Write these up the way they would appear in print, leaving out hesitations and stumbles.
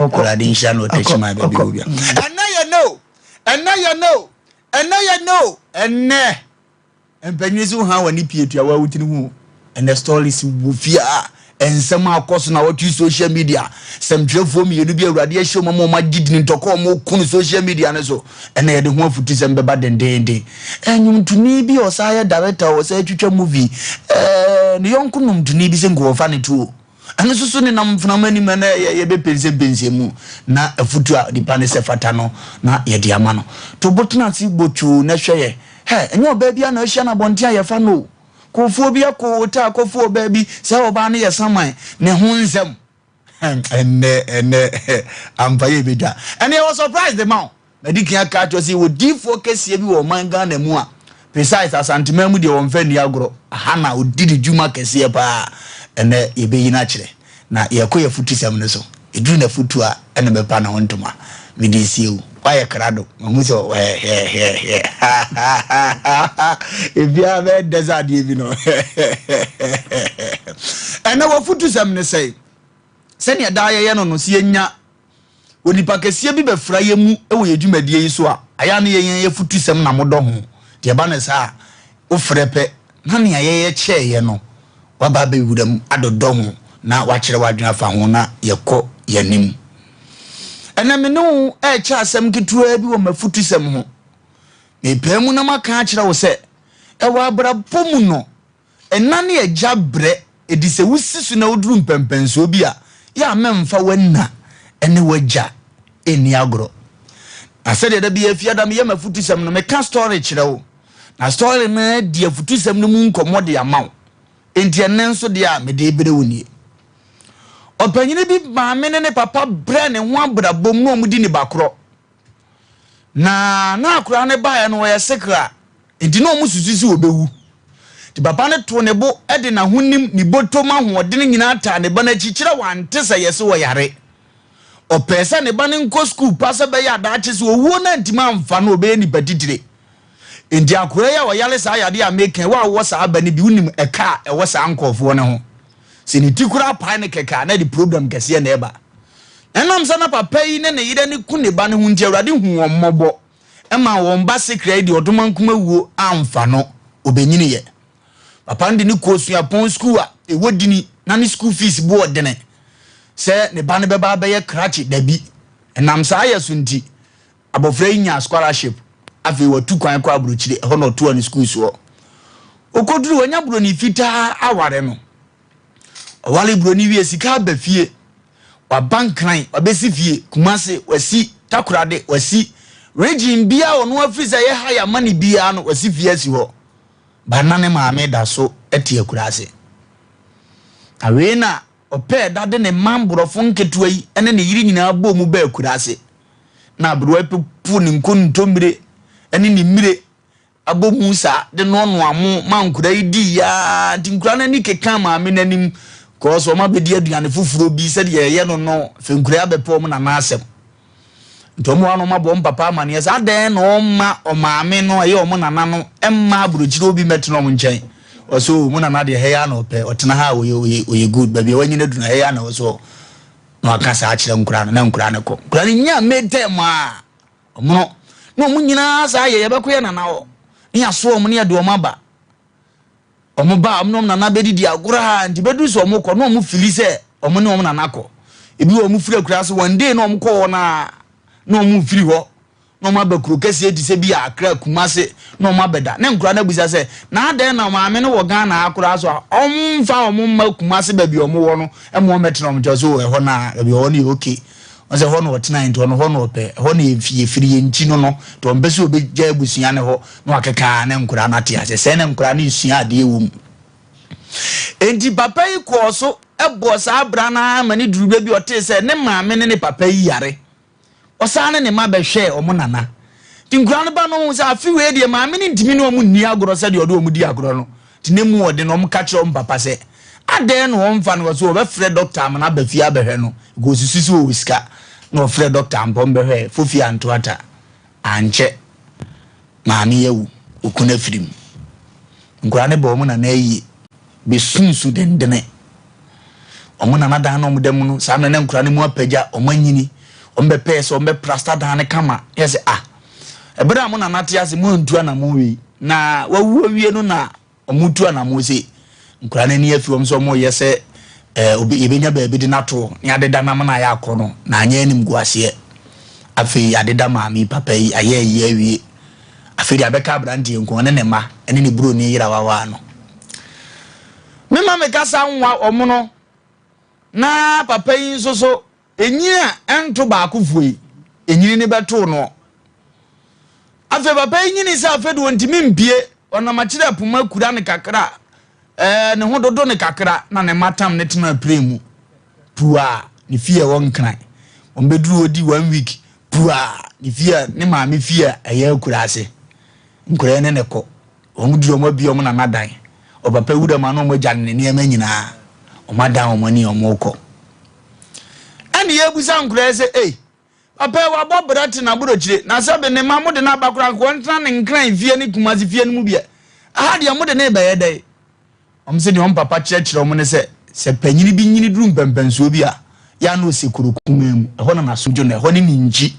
Awurade nhyira no ɔtɛkyi man baabi wɔ bia. Ɛnɛ yɛ no, ɛnɛ yɛ no, ɛnɛ yɛ no, ɛnɛ mpanyin so ha wɔ ne pie tua wa wotiri ho. Ɛnɛ stories wɔ fie a nsɛm akɔ so na wɔtwe social media sɛmtwerɛfoɔ mmienu bi Awurade ahyɛ wɔn ama wɔn agye dini ntɔkɔ wɔn ko no social media no so. Ɛnɛ yɛde ho afutu sɛm bɛba dendenden. Ɛnwomtoni bi a ɔsan yɛ director, ɔsan twitwa movie, ne yɔnko nwomtoni bi sɛ nkɔɔfa ne tuo, ɛno nso so nenam mfenam anim. Ɛnɛ yɛbɛpɛnsɛmpɛnsɛ mu na afutu a nipa ne sɛ fata no na yɛde ama no. To botena ase botwoo na hwɛ yɛ hɛ. Ɛnyɛ ɔbaa bi a na ahyia no abɔnten a yɛfa no o. Kɔfoɔ bi akɔ hotel akɔfo ɔbaa bi sɛ ɔbaa no yɛ saman ne ho nsɛm. Ɛnɛ ampa yɛ bɛdwa. Ɛnɛ yɛwɔ surprise de ma wo. Madi kan aka akyerɛ sɛ yɛwɔ diifoɔ kɛseɛ bi wɔ ɔman Ghana mu a precise Asanteman mu deɛ, wɔmfa nni agorɔ. Aha na ɔdi ne dwuma kɛseɛ paa. Ɛnɛ yɛbɛyi no akyerɛ na yɛkɔ yɛ afutusɛm no so. Ɛduru n'afutu a, ɛna mɛpa ne ho ntoma mede sie wo. Woayɛ krado, mahu sɛ hwɛhwɛhwɛ ebiara bɛyɛ dɛ sɛ adeɛ bi no. Ɛnɛ wɔfutusɛm ne sɛe sɛnea daa yɛyɛ no, sɛ yɛnya onipa kɛseɛ bi bɛfra yɛ mu wɔ yɛ dwumadie yi so a, ayɛ ne yɛyɛn yɛfutusɛm na modɔ ho deɛ ɛba ne saa a, wofrɛ pɛ na nea yɛyɛ kyɛɛyɛ no waba abɛwura mu adodɔ ho na wakyerɛ w'adwene afa ho na yɛkɔ yɛnim. Ɛnɛ me ne wo ɛrekyɛ asɛm ketewa bi wɔ m'afutusɛm ho. Mepɛɛ mu na maka akyerɛ wo sɛ ɛwɔ abrabɔ mu no, ɛna ne agya brɛ ɛdi sɛ wosi so na woduru mpɛmpɛnsoɔ bi a yɛ a, mɛmfa w'ana ɛne w'agya ɛnni agorɔ. Na sɛdeɛ da bi afiada meyɛ m'afutusɛm no, meka story kyerɛ wo na story no di afutusɛm no mu nkɔmmɔ de ama wo. Enti ɛnɛ nso deɛ a mede brɛ wo nie: ɔpanyini bi maame ne ne papa brɛ ne ho abrabom na ɔmo di ne bakorɔ na akwaraa ne baeɛ no ɔyɛ sikra, nti na ɔmo susu sɛ ɔbɛwu. Nti papa no to ne bo de n'ahonim ne bɔtɔm ahoɔden nyinaa taa ne ba n'akyi kyerɛ wante sɛ yɛsɛ ɔyare. Ɔpɛɛ sɛ ne ba no nkɔ sukuu pa sɛ bɛyɛ adaakye sɛ owuo no antimi amfa no, ɔbɛyɛ nipa titire. Nti akwaraa yi a ɔyare saa yadeɛ a meka wo a wowɔ saa aba no bi, wonim ɛka a ɛwɔ saa nkɔɔfoɔ no ho sɛ ne ti koraa pae ne kɛkɛ a, na de problem kɛseɛ na ɛba. Ɛnam sɛ na papa yi ne ne yere ne ku ne ba no ho nti, Awurade hu wɔn mmɔbɔ ɛma wɔn ba sekra yi deɛ ɔdoma nkuma wuo amfa no. Ɔbɛnyiniyɛ, papa no de ne kɔɔ suapɔn sukuu a ɛwɔ dini na ne school fees bo ɔdene sɛ ne ba no bɛba abɛyɛ krakye dabi. Ɛnam saa yɛ so nti, abɔfra yi nya scholarship. Afei watu kwan kɔ aburokyire, ɛhɔ na ɔtoa ne sukuu soɔ. Ɔkɔduru, wanya buroni fitaa aware no. Ɔware buroni wie, sika aba fie, waba Nkran, wabɛsi fie Kumase, wasi Takorade, wasi region bia ɔno afiri sɛ ɛyɛ ha yɛ ama ne biara no, wasi fie asi hɔ ba. Na ne maame da so te akuraase. Na wei na ɔpɛɛ dade ne mma mborɔfo nketewa yi ne ne yere nyinaa bɔ mu bɛɛ akuraase na aberewa pepu ne nkontommire ne ne mmire abɔ mu saa de noanoa mo ma nkura yi di yaa. Nti nkura no ani keka maame n'anim kɔɔ so ɔma bɛdi aduane foforɔ bi sɛdeɛ ɛyɛ no fɛ. Nkura yi abɛpɛ ɔmo nana asɛm nti ɔmo ano ɔmo abɔ ɔmo papa amaneɛ sɛ adɛn na ɔma ɔmaame no ɛyɛ ɔmo nana no ɛmma aburokyire obi mɛtena ɔmo nkyɛn. Ɔsɛ o, mo nana deɛ, ha ya na ɔpɛ ɔtena ha a, ɔyɛ good baabi a wanyina duru ha ya na ɔsɛ na waka saa akyerɛ nkura no. Na nkura no kɔ, nkura no nya mɛtɛm a ɔmo no na ɔmo nyinaa saa yɛ yɛbɛkɔ yɛ nana hɔ ne yɛaso ɔmo ne yɛde ɔmo aba. Ɔmo ba, ɔmo ne ɔmo nana bɛdidi agorɔ a, nti bɛduru sɛ ɔmo kɔ na ɔmo feel sɛ ɔmo ne ɔmo nana kɔ. Ebi wɔ ɔmo firi akura so one day na ɔmo kɔ hɔ na ɔmo firi hɔ na ɔmo aba kuro kɛseɛ ti sɛ bi a Akra, Kumase, na ɔmo abɛda. Ne nkura no abusa sɛ na adɛn na maame no wɔ Ghana akora so a ɔmo mfa ɔmo mma Kumase baabi a ɔmo wɔ no ɛmo ɔmo bɛtena ɔmo nkyɛn so ɛhɔ na baabi a ɔwɔ no yɛ okay. Ɔsɛ hɔ na ɔtena, nti ɔno hɔ na ɔpɛ, ɛhɔ na yɛfiri yɛn nkyi no, nti ɔmpɛ sɛ ɔbɛgya abusua ne hɔ. Na wakeka ne nkura no ate ase sɛ ne nkura no esua adeɛ wɔ mu. Nti papa yi kɔɔ so ɛbɔ saa abira no ama ne duru baabi ɔtee sɛ ne maame ne ne papa yi yare. Ɔsan ne ne ma bɛhwɛ ɔmo nana. Nti nkura no ba no ho sɛ afi wei deɛ, maame no ntumi ne ɔmo nni agorɔ sɛdeɛ ɔde ɔmo di agorɔ no. Nti ne mu ɔde no ɔmo ka kyerɛ ɔmo papa sɛ adɛn na ɔmfa no wɔ so ɔbɛfrɛ doctor ama no aba fie abɛhwɛ no kò osisi sɛ ɔwɔ sika. Na ɔfrɛ doctor mpɔm bɛhwɛ fofi antoata. Ankyɛ maame yɛ okunu afiri mu. Nkura ne bɔ ɔmo nana ayie bɛsunsu dendene. Wɔn nana dan na wɔn da mu no, saa mmerɛ na nkura no mu apagya, wɔn anyini. Wɔn bɛpɛɛ sɛ wɔn bɛ plasta dan no kama. Yɛ sɛ ah, ɛberɛ a mo nana te ase mo antu anamɔ wei, na wawu awie no na wɔn tu anamɔ se nkura no ani afi wɔn sɛ wɔn yɛ sɛ ɛɛ obi yɛbɛnya baabi de n'ato ne adeda nam na ayɛ akɔ no na anyɛ animguaseɛ. Afei adeda maame papa yi ayɛ ayi awie. Afei deɛ abɛka aberanteɛ nko ɔne ne mma ne ne buroni yere a wawaa no. Me ma me kasa nwa ɔmono na papa yi nso so enyini a ɛnto baakofoɔ yi enyini ne bɛtoo no. Afei papa yi nyini sɛ afei de ɔntumi mpie ɔnam akyerɛ poma kura ne kakra ɛɛ ne ho dodo ne kakra na ne mma tam ne tena pire mu pua ne fie ɛwɔ Nkran. Wɔn bɛduru hɔ di one week pua ne fie a ne maame fie a ɛyɛ akuraase. Nkwadaa ne ne kɔ. Wɔn duru wɔn abie wɔn nana dan. Ɔpapa wura mu ano wɔn agya ne nneɛma nyinaa. Wɔn adan wɔn ani wɔn kɔ. Ɛna yɛbusa nkwadaa sɛ ei papa yi wabɔ bra te n'aburokyire na sɛbe ne ma mo de no aba koraa nka wɔntena ne Nkran fie ne Kumasi fie no mu bi ɛ. Aha deɛ mo de ne bɛyɛ dɛn? Wɔn se deɛ wɔn papa kyerɛkyerɛ wɔn ne sɛ, sɛ panyini bi nyini duru mpɛnpɛnsoɔ bi a, yɛ a na ɔsi kuro kumaa mu, ɛhɔ na n'asom dwo no, ɛhɔ ne ne nkyi.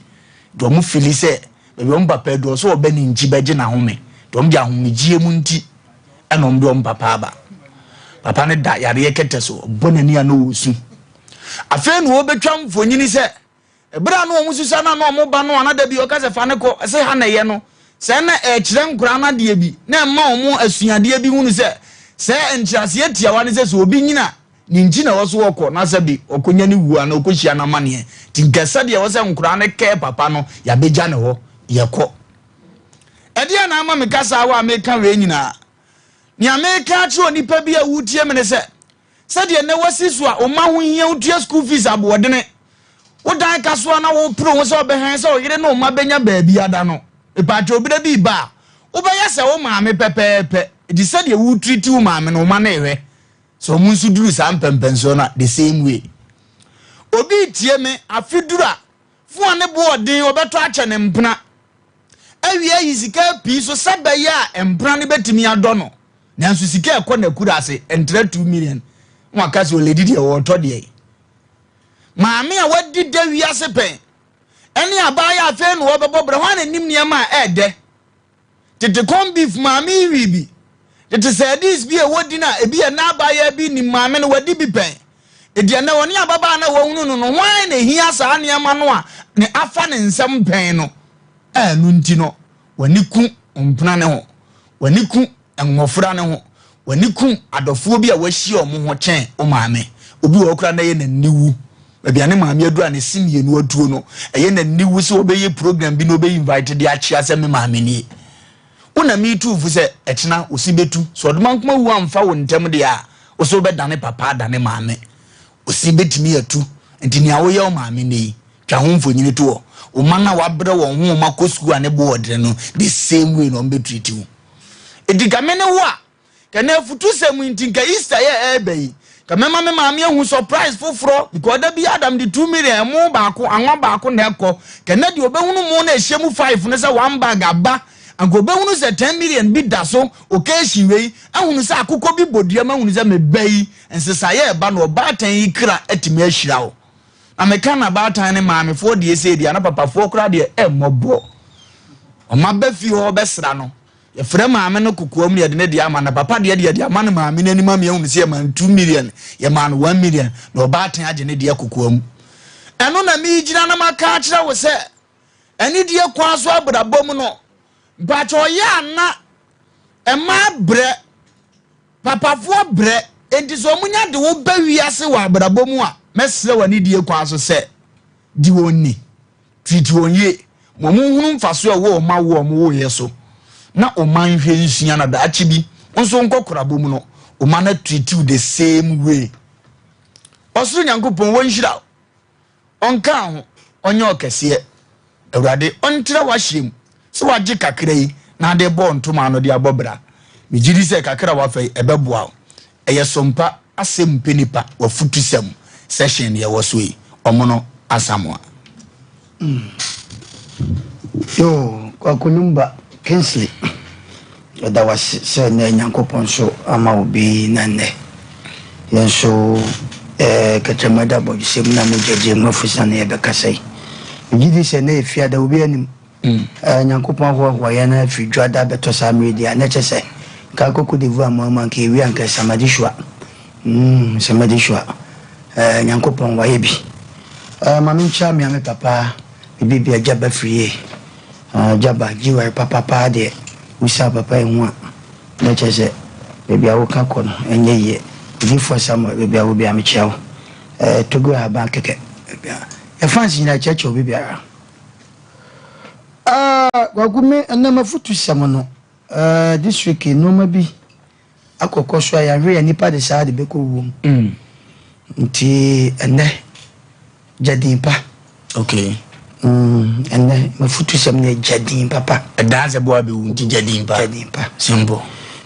Deɛ wɔn fili sɛ, baabi wɔn papa aduru, ɔsɛ ɔbɛ ne nkyi bɛgye n'ahome. Deɛ wɔn de ahomegyeɛ mu nti ɛna wɔn de wɔn papa aba. Papa no da yareɛ kɛtɛ so, ɔbɔ n'ani a na ɔresu. Afei na ɔrebɛtwa mfonyini sɛ, Bere a na wɔsusua no a na wɔba no a na da bi ɔka sɛ fa no kɔ, ɛsɛ ha na ɛyɛ no, sɛ na ɛkyerɛ nkoraa no adeɛ bi, na ɛma wɔn asuadeɛ bi hunu sɛ, sɛ nkyerɛaseɛ tiawa ne sɛ sɛ obi nyini a, ne nkyi na ɛwɔ so ɔkɔ, na sɛ bi ɔkɔnya ne wuo anaa ɔkɔhyia no amaneɛ. Nti nka sɛdeɛ ɛwɔ sɛ nkoraa no kɛɛ papa no, yɛabɛgya ne hɔ, yɛkɔ. Ɛdeɛn na ama meka saa wɔ a meka wei nyinaa? Nea meka akyerɛ onipa bi a wotie me ne sɛ, Sɛdeɛ nnɛ woasi so a wo mma ho hia wotua school fees aboɔdene, wo dan ka so a na wopere ho sɛ wobɛhwɛn sɛ wo yere ne wo mma bɛnya baabi ada no, mepaakyɛw berɛ bi reba a, wobɛyɛ sɛ wo maame pɛpɛɛpɛ. Enti sɛdeɛ wo treat wo maame no, wo mma no rehwɛ sɛ wɔn nso duru saa mpɛmpɛnsoɔ no a, the same way. Obi retie me, afe duru a, fon a ne bo ɔden ɔbɛtɔ akyɛ ne mpena. Awie ayi sika pii so sɛ bɛyɛ a mpena no bɛtumi adɔ no. Nanso sika ɛkɔ n'akuraase ntra 2 million na waka sɛ ɔledi deɛ ɔretɔ deɛ yi. Maame a wadi da wiase pɛn ɛne abaayewa afei na ɔbɛbɔ bra hɔ a n'anim nneɛma a ɛɛdɛ. Tete corn beef maame yi wii bi. Tete sardines bi a ɛwɔ din a ebi yɛ n'abaayewa bi nim maame no wadi bi pɛn. Edi ɛnɛ ɔne ababaa na wahunu no no hwan na ehia saa nneɛma no a ne afa ne nsam pɛn no. Ɛno nti no w'ani ku mpena ne ho. W'ani ku mmɔfra no ho. W'ani ku adɔfoɔ bi a w'ahyia wɔn ho kyɛn wo maame. Obi wɔ hɔ koraa na ɛyɛ n'aniwu. Baabi a ne maame aduru a ne se mmienu atuo no, ɛyɛ n'aniwu sɛ ɔbɛyɛ program bi na ɔbɛ invite de akyea sɛ me maame nie. Wo na metu wo fo sɛ ɛkyena wo se bɛtu. Sɛ ɔdomankoma wu amfa wo ntɛm deɛ a, wo se wobɛdane papa adane maame. Wo se bɛtumi atu. Nti nea woyɛ wo maame nnɛ yi, Twa ho mfonini to hɔ. Wo mma no a woabrɛ wɔn ho wɔn akɔ sukuu a ne bo wɔ dene no, the same way na wɔn bɛ treat wo. Enti nka me ne wo a, nka na afutusɛm yi nti nka Easter yɛ ɛreba yi, nka mɛma me maame ahu surprise foforɔ because da biara da mede 2 million ɛmo baako, anwa baako na ɛkɔ. Nka na deɛ ɔbɛhunu mo na ɛhyɛ mu 5 no sɛ one bag aba, anka ɔbɛhunu sɛ 10 million bi da so occasion wei, ahunu sɛ akokɔ bi bɔ dua mu ahunu sɛ me ba yi nsesaeɛ ɛba na ɔbaatan yi kra atumi ahyira wo. Na meka na baatan ne maamefoɔ deɛ sei deɛ na papafoɔ koraa deɛ ɛmmɔbɔ. Ɔma ba fie hɔ bɛsra no. Yɛfrɛ maame no kokoam ne yɛde ne deɛ ama na papa deɛ deɛ yɛde ama no maame no anim ama yɛahunu sɛ yɛmaa no 2 million, yɛmaa no 1 million na ɔbaatan agye ne deɛ kokoam. Ɛno na megyina na maka akyerɛ wo sɛ anidie kwan so abrabɔ mu no mpakyɛ ɔyɛ ana ɛma brɛ Papafoɔ brɛ, enti sɛ wɔnya de wo ba wiase wɔ abrabɔ mu a, mɛsrɛ wo anidie kwan so sɛ, di wɔn ni, treat wɔn yie, ma wɔnhunu mfasoɔ a ɛwɔ wɔn awoɔ a wɔwoeɛ so, na wo mma nhwɛ nsua na daakye bi, wo nso wo nkɔkorabɔ mu no, wo mma no atreat wo the same way. Ɔsoro Nyankopɔn, wɔnhyira wo. Ɔnkaa ho, ɔnyɛ ɔkɛseɛ. Awurade ɔntra w'ahyeɛ mu sɛ wagye kakra yi na ade rebɔ wo ntoma ano de abɔ bra. Megye di sɛ kakra a wafa yi ɛbɛboa wo. Ɛyɛ sompa asɛm mpɛ nipa w'afutusɛm session yɛwɔ so yi ɔmono Asamoah. Yoo Kwaku Numba Kingsley yɛda wo ase sɛ nnɛ Nyankopɔn nso ama wo bi na nnɛ yɛn nso Eh, kɛtrɛma da bɔdwesɛ mu na mogya gye mu afusa na yɛbɛkasa yi. Megye di sɛ na yɛ fiada obi anim. Eh, Nyankopɔn ahoahoa yɛn afiri dwada bɛtɔ saa mmerɛ di a, na kyɛ sɛ nka akɔ Cote d'Ivoire mu ama nka yɛwie anka Samadishua. Samadishua. Eh, Nyankopɔn wayɛ bi. Eh, ma menkyia me ame papa, me bibia Gyaba Firie. Ah, Gyaba, gyiware papa paa deɛ, wosaa papa yi ho a, na kyerɛ sɛ baabi a woka kɔ no ɛnyɛ yie. Odiyifoɔ Samuel, baabi a wɔ biara mekyia wo. Eh, Togo ahaban kɛkɛ. Baabi a, yɛ fans nyinaa kyerɛkyerɛ obi biara. Ah, Kwaku me ɛnɛ mafutusɛm no, eh, this week nneɛma bi akɔkɔ so a yɛahwɛ yɛn nipa de saa de bɛkɔ wuo mu. Nti ɛnɛ gya din pa. Okay. Ɛnɛ mafutusɛm no yɛ gya din papa. Ɛdaa sɛ boa bɛwu nti gya din pa. Gya din pa. Simple.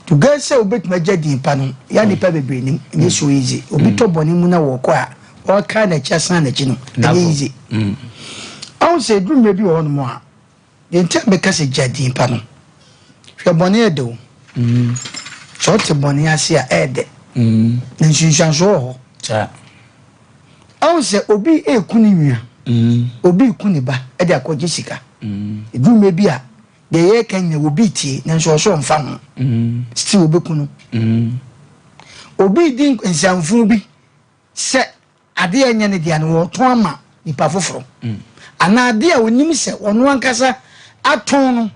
To gɛ sɛ wobɛtumi agya din pa no, yɛ nipa bebree nim, ɛnyɛ so easy. Obi tɔ bɔne mu na wɔkɔ a, ɔka n'akyi asan n'akyi no, ɛnyɛ easy. Ɔhu sɛ ɛduru mmerɛ bi wɔ hɔnom a, deɛ nti a mɛka sɛ gya din pa no, hwɛ bɔne ɛdɛ o. Sɛ ɔte bɔne ase a ɛɛdɛ. Na nsunsuansoɔ wɔ hɔ. Ɔhu sɛ obi eku ne nua, obi eku ne ba ɛde akɔgye sika. Ɛduru mmerɛ bi a, deɛ yɛreka nyina obi tie nanso ɔsɛ ɔmfa ho. Still obeku no. Obi di nsamfo bi sɛ adeɛ a ɛnyɛ ne dea no wɔtɔn ama nipa foforɔ. Anaa adeɛ a onim sɛ ɔno ankasa atɔn no,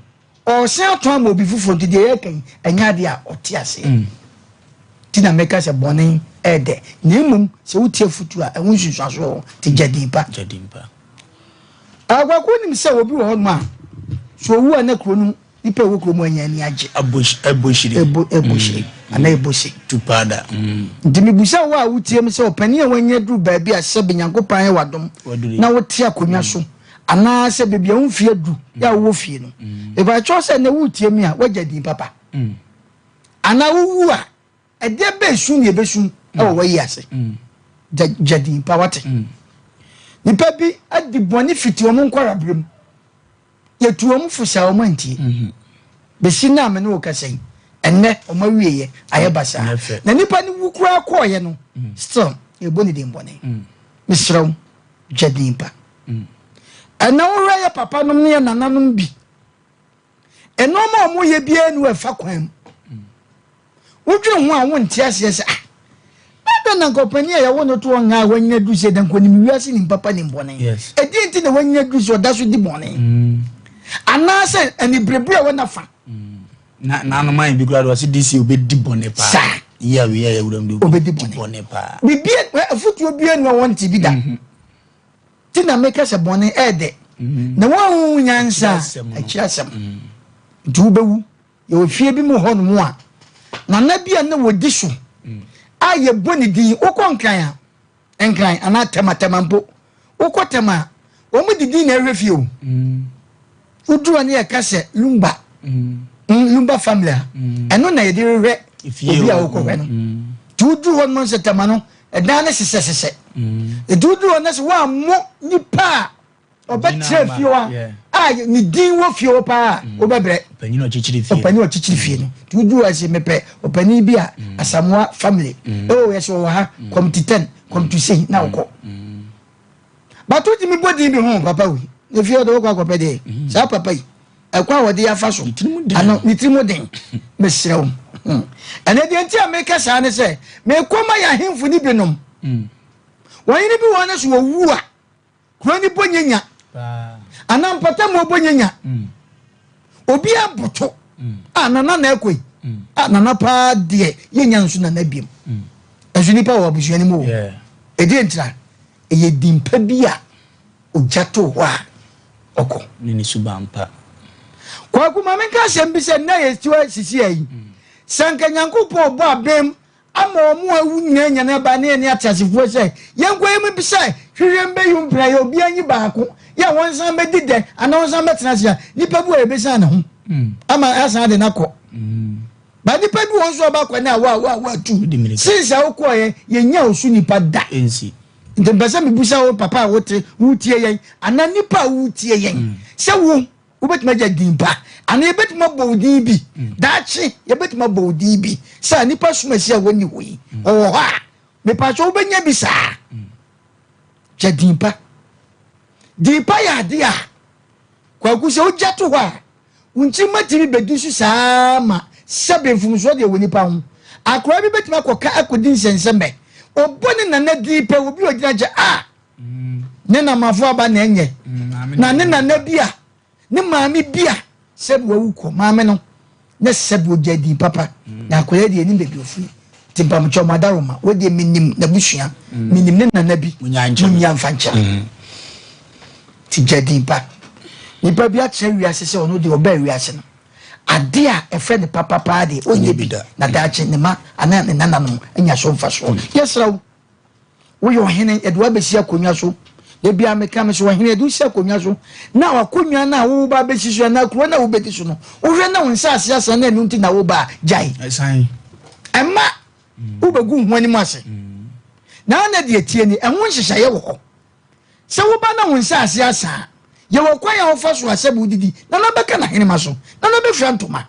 ɔresan atɔn ama obi foforɔ nti deɛ yɛreka yi ɛnyɛ adeɛ a ɔte aseɛ. Nti na meka sɛ bɔne ɛɛdɛ. Na mmom sɛ wotie afotu a ɛho nsunsuansoɔ wɔ hɔ nti gya din pa. Gya din pa. Kwaku nim sɛ obi wɔ hɔnom a sɛ owu a na kuro no nipa ɛwɔ kuro mu anya ani agye. Ɛbɔ hyire. Ɛbɔ hyire anaa ɛbɔ se. Tupada. Nti mebusa wo a wotie me sɛ ɔpanin a wanya duru baabi a sɛbe Nyankopɔn ayɛ w'adom na wote akonnwa so anaasɛ baabi a wo mfeɛ adu yɛ a wowɔ fie no, mepakyɛw sɛ nnɛ woretie me a woagya din papa anaa wowu a ɛdeɛ bɛn su na yɛbɛsu wɔ w'ayi ase? Gya din pa wate. Nipa bi adi bɔne fiti wɔn nkwadaa mu. Yɛtu wɔn fo saa wɔn antie. Bɛsi nnɛ a me ne wo kasa yi, ɛnnɛ wɔn awieɛ ayɛ basaa. Na nipa no wu koraa kɔɔeɛ no, still yɛbɔ ne din bɔne. Mesrɛ wo, gya din pa. Ɛnɛ wohwɛ yɛ papa nom ne yɛ nananom bi, nneɛma a wɔyɛ biara ni wɔ ɛfa kwan mu. Wodwene ho a wonte aseɛ sɛ ah, adɛn na nka ɔpanin a yɛwo no to hɔ nhaa a wanyina duru sɛ da nka onim wiase nim papa nim bɔne. Ɛdeɛn nti na wanyina duru sɛ ɔda so di bɔne? Anaasɛ aniberebere a ɛwɔ n'afa. Na n'anoman bi koraa de ɔse DC obɛdi bɔne paa. Saa. Yɛ a wei a yɛwura mu de obɛdi bɔne paa. Biribi afotuo biara ni a wɔnte bi da. Ti na meka sɛ bɔne ɛɛdɛ. Na wɔanhu nyansa akyiri asɛm. Nti wobɛwu. Yɛwɔ fie bi mu hɔnom a, nana bi a na wɔdi so a yɛbɔ ne din. Wokɔ Nkran a, Nkran anaa Tema, Tema mpo. Wokɔ Tema a, wɔn de din na ɛhwɛ fie o. Woduru hɔ ne yɛka sɛ Lumba, Lumba family a, ɛno na yɛde hwehwɛ obi a wokɔhwɛ no. Nti woduru hɔ nom sɛ Tema no, ɛdan no sesɛsesɛ. Nti woduru hɔ no sɛ woammɔ nipa a ɔbɛkyerɛ fie hɔ a ne din wɔ fie hɔ paa a wobɛbrɛ. Ɔpanyin a ɔkyekyere fie. Ɔpanyin a ɔkyekyere fie no. Nti woduru hɔ sɛ mepɛ ɔpanyin bi a Asamoah family. Oh yɛsɛ ɔwɔ ha kɔmti 10 kɔmti sei na wokɔ. But wotumi bɔ din bi ho papa wei. Ne fie ɔde wokɔ akɔpɛ deɛ. Saa papa yi ɛkɔ a wɔde afa so. Ano ne tirim den. Mesrɛ wo. Ɛnɛ deɛ nti a meka saa ne sɛ mekɔ ma yɛ ahemfo ne binom. Wɔn yere bi wɔ hɔ no so wɔwu a Kuro no bɔ nyanya anaa mpɔtam bɔ nyanya. Obi aboto a nana na ɛkɔ yi a nana paa deɛ yɛnya nso nana biem. Ɛnso nipa wɔ abusua no mu o. Ɛdeɛ ntira ɛyɛ dimpa bi a ogya to hɔ a ɔkɔ. Ne ne suban pa. Kwaku ma menka asɛm bi sɛ nnɛ yɛ tiwa sisi ayi. Sɛ nka Nyankopɔn bɔ abɛm ama wɔn a awu nyinaa anya no aba ne yɛne ateasefoɔ sɛ, Yɛnkɔ yɛn mu bisa hwehwɛ mbɛyi mpena yɛ obiara nyi baako yɛ a wɔnsan bɛdi dɛ anaa wɔnsan bɛtena ase a, nipa bi wɔ yɛbɛsan ne ho ama asan de no akɔ. Ba nipa bi wɔ nso ɔba akɔ ne awa awa awa tu since a wokɔɔyɛ yɛnya wo so nipa da. Nti mpɛ sɛ mebusa wo papa a wote wotie yɛn anaa nipa a wotie yɛn sɛ wo Wobɛtumi agya din pa anaa yɛbɛtumi abɔ wo din bi daakye, yɛbɛtumi abɔ wo din bi sɛ nnipa som asi a wɔnni hɔ yi, ɔwɔ hɔ a. Mepakyɛ wobɛnya bi saa. Kyɛ din pa. Din pa yɛ adeɛ a Kwaku sɛ wogya to hɔ a, wo nkyirimma tumi bɛdi so saa ara ma sɛbe mfomsoɔ deɛ wɔ nipa ho. Akoraa bi bɛtumi akɔka akɔdi nsɛnsɛmmɛ. Ɔbɔ ne nana din pɛ, obi a ɔgyina nkyɛn, ah! Ne namafo aba na ɛnyɛ. Na ne nana bi a, ne maame bi a sɛbi wawu kɔ maame no na sɛbi ogya din papa na akwadaa deɛ nim baabi ofiri nti mpamokyɛ ɔmo adaroma wei deɛ menim n'abusua menim ne nana bi munya nfa nkyɛn nti gya din pa nipa bi akyerɛ wiase sɛ ɔno deɛ ɔbaa wiase no ade a ɛfrɛ ne papa paa deɛ ɔnyɛ bi na daakye ne ma anaa ne nananom anya so mfasoɔ yɛsrɛ wo. Woyɛ ɔhene, yɛde wo abɛsi akonnwa so. Da biara meka me sɛ ɔhene yɛde wo si akonnwa so na w'akonnwa no a woba abɛsi so anaa kuro no a wobɛdi so no, wohwɛ na wo nsaase asa na ɛno nti na woba a, gyae. Ɛma wobɛgu wo ho anim ase. Na na deɛ tie ni, ɛho nhyehyɛeɛ wɔ hɔ. Sɛ woba na wo nsaase asa a, yɛwɔ kwan a wofa so a sɛ wodidi, nana bɛka n'ahenema so, nana bɛfira ntoma.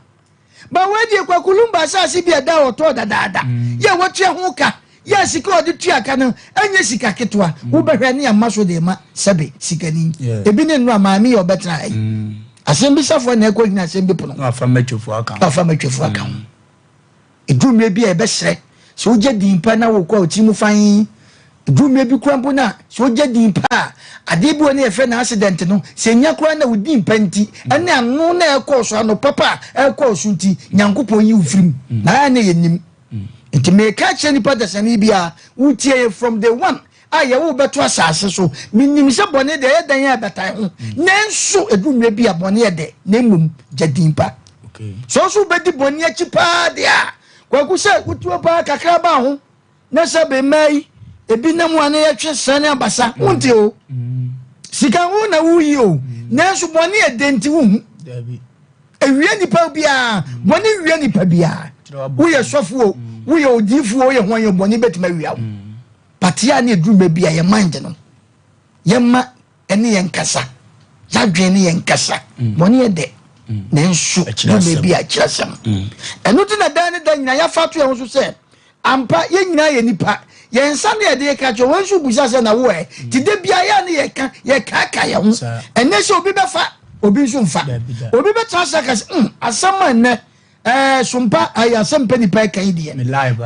Ba wei deɛ Kwaku Lumba asase bi a ɛda hɔ ɔtɔɔ dadaada yɛ a watua ho ka yɛ a sika a ɔde tua ka no ɛnyɛ sika ketewa wobɛhwɛ ne ama so de ma sɛbe sikani ebi ne nnora maame yi a ɔbɛtena ha yi asɛm bisafoɔ na ɛkɔ hini asɛm bi pono na wafa mmatwafoɔ aka ho na wafa mmatwafoɔ aka ho. Ɛduru mmerɛ bi a yɛbɛsrɛ sɛ wogya din pa na wokɔ a wotiri mu fann. Ɛduru mmerɛ bi koraa mpo no a, sɛ wogya din pa a, adeɛ bi wɔ no yɛfrɛ no accident no, sɛ ɛnya koraa na wo din pa nti, ɛne ano na ɛkɔɔ so, ano papa a ɛkɔɔ so nti, Nyankopɔn yi wo firi mu. Na ayɛ na yɛnim. Nti meka kyerɛ nipa dasani biara, wotie yɛ from day one a yɛwo wo bɛto asase so. Menim sɛ bɔne deɛ ɛyɛ dɛn a ɛbɛtan ho, nanso ɛduru mmerɛ bi a bɔne yɛ dɛ, na mmom gya din pa. Sɛ wo nso wobɛdi bɔne akyi paa deɛ a, Kwaku sɛ wotuo paa kakra ba ho na sɛ be mmaa yi ebi nam a na yɛtwe srɛ ne abasa, wonte o. Sika wo na woyi o, nanso bɔne yɛ dɛ nti wohu. Ewia nipa biara, bɔne wia nipa biara. Woyɛ sɔfo o, woyɛ odiifo o, woyɛ hwan o, bɔne bɛtumi awia wo. But yɛ a na ɛduru mmerɛ bi a yɛ mind no yɛma ɛne yɛn kasa, yɛadwene ne yɛn kasa. Bɔne yɛ dɛ, nanso ɛduru mmerɛ bi a ɛkyerɛ asɛm. Ɛno nti na daa ne da nyinaa yɛafa ato yɛn ho so sɛ ampa yɛn nyinaa yɛ nipa. Yɛn nsa ne yɛde reka kyerɛ wɔn nso bisa sɛ na wo ɛ? Nti da biara yɛ a ne yɛka yɛkaakae yɛn ho. Ɛnnɛ sɛ obi bɛfa obi nso mfa. Obi bɛtena ase aka sɛ hmm asɛm a nnɛ ɛɛ sompa ayɛ asɛm pɛ nipa ɛka yi deɛ.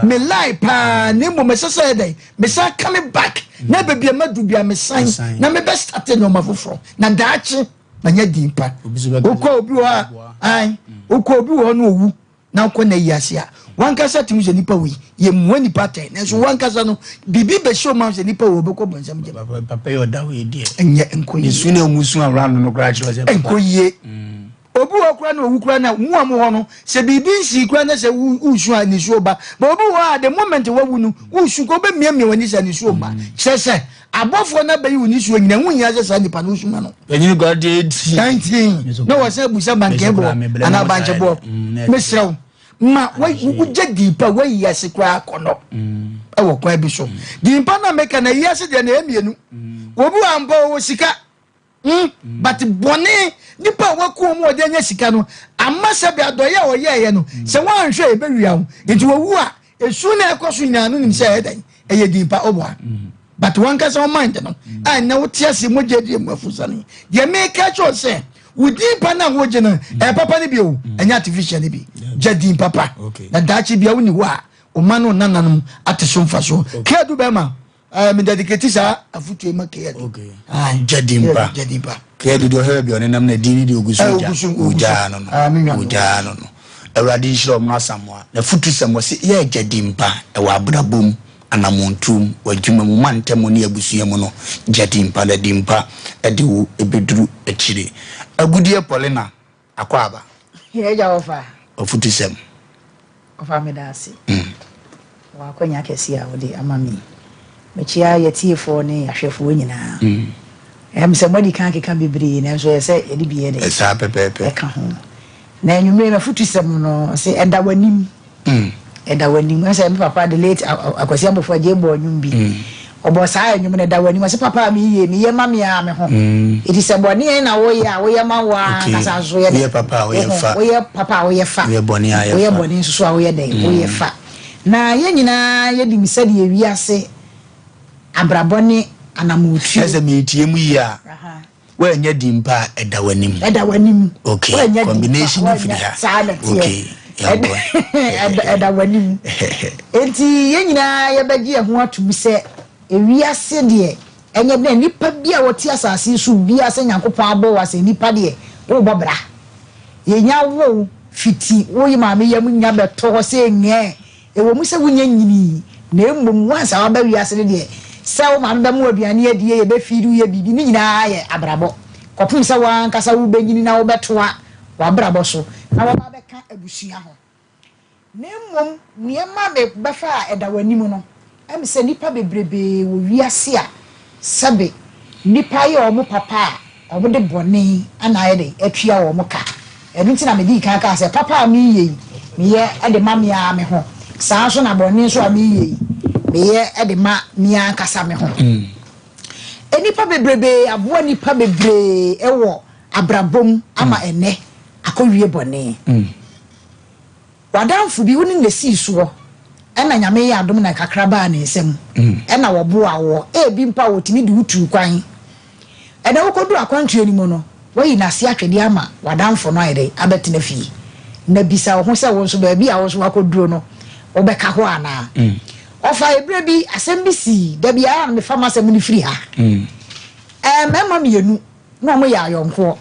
Me lie paa na mmom ɛsɛ sɛ ɛdɛn mesan ka me back na baabi a madu bi a mesan na mebɛ starte nneɛma foforɔ na daakye manya din pa. Wokɔ obi wɔ hɔ a ae wokɔ obi wɔ hɔ no owu na wokɔ n'ayi ase a, w'ankasa tumi sɛ nipa wei, yɛmmua nipa atɛn, nanso w'ankasa no, biribi bɛhyɛ wo ma sɛ nipa wei ɔbɛkɔ bonsam gyam. Papa, papa yi ɔda hɔ yi deɛ. Ɛnyɛ nkɔ yie. Esu na ɔmu su awura no no koraa kyerɛ sɛ papa. Nkɔ yie. Obi wɔ hɔ koraa na owu koraa na mu a mo hɔ no, sɛ biribi nsii koraa na sɛ wosu a nisuo ba. But obi wɔ hɔ a the moment wawu no, wosu koraa wobɛmiamia w'ani sɛ nisuo mma. Kyerɛ sɛ abɔfoɔ no abɛyi wo nisuo nyina, ɛho nhia sɛ saa nipa no wosu ma no. Panyin kura deɛ eti. 19 na wɔsan abusa bankɛboɔ anaa bankyɛboɔ. Mesrɛ wo ma wogya din pa woayi ase koraa akɔnɔ ɛwɔ kwan bi so. Din pa na meka na yi ase deɛ na ɛyɛ mmienu. Obi wɔ ampa ɔwɔ sika mm, but bɔne nipa a waku wɔn wɔde anya sika no ama sɛ bi adɔyɛ a ɔyɛɛyɛ no sɛ wɔanhwɛ ɛbɛwia wo nti wɔwu a Esu na ɛkɔ so nyinaa no nim sɛ ɛyɛ dɛn ɛyɛ din pa ɔboa but wankasa wo mind no a ɛnɛ wote ase mogya di emu afusane deɛ meka kyerɛ sɛ wo din pa no a wogye no ɛyɛ papa no bi o ɛnyɛ artificial no bi gya din papa na daakye bia woni hɔ a wo ma no nananom ate so mfa so kadu bɛma Eh, me dedicate saa afotuo ma Keyadu. Okay. Gyadimpa. Gyadimpa. Keyadu deɛ ɔhwɛ baabi a ɔnenam na din ne deɛ ogu so eh, gya. Ogyaa no no. Ah, Ogyaa no no. Awurade nhyira ɔmo Asamoah. Na futu sɛm ɔse yɛ gyadimpa ɛwɔ abrabɔ mu, anamontuo mu, w'adwuma mu, mantam ne abusua mu no. Gyadimpa na dimpa ɛde wo ɛbɛduru akyire. Agudeɛ Paulina. Akwaaba. Yɛ agya wɔfa. Afutusɛm. Wɔfa meda ase. Wɔ akwanya kɛse a wode ama me yi. Mekyia yɛtiefoɔ ne yɛahwɛfoɔ nyinaa. Ɛyɛ me sɛ moadi kan akeka bebree nanso ɛyɛ sɛ yɛde bi yɛ dɛ. Saa pɛpɛɛpɛ. Ɛka ho. Na anwummere m'afutusɛm no sɛ ɛda w'anim. Ɛda w'anim. Ɛsɛ sɛ me papa the late Akwasi Ampofo Adjei bɔɔ nnwom bi. Ɔbɔɔ saa nnwom no, Ɛda w'anim. Ɔse, papa a meyɛ yi, meyɛ ma me ara me ho. Enti sɛ bɔne na woyɛ a, woyɛ ma wo ara ankasa nso yɛ dɛn? Woyɛ papa a, woyɛ fa. Woyɛ papa a, woyɛ fa. Woyɛ bɔne a, woyɛ fa. Woyɛ bɔne nso so a, woyɛ dɛn? Woyɛ fa. Na yɛn nyinaa yɛnim sɛdeɛ wiase abrabɔ ne anammɔntuo. Sɛ meretie mu yie a, woannya din pa a, ɛda w'anim. Ɛda w'anim. Okay, Woannya din pa, combination no firi woannya ha. saa na ɛteɛ. Okay, yɛaboa. Ɛda, ɛda w'anim. Enti yɛn nyinaa yɛbɛgye yɛn ho atom sɛ ewiase deɛ, ɛnyɛ dɛn, nnipa bi a wɔte asase yi so biara sɛ Nyankopɔn abɔ wo asɛ nnipa deɛ, worebɔ bra. Yɛnya wo wo fiti wo maame yam nya bɛtɔ hɔ sɛ ngɛɛ. Ɛwɔ mu sɛ wonnya nyinii, na mmom once a woaba wiase no deɛ, sɛ wo maame bɛma wo aduane adie, yɛbɛfiidi wo, yɛ biribi, ne nyinaa yɛ abrabɔ. Kɔpem sɛ wo ankasa wobɛnyini na wobɛtoa w'abrabɔ so na woaba abɛka abusua ho. Na mmom nea ɛma mebɛfa a ɛda w'anim no, ɛne sɛ nnipa bebrebee wɔ wiase a sɛbe nnipa yɛ wɔn papa a, wɔde bɔne na ayɛ dɛn? Atua wɔn ka. Ɛno nti na medii kan kaa sɛ, papa a mereyɛ yi, meyɛ de ma me ara me ho. Saa ara nso na bɔne nso a mereyɛ yi, meyɛ de ma me ankasa me ho. Nnipa bebrebee aboa nnipa bebree wɔ abrabɔ mu ama ɛnnɛ akɔwie bɔne. W'adamfo bi, wo ne no na esii soɔ, ɛna Nyame yɛɛ adom na kakra baa ne nsam, ɛna wɔboaa woɔ, ebi mpo a wɔtumi de wo tuu kwan. Ɛnɛ wokɔduru akwantuo no mu no, woayi n'ase atwedeɛ ama w'adamfo no ayɛ dɛn? Abɛtena fie. Na bisa wo ho sɛ wo nso baabi a wo nso woakɔduro no, wobɛka hɔ anaa? Ɔfa ɛberɛ bi, asɛm bi sii, da biara na mefa m'asɛm no firi ha. Ɛɛ, mmarima mmienu, na wɔyɛ ayɔnkoɔ,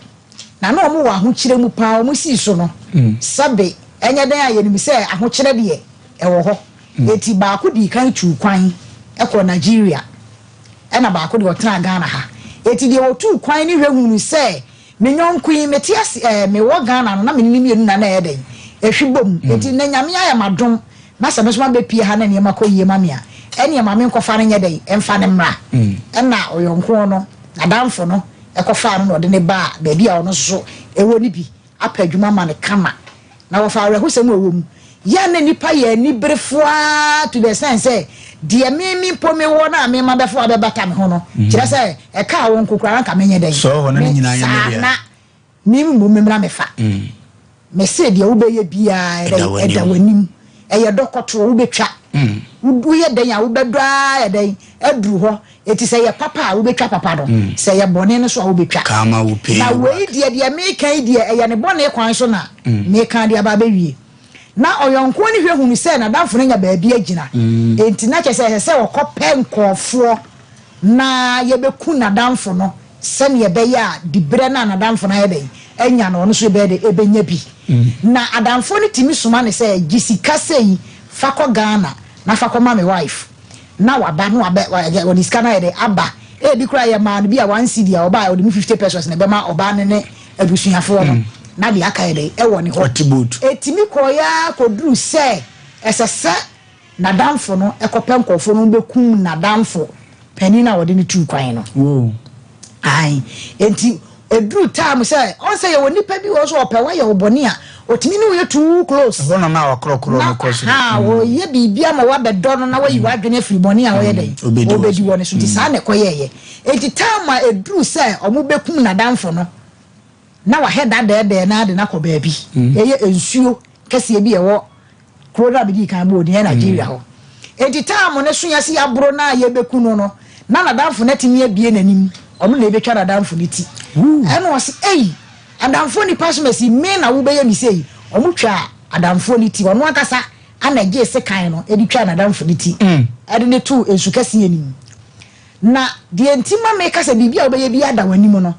na na wɔwɔ ahokyerɛ mu paa, wɔsii so no, sɛbe ɛnyɛ dɛn a yɛnim sɛ ahokyerɛ deɛ ɛwɔ hɔ, enti baako dii kan tuu kwan kɔɔ Nigeria, ɛna baako deɛ ɔtenaa Ghana ha, enti deɛ ɔtuu kwan no hwɛ hunuu sɛ me yɔnko yi mete ase ɛɛ mewɔ Ghana no na me ne no mmienu na na ɛyɛ dɛn ɛhwe bom, enti nnɛ Nyame ayɛ m'adom na sɛ me nso mabɛpue ha na nneɛma kɔ yie ma me a, ɛnneɛ ma menkɔfa no nyɛ dɛn mfa no mmra. Ɛnna ɔyɔnkoɔ no, n'adamfo no, kɔfaa no na ɔde no baa baabi a ɔno nso wɔ no bi apɛ adwuma ama no kama. Na wɔfa awerɛhosɛm a ɛwɔ mu. Yɛ a na nnipa yɛ aniberefoɔ ara to the extent sɛ deɛ me me mpo mewɔ no a me mma bɛfa abɛbata me ho no, kyerɛ sɛ ɛkaa wo nko koraa na anka menyɛ dɛn? Sɔɔ hɔ na ne nyinaa nyɛ me dea. Saa na Me mmom memmra mefa. Mese deɛ wobɛyɛ biara ɛdɛn ɛda w'anim. Ɛyɛ dɔ kɔtoɔ wobɛtwa. Woyɛ dɛn a wobɛdɔ ara ɛdɛn aduru hɔ. Enti sɛ ɛyɛ papa a wobɛtwa papa no, sɛ ɛyɛ bɔne no nso a wobɛtwa. Na wei deɛ deɛ meka yi deɛ ɛyɛ ne bɔne kwan so na meka de aba abɛwie. Na ɔyɔnkoɔ no hwɛ hunu sɛ n'adamfo no anya baabi agyina. Enti na kyerɛ sɛ ɛsɛ sɛ ɔkɔpɛ nkurɔfoɔ na yɛbɛku n'adamfo no sɛdeɛ ɛbɛyɛ a diberɛ no a n'adamfo no ayɛ dɛn anya no, ɔno nso bɛyɛ dɛn ɛbɛnya bi. Na adamfoɔ no tumi soma no sɛ, gye sika sei fa kɔ Ghana na fa kɔma me wife. Na waba na wabɛ, ɔde sika no ayɛ dɛn aba. Ebi koraa yɛmaa no bi a one cedi a, ɔbaa a ɔde mu 50 pesos na ɛbɛma ɔbaa no ne abusuafoɔ no, na deɛ aka yɛ dɛn ɛwɔ ne hɔ. Ɛtumi kɔeɛ ara kɔduru sɛ ɛsɛ sɛ N'adamfo no kɔpɛ nkurɔfoɔ no bɛkum n'adamfo panin no a ɔde no tuu kwan no. Ae. Enti ɛduru time sɛ, ɔn sɛ yɛwɔ nipa bi wɔ hɔ sɛ ɔpɛ wayɛ wo bɔne a, ɔtumi ne wo yɛ too close. Ɛhɔ na na wakorɔkorɔ no kɔ soro. Na aha, ɔyɛ biribi ama wabɛdɔ no na wayi w'adwene afiri bɔne a ɔyɛ dɛn? Ɔbɛdi wɔ no so. Nti saa na ɛkɔyɛeɛ. Enti time a ɛduru sɛ wɔbɛkum n'adamfo no, na wahɛ da dɛɛdɛɛ no ara de no akɔ baabi. Ɛyɛ nsuo kɛseɛ bi a ɛwɔ kuro no a medii kan bɔɔ din, ɛyɛ Nigeria hɔ. Enti time no so yɛse yɛaboro no a yɛbɛku no no, na n'adamfo no atumi abue n'anim, ɔno na ɛbɛtwa n'adamfo no ti. Ɛna ɔse, ei, adamfoɔ nipa so masi, me na wobɛyɛ me sei. Ɔmo twaa adamfoɔ no ti, ɔno ankasa ana ɛgyee sekan no de twaa n'adamfo no ti, ɛde no too nsu kɛseɛ no mu. Na deɛ nti ma meka sɛ biribi a wobɛyɛ biara da w'anim no,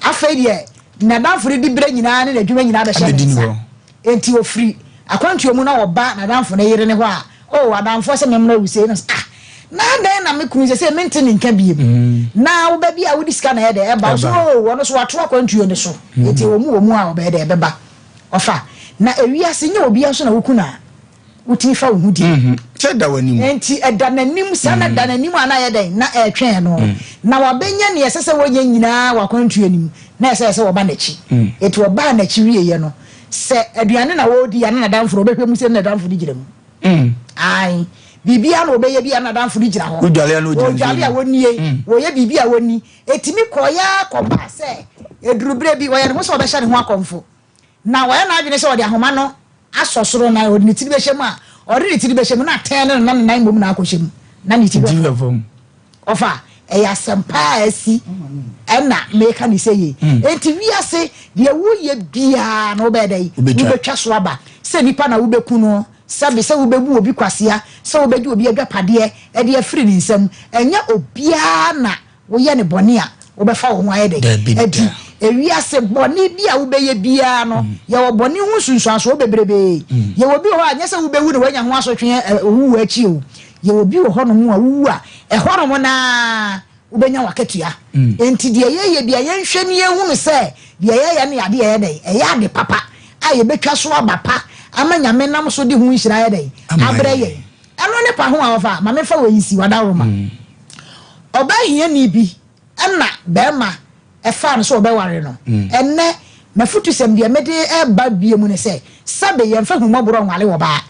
afei deɛ n'adamfo no diberɛ nyinaa ne n'adwuma nyinaa bɛhyɛ ne nsa. Enti ɔfiri akwantuo mu na ɔba n'adamfo no yere no hɔ a, Oh, adamfoɔ sɛ memmrɛ wo sei. Na ɔse, Ah, na adɛn na me kunu seesei mente ne nka biom? Na wo ba bi a wode sika na ɛyɛ dɛ ɛba? Ɔse, Oh, ɔno nso wato akwantuo no so, enti ɛwɔ mu wɔ mu a ɔbɛyɛ dɛ ɛbɛba. Ɔfa. Na ewiase nyɛ obiara nso na woku no a wotumi fa wo ho di. Sɛ ɛda w'anim. Enti ɛda n'anim, saa na ɛda n'anim a na ayɛ dɛn? Na ɛretwɛn no. Na wabɛnya nea ɛsɛ sɛ wɔnya nyinaa wɔ akwantuo no mu, na ɛsɛ sɛ wɔba n'akyi. Enti wɔbaa n'akyi wieeɛ no, sɛ aduane na wɔredi a, na n'adamfo no, ɔbɛhwɛ mu sɛ na n'adamfo no gyina mu. Ae, biribiara na ɔbɛyɛ bi a, na n'adamfo no gyina hɔ. Wodwale a na ɔgyina Wɔdwale a wɔnnie, wɔyɛ biribi a wɔnni. Ɛtumi kɔeɛ ara kɔbaa sɛ, ɛduru berɛ bi, ɔyɛ ne ho sɛ ɔbɛhyɛ ne ho akɔmfo. Na wayɛ n'adwene sɛ ɔde ahoma no asɔ soro na ɔde ne tiri bɛhyɛ mu a, Ɔde ne tiri bɛhyɛ mu na atɛn no na ne nan mmom na akɔhyɛ mu na ne ti bɛ fam. Ɔfa ɛyɛ asɛmpa a asi ɛna meka ne sɛ yie. Enti wiase deɛ woyɛ biara no wobɛyɛ dɛ wobɛtwa so aba sɛ nipa na wobɛku no sɛbi sɛ wobɛbu obi kwasea sɛ wobɛgye obi adwapadeɛ ɛde afiri ne nsam. Ɛnyɛ obiara na woyɛ ne bɔne a wobɛfa wo ho ayɛ dɛ adi. Ewiase bɔne bi a wobɛyɛ biara no, yɛwɔ bɔne ho nsunsuansoɔ bebrebee. Yɛwɔ bi wɔ hɔ a nyɛ sɛ wobɛwu na woanya ho asotwe owu akyi o. Yɛwɔ bi wɔ hɔnom a wowu a ɛhɔnom naa wobɛnya wakatua. Enti deɛ yɛyɛ bi a yɛnhwɛ ne yɛhunu sɛ deɛ yɛyɛ no yɛ ade yɛyɛ dɛ ɛyɛ ade papa a yɛbɛtwa so aba pa ama Nyame nam so de ho nhyira yɛ dɛ abrɛ yɛn. Ɛno ne pa ho a wɔfa ma mefa wɔ yi si wadaworoma. Ɔbaa hiani bi ɛna bɛrima ɛfaa no sɛ ɔbɛware no. Ɛnɛ mafutusɛm deɛ mede ɛba bie mu ne sɛ sɛbe yɛmfa humɔborɔ nwale wɔ baa.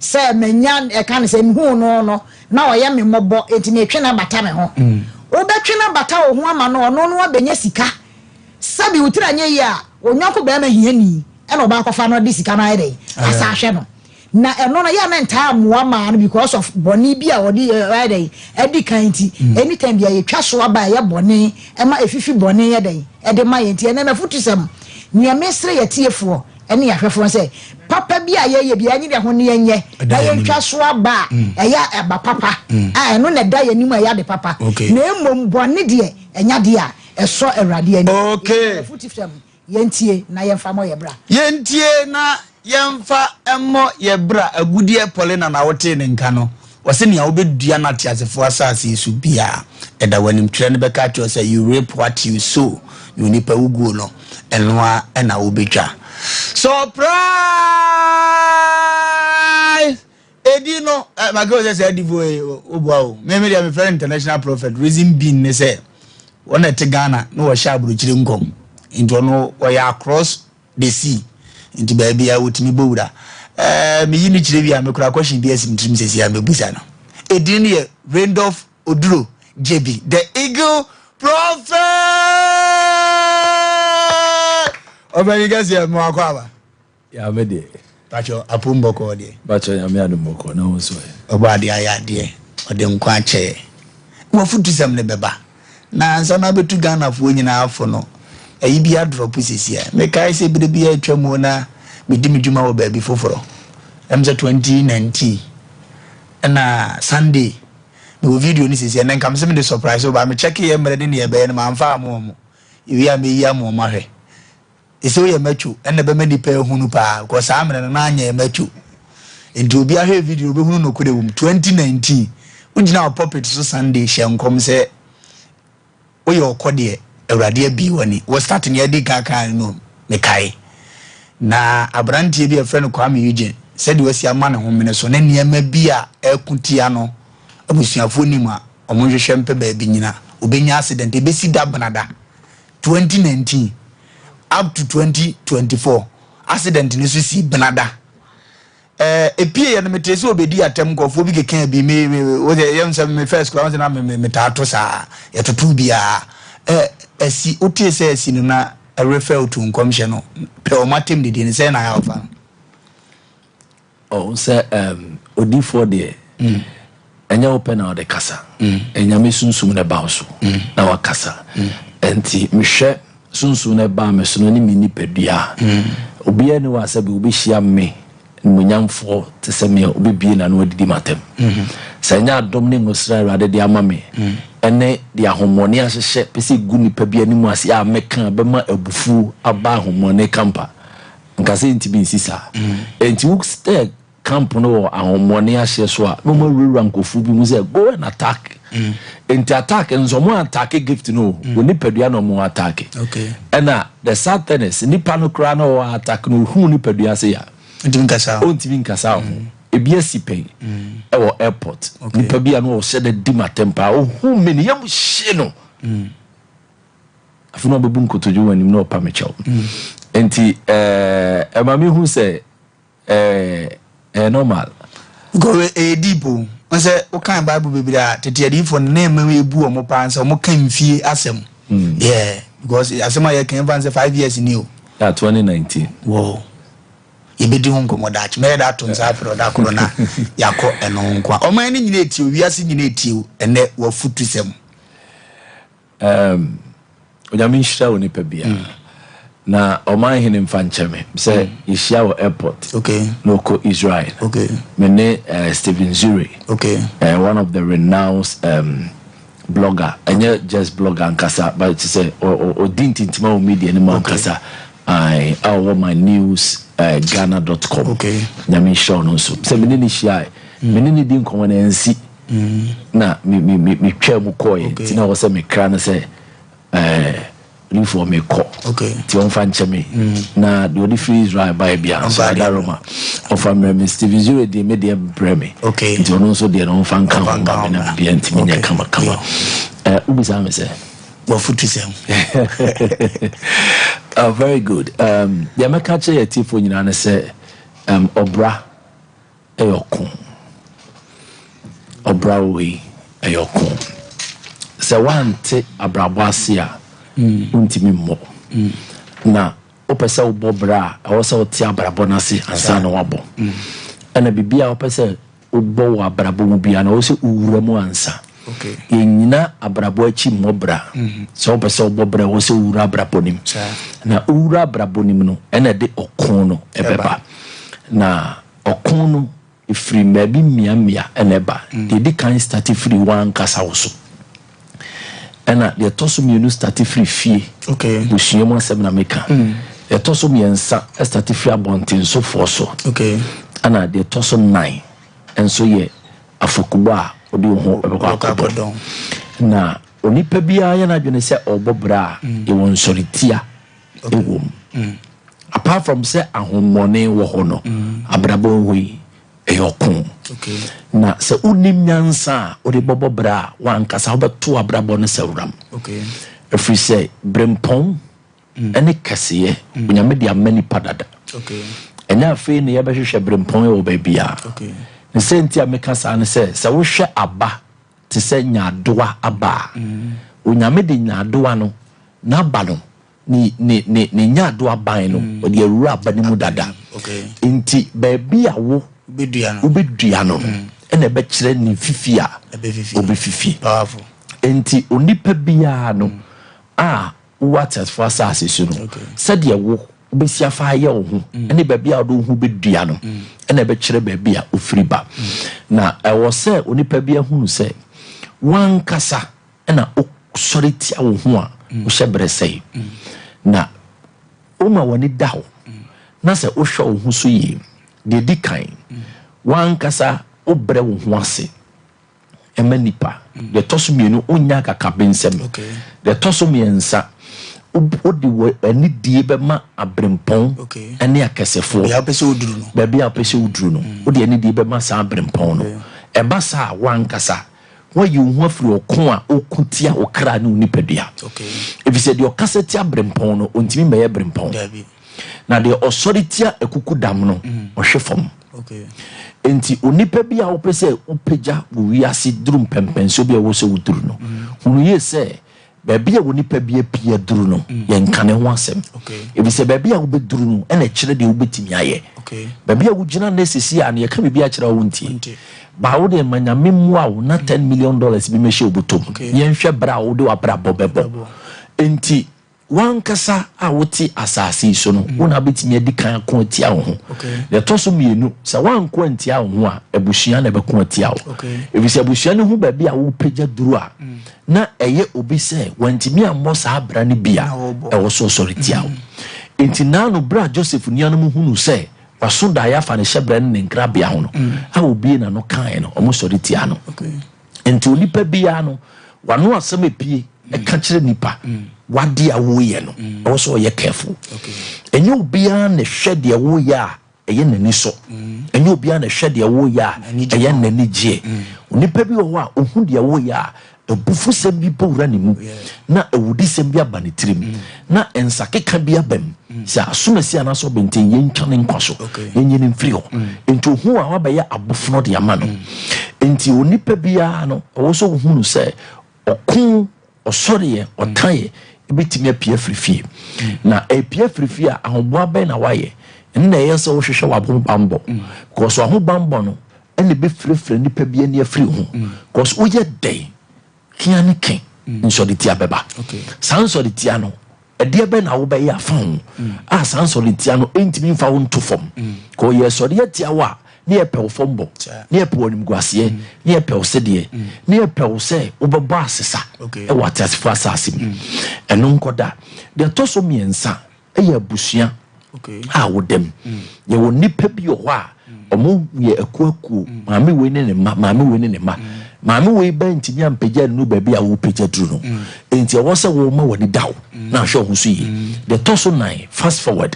Sɛ manya ɛka ne sɛ mehu no no na ɔyɛ me mmɔbɔ enti metwe no abata me ho. Wobɛtwe no abata wo ho ama no ɔno no abɛnya sika. Sɛbe wo tiri anyɛ yie a onyɔnko bɛrima hiani ɛna ɔbaa kɔfa no de sika no ayɛ dɛn asa ahwɛ no. Na ɛno no yɛ na ntaa mmoa maa no because of bɔne bi a ɔde ayɛ dɛn adi kan nti. Anytime bi a yɛtwa so aba a ɛyɛ bɔne ɛma efifi bɔne yɛ dɛn ɛde ma yɛn. Nti ɛnɛ mafutusɛm nea mesrɛ yɛ tiefoɔ ɛne yɛahwɛfoɔ sɛ papa bi a yɛyɛ bi ɛnyɛ deɛ ho ne yɛnyɛ na yɛntwa so aba a ɛyɛ ɛba papa a ɛno na ɛda yɛn anim a ɛyɛ ade papa. Na mmom bɔne deɛ ɛnya deɛ a ɛsɔ Awurade ani. Mafutusɛm yɛntie na yɛmfa mmɔ yɛ bra. Yɛntie na yɛmfa mmɔ yɛ bra. Agudeɛ Paulina na wotee ne nka no. Wɔse nea wobɛdua no ateasefoɔ asase so bia ɛda w'anim. Twerɛ no bɛka kyerɛ sɛ you reap what you sow. Na onipa wuguo no ɛno a ɛna wobɛtwa. Surprise! Edi no maka sɛ sɛ adifo yi woboa o. Me me deɛ mefrɛ no international prophet. Reason being ne sɛ wɔn na ɛte Ghana na wɔhyɛ aburokyire nkɔm. Nti ɔno ɔyɛ across the sea. Nti baabi a wotumi bɔ wura. Meyi ne kyerɛ bi a mekura question bi asi me tirim sɛsi a mebusa no. Edin no yɛ Randolph Oduro Jebi, the Eagle Prophet. Ɔbɛni kɛseɛ mo akɔ aba. Ya me deɛ. Pacho apom bɔkɔɔ deɛ. Pacho Nyame adom bɔkɔɔ na wo nso ɛ. Ɔbɔ adeɛ ayɛ adeɛ ɔde nkwa akyɛ yɛ. Wafutusɛm no bɛba na ansa na abɛtu Ghanafoɔ nyinaa fo no ayi bi adrɔpo sisi a. Mekae sɛ berɛ bi atwa mu na medi me dwuma wɔ baabi foforɔ. Ɛm sɛ 2019 ɛna Sunday mewɔ video no sisi ɛnɛ nka mesɛ mede surprise wo ba me check yɛ mmerɛ ne neɛ ɛbɛyɛ no mamfa ama ɔmo. Ewie a mɛyi ama ɔmo ahwɛ. Ɛsɛ woyɛ macho ɛna ɛbɛma nipa ahunu paa because saa mmerɛ no na anyɛ macho nti obi ahwɛ video obɛhunu nokorɛ wɔ mu. 2019 wogyina wɔ pulpit so Sunday hyɛ nkɔm sɛ woyɛ ɔkɔ deɛ Awurade abie w'ani. Wɔ start ne adi kan kan no mekae na aberanteɛ bi a ɛfrɛ no Kwame Eugene sɛdeɛ wasi ama ne ho mene so ne nneɛma bi a ɛko tia no abusuafoɔ nim a ɔmo nhwehwɛ mpɛ baabi nyina obɛnya accident ɛbɛsi da benada 2019 up to 2024 accident no so si benada. Epie yɛ no mete sɛ obɛdi atɛm nkɔfoɔ bi keka bi me me wo sɛ yɛm sɛ me first kora wo sɛ na me me metaa to saa yɛtoto biara. Asi wotee sɛ asi no na ɛrefer to nkɔmhyɛ no pɛ ɔmo atɛm didi no sɛ na ayɛ ɔfa no. Oh, sɛ odiifoɔ deɛ ɛnyɛ wo pɛ na ɔde kasa. Ɛnyame sunsum na ɛba wo so na wakasa. Nti mehwɛ sunsum na ɛbaa me so no ne me nipadua. Obiara ni wɔ asɛ bi wobɛhyia me nimonyamfoɔ te sɛ me a wobɛbie n'ano adidi m'atɛm. Sɛ ɛnyɛ adom ne ngosra Awurade de ama me ɛne de ahommɔne ahyehyɛ pɛ sɛ egu nipa bi anim ase a mɛka bɛma abufuo aba ahommɔne kampa. Nka sɛ ntumi nsi saa. Nti wo sɛ camp no wɔ ahommɔne ahyeɛ so a na ɔmo awurawura nkurɔfoɔ bi mu sɛ go and attack. Nti attack nso ɔmo attack gift no o nipadua na ɔmo attack. Ɛna the sad thing is nipa no koraa na ɔwɔ attack no ohun nipadua se ya. Ntumi nkasa. Ɔntumi nkasa ho. Ebi asi pɛn ɛwɔ airport. Nipa bi a na ɔhyɛ dɛ di ma tɛm paa ohun mi ne yam hye no. Afei na ɔbɛbu nkotodwe wɔ anim na ɔpa me kyɛw. Nti ɛma mi hu sɛ ɛɛ normal. Because ɛyɛ deep o. N sɛ wokan Bible bebree a tete adiyifoɔ no na ɛma ebu wɔn paa sɛ wɔn ka mfie asɛm. Yeah, because asɛm a yɛka yɛmfa n sɛ 5 years ni o. Yeah, 2019. Wow. Yɛbɛdi ho nkɔmmɔ daakye. Mɛyɛ da ato nsa afrɛ ɔda koro na yɛakɔ ɛno ho nko a. Ɔman no nyina ɛtie o, wiase nyina ɛtie o, ɛnɛ w'afutusɛm. Um, Onyame nhyira wo nipa biara. Mm. Na ɔman hene mfa nkyɛ me sɛ mm. yɛhyia wɔ airport. Okay. Na ɔkɔ Israel. Okay. Me ne Stephen Zuri. Okay. One of the renowned blogger. Ɛnyɛ just blogger ankasa, but te sɛ ɔdi ntintima wɔ media no mu ankasa. Ae, a ɔwɔ my news Ghana dot com. Okay. Nyame nhyira ɔno nso. Sɛ me ne ne hyiae, me ne ne di nkɔmmɔ na ɛnsi. Na me me me metwaa mu kɔɔeɛ. Nti na ɛwɔ sɛ mekra no sɛ ɛɛ Odiyifoɔ mekɔ. Okay. Nti ɔmfa nkyɛ me. Na deɛ ɔde firi Israel baeɛ biara nso Ɔmfa ada deɛ. Roma. Ɔmfa mmerɛ me. Stephen Zure deɛ me deɛ brɛ me. Okay. Nti ɔno nso deɛ no ɔmfa nka Ɔmfa ho nka ma ho me na mmra. biribiara ntumi nyɛ Okay. kama kama. Yeah. Eh, wobisa me sɛ? W'afutusɛm. Oh, very good. Deɛ mɛka kyerɛ yɛn atiefoɔ nyinaa ne sɛ, ɔbra yɛ ɔko. Ɔbra wei ɛyɛ ɔko. Sɛ woante abrabɔ ase a, wontumi mmɔ. Na wopɛ sɛ wobɔ bra a, ɛwɔ sɛ wote abrabɔ no ase ansa na woabɔ. Ɛna biribi a wopɛ sɛ wobɔ wɔ abrabɔ mu biara no, ɛwɔ sɛ wowura mu ansa. Yɛnnyina abrabɔ akyi mmɔ bra. Sɛ wopɛ sɛ wobɔ bra, ɛwɔ sɛ wowura abrabɔ no mu. Na wowura abrabɔ no mu no, ɛna ɛde ɔko no ɛbɛba. Na ɔko no, ɛfiri mmaabi mmeammea na ɛba. Deɛ ɛdi kan starte firi w'ankasa wo so. Ɛna deɛ ɛtɔ so mmienu starte firi fie. Busua mu asɛm na meka. Deɛ ɛtɔ so mmiɛnsa starte firi abɔntensofoɔ so. Ɛna deɛ ɛtɔ so nnan nso yɛ afɔkubɔ a wode wo ho bɛkɔ akɔbɔ. Na onipa biara yɛ n'adwene sɛ ɔrebɔ bra a, yɛwɔ nsɔretia wɔ mu. Apart from sɛ ahommɔne wɔ hɔ no, abrabɔ wɔ hɔ yi, ɛyɛ ɔko. Na sɛ wonim nyansa a wode bɔbɔ bra a, w'ankasa wobɛto abrabɔ no sɛ wuram. Ɛfiri sɛ berempɔn ne kɛseyɛ, Onyame de ama nipa dada. Ɛnyɛ afei na yɛbɛhwehwɛ berempɔn wɔ baabiara. Ne sɛ nti a meka saa ne sɛ, sɛ wohwɛ aba te sɛ nyaadoa aba a, Onyame de nyaadoa no, n'aba no, ne ne ne ne nyaadoa ban no, ɔde awura aba no mu dada. Nti baabi a wo wobɛdua no no, ɛna ɛbɛkyerɛ ne fifi a ɔbɛfifi. Nti onipa biara no a wowɔ ateasefoɔ asase so no, sɛdeɛ wo wobɛsi afa ayɛ wo ho ne baabi a wode wo ho bɛdua no ɛna ɛbɛkyerɛ baabi a wofiri ba. Na ɛwɔ sɛ onipa bi ahunu sɛ wankasa ɛna wosɔre tia wo ho a wohyɛ berɛ sɛe. Na woma w'ani da hɔ na sɛ wohwɛ wo ho so yie, deɛ ɛdi kan, wankasa wobrɛ wo ho ase ɛma nipa. Deɛ ɛtɔ so mmienu, wonyɛ akakabensɛm. Deɛ ɛtɔ so mmiɛnsa, wode w'anidie bɛma aberempɔn ne akɛsefoɔ. Baabi a wopɛ sɛ woduru no, wode anidie bɛma saa aberempɔn no. Ɛba saa a, w'ankasa woayi wo ho afiri ɔko a woko tia wo kra ne wo nipadua. Ɛfiri sɛ deɛ ɔkasa tia aberempɔn no, ɔntumi mmɛyɛ berempɔn. Na deɛ ɔsɔre tia akukudam no, ɔhwe fam. Enti onipa bi a wopɛ sɛ wopagya wɔ wiase duru mpɛmpɛnsoɔ bi a ɛwɔ sɛ woduru no, hunu yie sɛ baabi a onipa bi apue aduru no, yɛnka ne ho asɛm. Ɛfiri sɛ baabi a wobɛduru no na ɛkyerɛ deɛ wobɛtumi ayɛ. Baabi a wogyina nnɛ seesei a no, yɛka biribi akyerɛ wo a wontie. Baa wo deɛ ma Nyame mmoa wo na $10 million bi mmɛhyɛ wo bɔtɔ mu. Yɛnhwɛ berɛ a wode w'abrabɔ bɛbɔ. Enti W'ankasa a wote asase yi so no, wo na wobɛtumi adi kan ako atia wo ho. Deɛ ɛtɔ so mmienu, sɛ woanko antia wo ho a, abusua na ɛbɛko atia wo. Ɛfiri sɛ abusua no hu baabi a worepagya duru a, na ɛyɛ obi sɛ wantumi ammɔ saa bra no bi a, ɛwɔ sɛ ɔsɔre tia wo. Enti naano berɛ a Joseph nuanom hunuu sɛ waso daeɛ afa ne hyɛberɛ ne ne nkrabea ho no, a ɔbuee n'ano kaeɛ no, wɔsɔre tiaa no. Nti onipa biara no, w'ano asɛm epie ɛka kyerɛ nipa, w'ade a woyɛ no, ɛwɔ sɛ ɔyɛ careful. Ɛnyɛ obiara na ɛhwɛ deɛ woyɛ a ɛyɛ n'ani sɔ. Ɛnyɛ obiara na ɛhwɛ deɛ woyɛ a ɛyɛ n'ani gyeɛ. Onipa bi wɔ hɔ a, ohu deɛ woyɛ a, abufusɛm bi bɔ wura ne mu, na awudisɛm bi aba ne tirim, na nsakeka bi aba mu. Sɛ asomasi anaasɛ ɔbɛnten, yɛntwa ne nkwa so, yɛnyi no mfiri hɔ. Nti ohu a wabɛyɛ abofono de ama no. Nti onipa biara no, ɛwɔ sɛ ohunu sɛ ɔko, ɔsɔreɛ, ɔtaeɛ ebɛtumi apue afiri fie. Na ɛpue afiri fie a, ahoboa bɛn na wayɛ? Ɛno na ɛyɛ sɛ wohwehwɛ w'ahobammɔ. Because w'ahobammɔ no ɛna ɛbɛfirafira nnipa bi ani afiri ho. Because woyɛ dɛn, kea ne ke, nsɔretia bɛba. Saa nsɔretia no, ɛdeɛ bɛn na wobɛyɛ afa ho a saa nsɔretia no ɛntumi mfa wo nto fam? Kɔ yɛ sɔre atia wo a, ne yɛpɛ wo fam bɔ, ne yɛpɛ wo animguaseɛ, ne yɛpɛ wo sedeɛ, ne yɛpɛ wo sɛ wobɛbɔ asesa wɔ ateasefoɔ asase mu. Ɛno nkɔda. Deɛ ɛtɔ so mmiɛnsa, yɛ abusua a woda mu. Yɛwɔ nnipa bi wɔ hɔ a wɔn yɛ akuakuo, maame wei ne ne mma, maame wei ne ne mma. Maame wei ba ntumi ampagya nnuru baabi a wopagya duru no. Enti ɛwɔ sɛ woma w'ani da wo na ahwɛ wo ho so yie. Deɛ ɛtɔ so nan, fast forward,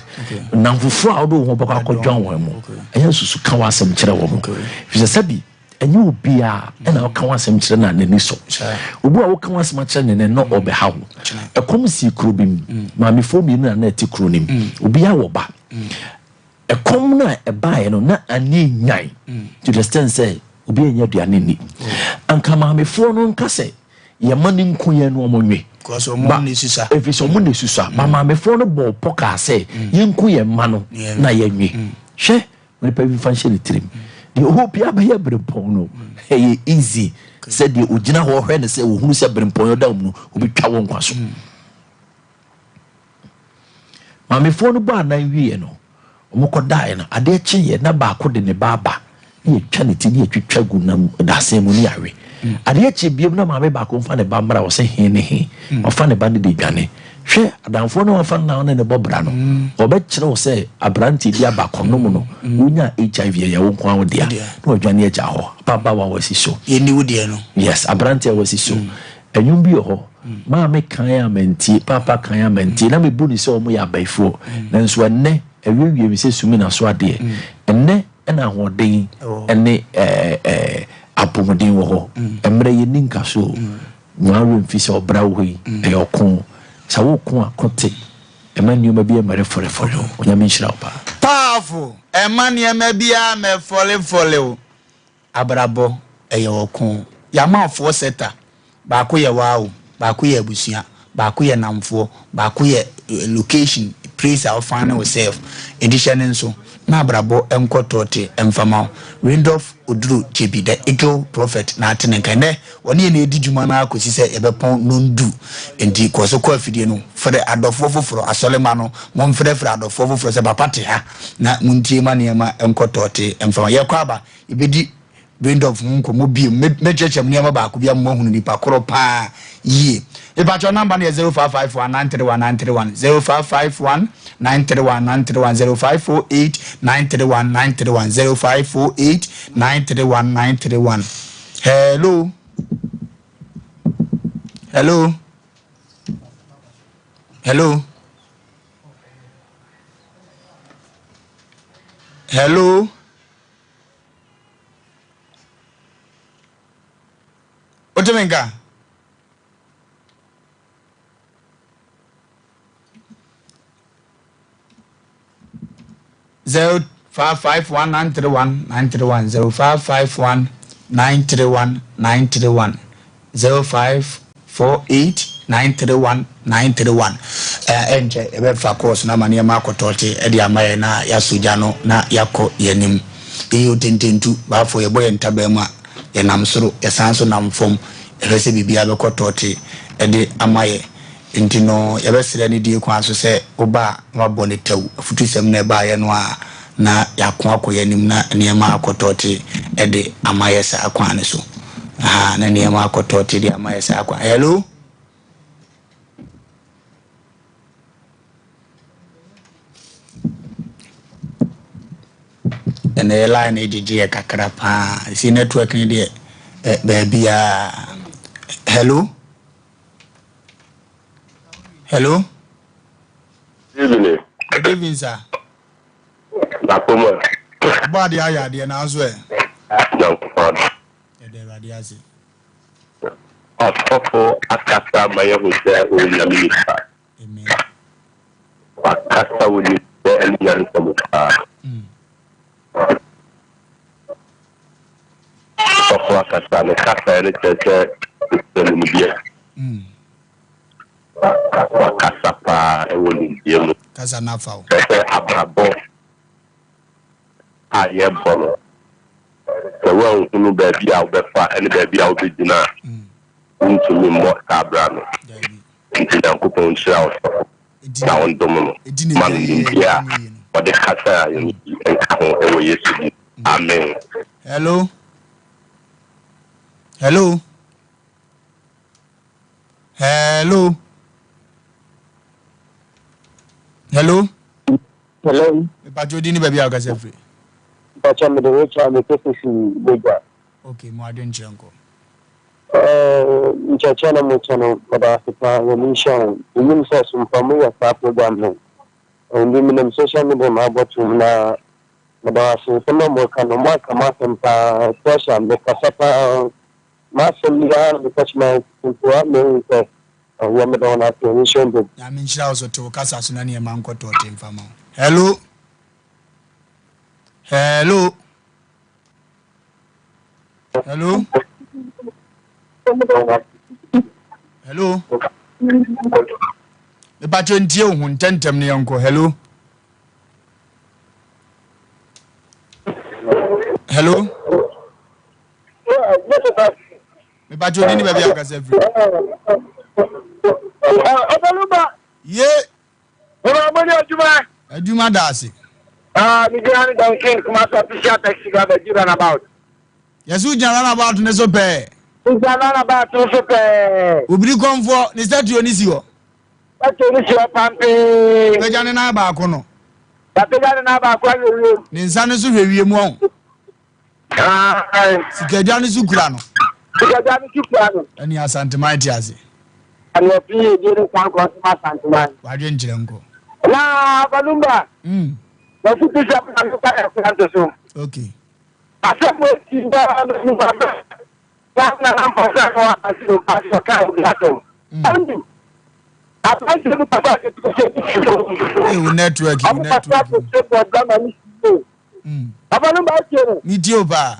nnamfofoɔ a wode wo ho bɛkɔ akɔdwan wɔn mu, ɛyɛ nsusu ka w'asɛm kyerɛ wɔn. Ɛfiri sɛ sɛbi Ɛnyɛ obiara na woka w'asɛm kyerɛ no a n'ani sɔ. Obi a woka w'asɛm akyerɛ no nnɛ no ɔbɛha wo. Ɛkɔm sii kuro bi mu. Maamefoɔ mmienu na na ɛte kuro no mu. Obiara wɔ ba. Ɛkɔm no a ɛbaeɛ no na ani nyan to the extent sɛ obiara nnya aduane nni. Anka maamefoɔ no nka sɛ yɛn mma no nku yɛn na wɔnwe. Ba, ɛfiri sɛ wɔn na ɛsusua. Ba maamefoɔ no bɔɔ pɔ kaa sɛ yɛnku yɛn mma no na yɛnwe. Hwɛ! Onipa bi mfa nhyɛ ne tirim. Deɛ ɔwɔ biara bɛyɛ berempɔn no, ɛyɛ easy sɛ deɛ ɔgyina hɔ hwɛ no sɛ ɔhunu sɛ berempɔn ɔda mu no, ɔbɛtwa wo nkwa so. Maamefoɔ no bɔ anan wieɛ no, wɔkɔdaeɛ no, adeɛ kyeeɛ na baako de ne ba aba ne yɛtwa ne ti ne yɛtwitwa gu nam dasɛn mu ne yɛawe. Adeɛ kye biom na maame baako mfa ne ba mmra, ɔsɛ he ne he, wafa ne ba no de dwane. Hwɛ, adamfoɔ no a wafa no na ɔne no bɔ bra no, ɔbɛkyerɛ wo sɛ aberanteɛ bi aba kɔnom no, wonyaa HIV ɛyɛ wo nko ara wo dea, na wadwane agya hɔ. Ababaawa a wasi so. Yɛnni wo deɛ no. Yes, aberanteɛ a wasi so. Ɛnwom bi wɔ hɔ, maame kan a mantie, paapa kan a mantie, na mebu no sɛ wɔyɛ abayifoɔ. Nanso ɛnnɛ, awiewie me sɛ sumina so adeɛ. Ɛnnɛ na ahoɔden ne apɔmuden wɔ hɔ. Mmerɛ yɛnni nkaso o. Mma wo werɛ mfi sɛ ɔbra wɔ hɔ yi, ɛyɛ ɔko. Sɛ woreko a, ko te. Mma nneɛma biara mmɛrefɔrefɔre wo. Onyame nhyira wo paa. Powerful, ɛmma nneɛma biara mmɛfɔlefɔle wo. Abrabɔ, ɛyɛ ɔko. Yɛama afoɔ sɛta. Baako yɛ waa o, baako yɛ abusua, baako yɛ nnamfoɔ, baako yɛ location, place a wo find wo self. Enti hyɛ no nso na abrabɔ nkɔ tɔɔte mfa ma wo. Rindolph Oduro Gyebi, The Eagle Prophet na ate ne nka. Ɛnnɛ, Wɔne yɛn redi dwuma no ara kɔsi sɛ yɛbɛpɔn nnɔndu. Enti kɔ so kɔ afidie no, frɛ adɔfoɔ foforɔ, asɔremma no, momfrɛfrɛ adɔfoɔ foforɔ sɛ papa te ha na montie ma nneɛma nkɔ tɔɔtee mfa ma. Yɛkɔ aba, yɛbɛdi Braindorf ho nkɔmmɔ bio. Mɛkyerɛkyerɛ mo nneɛma baako bi ama moahunu nipa korɔ paa yie. Mepakyɛw number no yɛ 0551 931 931, 0551 931 931, 0548 931 931, 0548 931 931. Hello. Hello. Hello. Hello. Wotumi nka? 0551 931 931 0551 931 931 0548 931 931 Ɛnkyɛ yɛbɛfa kɔɔso no ama nneɛma akɔtɔɔte de ama yɛn na yɛasɔ gya no na yɛakɔ yɛn anim. Yɛyɛ otententu, baafo yɛbɔ yɛn ntaban mu a, yɛnam soro, yɛsan nso nam fam, yɛhwɛ sɛ biribiara bɛkɔ tɔɔte de ama yɛn. Enti no, yɛbɛsrɛ no die kwan so sɛ woba a na wabɔ no tɛw, afutusɛm no a ɛbaeɛ no a na yɛako akɔ yɛn anim na nneɛma akɔ tɔɔte de ama yɛ saa kwan no so. Aha, na nneɛma akɔ tɔɔte de ama yɛ saa kwan. Hello? Ɛnna yɛ line no gyegye yɛ kakra paa. Si network no deɛ baabiara. Hello? Hello. Good evening. Good evening, sir. Nakoma. Ɔbɔ adeɛ ayɛ adeɛ nanso ɛ. Nyankopɔn. Yɛda Awurade ase. Ɔsɔfo akasa ma yɛhu sɛ ɔyɛ Nyame nipa. Amen. Wakasa wɔ nimdeɛ ne nyansa mu paa. Ɔsɔfo akasa, ne kasaeɛ no kyerɛ sɛ ɔkura nimdeɛ. Wakasa paa wɔ nimdeɛ mu. Kasa no afa wo. Kyerɛ sɛ abrabɔ. a yɛbɔ no, sɛ woanhunu baabi a wobɛfa ne baabi a wobɛgyina a, wontumi mmɔ saa bra no. Nti Nyankopɔn nhyira wo sɔfo na ɔndom no ma no nimdeɛ a ɔde kasa a yɛn yi nka ho wɔ Yesu din mu. Amen. Hello. Hello. Hello. Hello. Hello. Mepatwo di ne baabi a wokasa firi. Mpakyɛ mede Rachel mekasa fi Bogya. Ok, mo adwenkyerɛ nkɔ. Eh, nkyerɛkyerɛ na mokyɛ no meda ase paa Nyame nhyira wo. Menim sɛ sompa moyɛ saa program no. Ɛnde menam social media ma abɔtom na meda wo ase nsɛm a moka no moaka m'asɛm paa especially mekasa paa m'asɛm biara na meka kyerɛ mpo a mehu sɛ ɛyɛ meda wɔn ase Nyame nhyira wo. Nyame nhyira wo so te wo kasa so na nneɛma nkɔ tɔɔte mfa ma wo. Hello. Hello. Hello. Hello. Mepatwo ntie wo ho ntɛntɛm ne yɛnkɔ. Hello. Hello. Mepatwo ni ne baabi a wokasa firi. Ɔbɛluma. Ye. Ɔbɛluma adwuma. Adwuma da ase. Ah, mi gyina ne Duncan Kumasi official taxi driver di runabout. Yɛsɛ wogyina runabout ne so pɛɛ. Wogyina runabout no so pɛɛ. Obiri kɔmfoɔ ne statue ne si hɔ. Statue ne si hɔ pampee. Pagya ne nan baako no. Wapagya ne nan baako ahwɛ wiem. Ne nsa no so hwɛ wiem ɔho. Sikadwa no so kura no. Sikadwa no so kura no. Ɛne Asanteman te ase. Ɛne ɔpi yɛ die ne san kɔ so ma Asanteman. Wadwe nkyerɛ nkɔ. Na Balumba. Wɔsi bishop na meka yɛ kura so. Okay. Asɛm wo ti ba no mu ba ba. Na na na mpɔsa no asase no pa so ka obi asɛm. Andu. Aberanteɛ bi papa Ee wo network wo network. Papa no ba tie no. Mi tie o paa.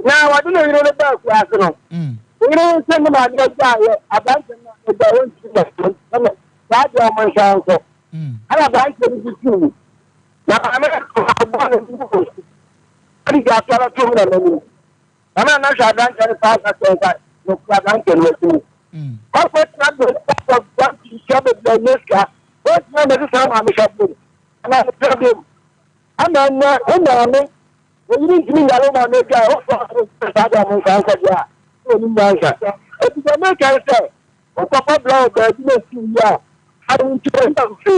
Na wɔde ne yere no baa akuase no. Ne yere no sɛ ne maame agya ayɛ aberanteɛ no maame agya wɔntumi na ɛna saa deɛ ɔmo nsa nkɔ. Ɛna aberanteɛ no tutu mu. Na maame no ɔbɔ ne ho ɔde gya ato ara to mu na n'anim. Maame na n'ahwɛ aberanteɛ no saa aka kyerɛ nsa na ɔkura aberanteɛ no akyi. Ɔkɔ tena baabi a sika bebree nyɛ sika. Wɔntumi amɛsi saa maame hwɛ bom. Anaa ne pɛ bom. Ama nnɛ wo maame oyiri ntumi nyare wo maame agya a wofɔ saa de ɔmo nsa nkɔ deɛ a na onim nyansa. Eti deɛ meka ne sɛ wo papa bra wɔ baabi na esi wie a awo nti wɔn mfe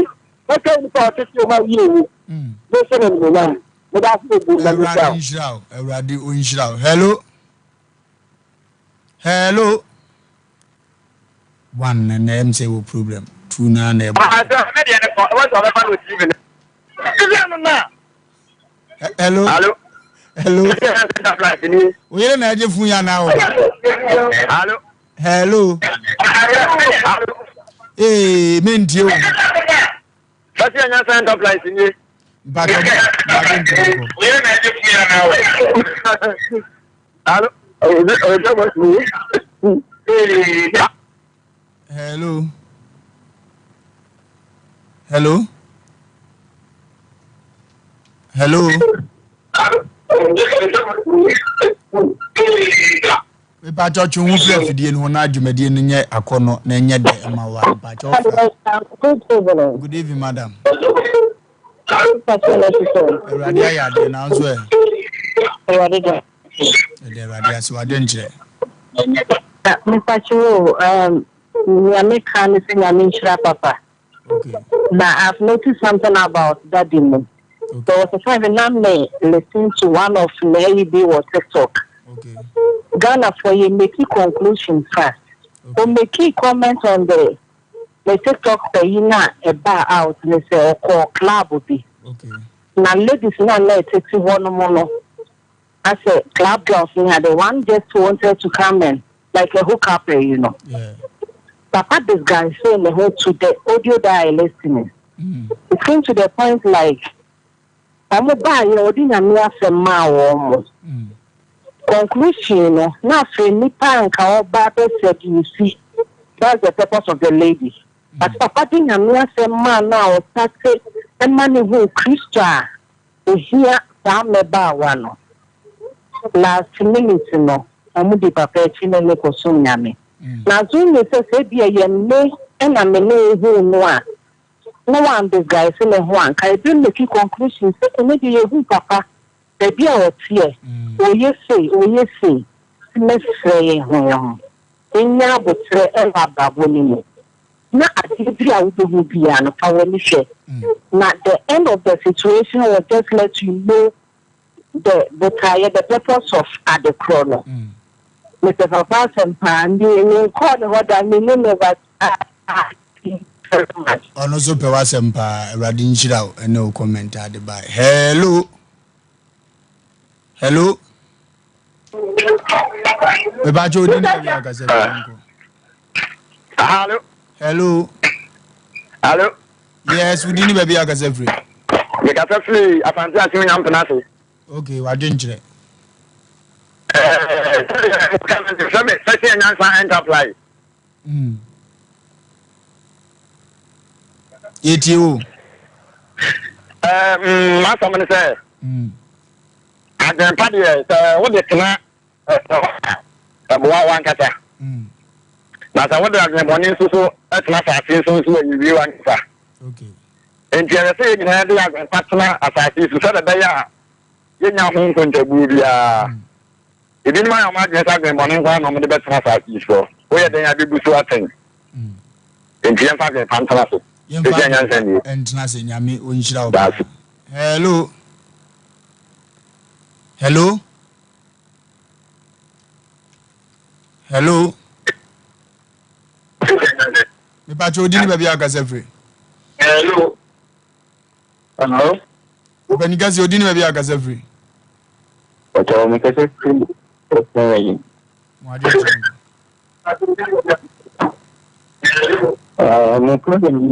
bɛka nipa a ɔtete ma wie wo ne nhyɛ no animuonyam. Meda ase bebree na Awurade nhyira wo. Awurade ɔnhyira wo. Hello. Hello. One na na ɛm sɛ wɔ problem. Two na na ɛbɔ. Ah, sɛ me deɛ ne kɔ, ɛwɔ sɛ ɔbɛfa no TV no. Hello. Hello. Hello. Oyere na ɛgye fun ya na wɔ. Hello. Hello. Hello. Ee, me ntie o. Basi anya sa enterprise nie. Mpatsɔ mpatsɔ ntie nkɔ. Oyere na ɛgye fun ya na wɔ. Hello. Hello. Hello. Hello. Mepakyɛw twe wo ho firi afidie no ho na dwumadie no nyɛ akɔnnɔ na ɛnyɛ dɛ ma wo a. Mepakyɛw fra. Good evening. Good evening, madam. Awurade ayɛ adeɛ nanso ɛ. Awurade da. Ɛde Awurade ase wadwenkyerɛ. Mepakyɛw o, um, nea meka ne sɛ Nyame nhyira papa. Okay. Na I've noticed something about daddy mu. Okay. There was a time na me listen to one of n'ayi bi wɔ TikTok. Okay. Ghana for yɛ make conclusion fast. Okay. O make comment on the ne TikTok payi na ɛbaa out ne sɛ ɔkɔɔ club bi. Okay. Na ladies na na ɛtete hɔ no mu no asɛ club girls ne ade one just wanted to come and like a hook up eh. Yeah. Papa disguise ne ho to the audio that I listening. It came to the point like ɔmo baayɛ ɔde Nyame asɛm maa wɔn mo. Conclusion no na afei nipa a nka ɔba bɛ seduce that's the purpose of the lady. But papa de Nyame asɛm maa no a ɔsate ɛma ne hu Kristo a ohia. Saa mmabaawa no, last minute no, wɔn di papa akyi ne no kɔsom Nyame. Na so nni sɛ sɛ ebia ɛyɛ me na me ne wo huu no a, na wandisguise ne ho a, nka yɛbɛ make conclusion sɛ ɛnɛ deɛ yɛhu papa, baabi a ɔteɛ, ɔyɛ sei, ɔyɛ sei. Mɛsrɛ yɛn ho yɛn ho, yɛnya aboterɛ wɔ abrabɔ no mu. Na adeɛ bi a wobɛhu biara no, fa w'ani hwɛ. Na the end of the situation will just let you know the botaeɛ, the purpose of ade korɔ no. Mepɛ papa asɛm paa. Me menkɔɔ ne hɔ da, mennim no but I like him very much. Ɔno nso pɛ w'asɛm paa. Awurade nhyira wo ɛne wo comment a de bae. Hello. Hello. Mepakyɛ odi na baabi akasa fi nkɔ. Hello. Hello. Hello. Yes, wodi ni baabi akasa firi. Mekasa firi Asante Ase Onyampena ase. Okay, wadwenkyerɛ. Sɛ me sɛ sɛ nyansa enterprise. Yɛtie o. M'asɛm ne sɛ adwempa deɛ sɛ wode tena hɔ a ɛboa w'ankasa. Na sɛ wode adwemmɔne nso so tena asase so nso a ɛwie w'ankasa. Enti ɛsɛ sɛ yɛn nyinaa de adwempa tena asase so sɛdeɛ ɛbɛyɛ a yɛnnya ho nkontabuo biara. Ebinom ayɛ wɔn adwene sɛ adwemmɔne nko ara na wɔde bɛtena asase yi soɔ. Woyɛ dɛn a bɛbu so atɛn. Enti yɛmfa adwene pa ntena ase. Yɛmfa adwene pa ntena ase. Nyame ɔnhyira wo paa. Hello. Hello. Hello. Mepakyɛ odi ne baabi a akasa firi. Hello. Hello. Ɔpɛni kɛse odi ne baabi a akasa firi. Ɔtɔ mi kɛse firi ɛsɛn yi. Mo adwene kyerɛ nko. Mo program yi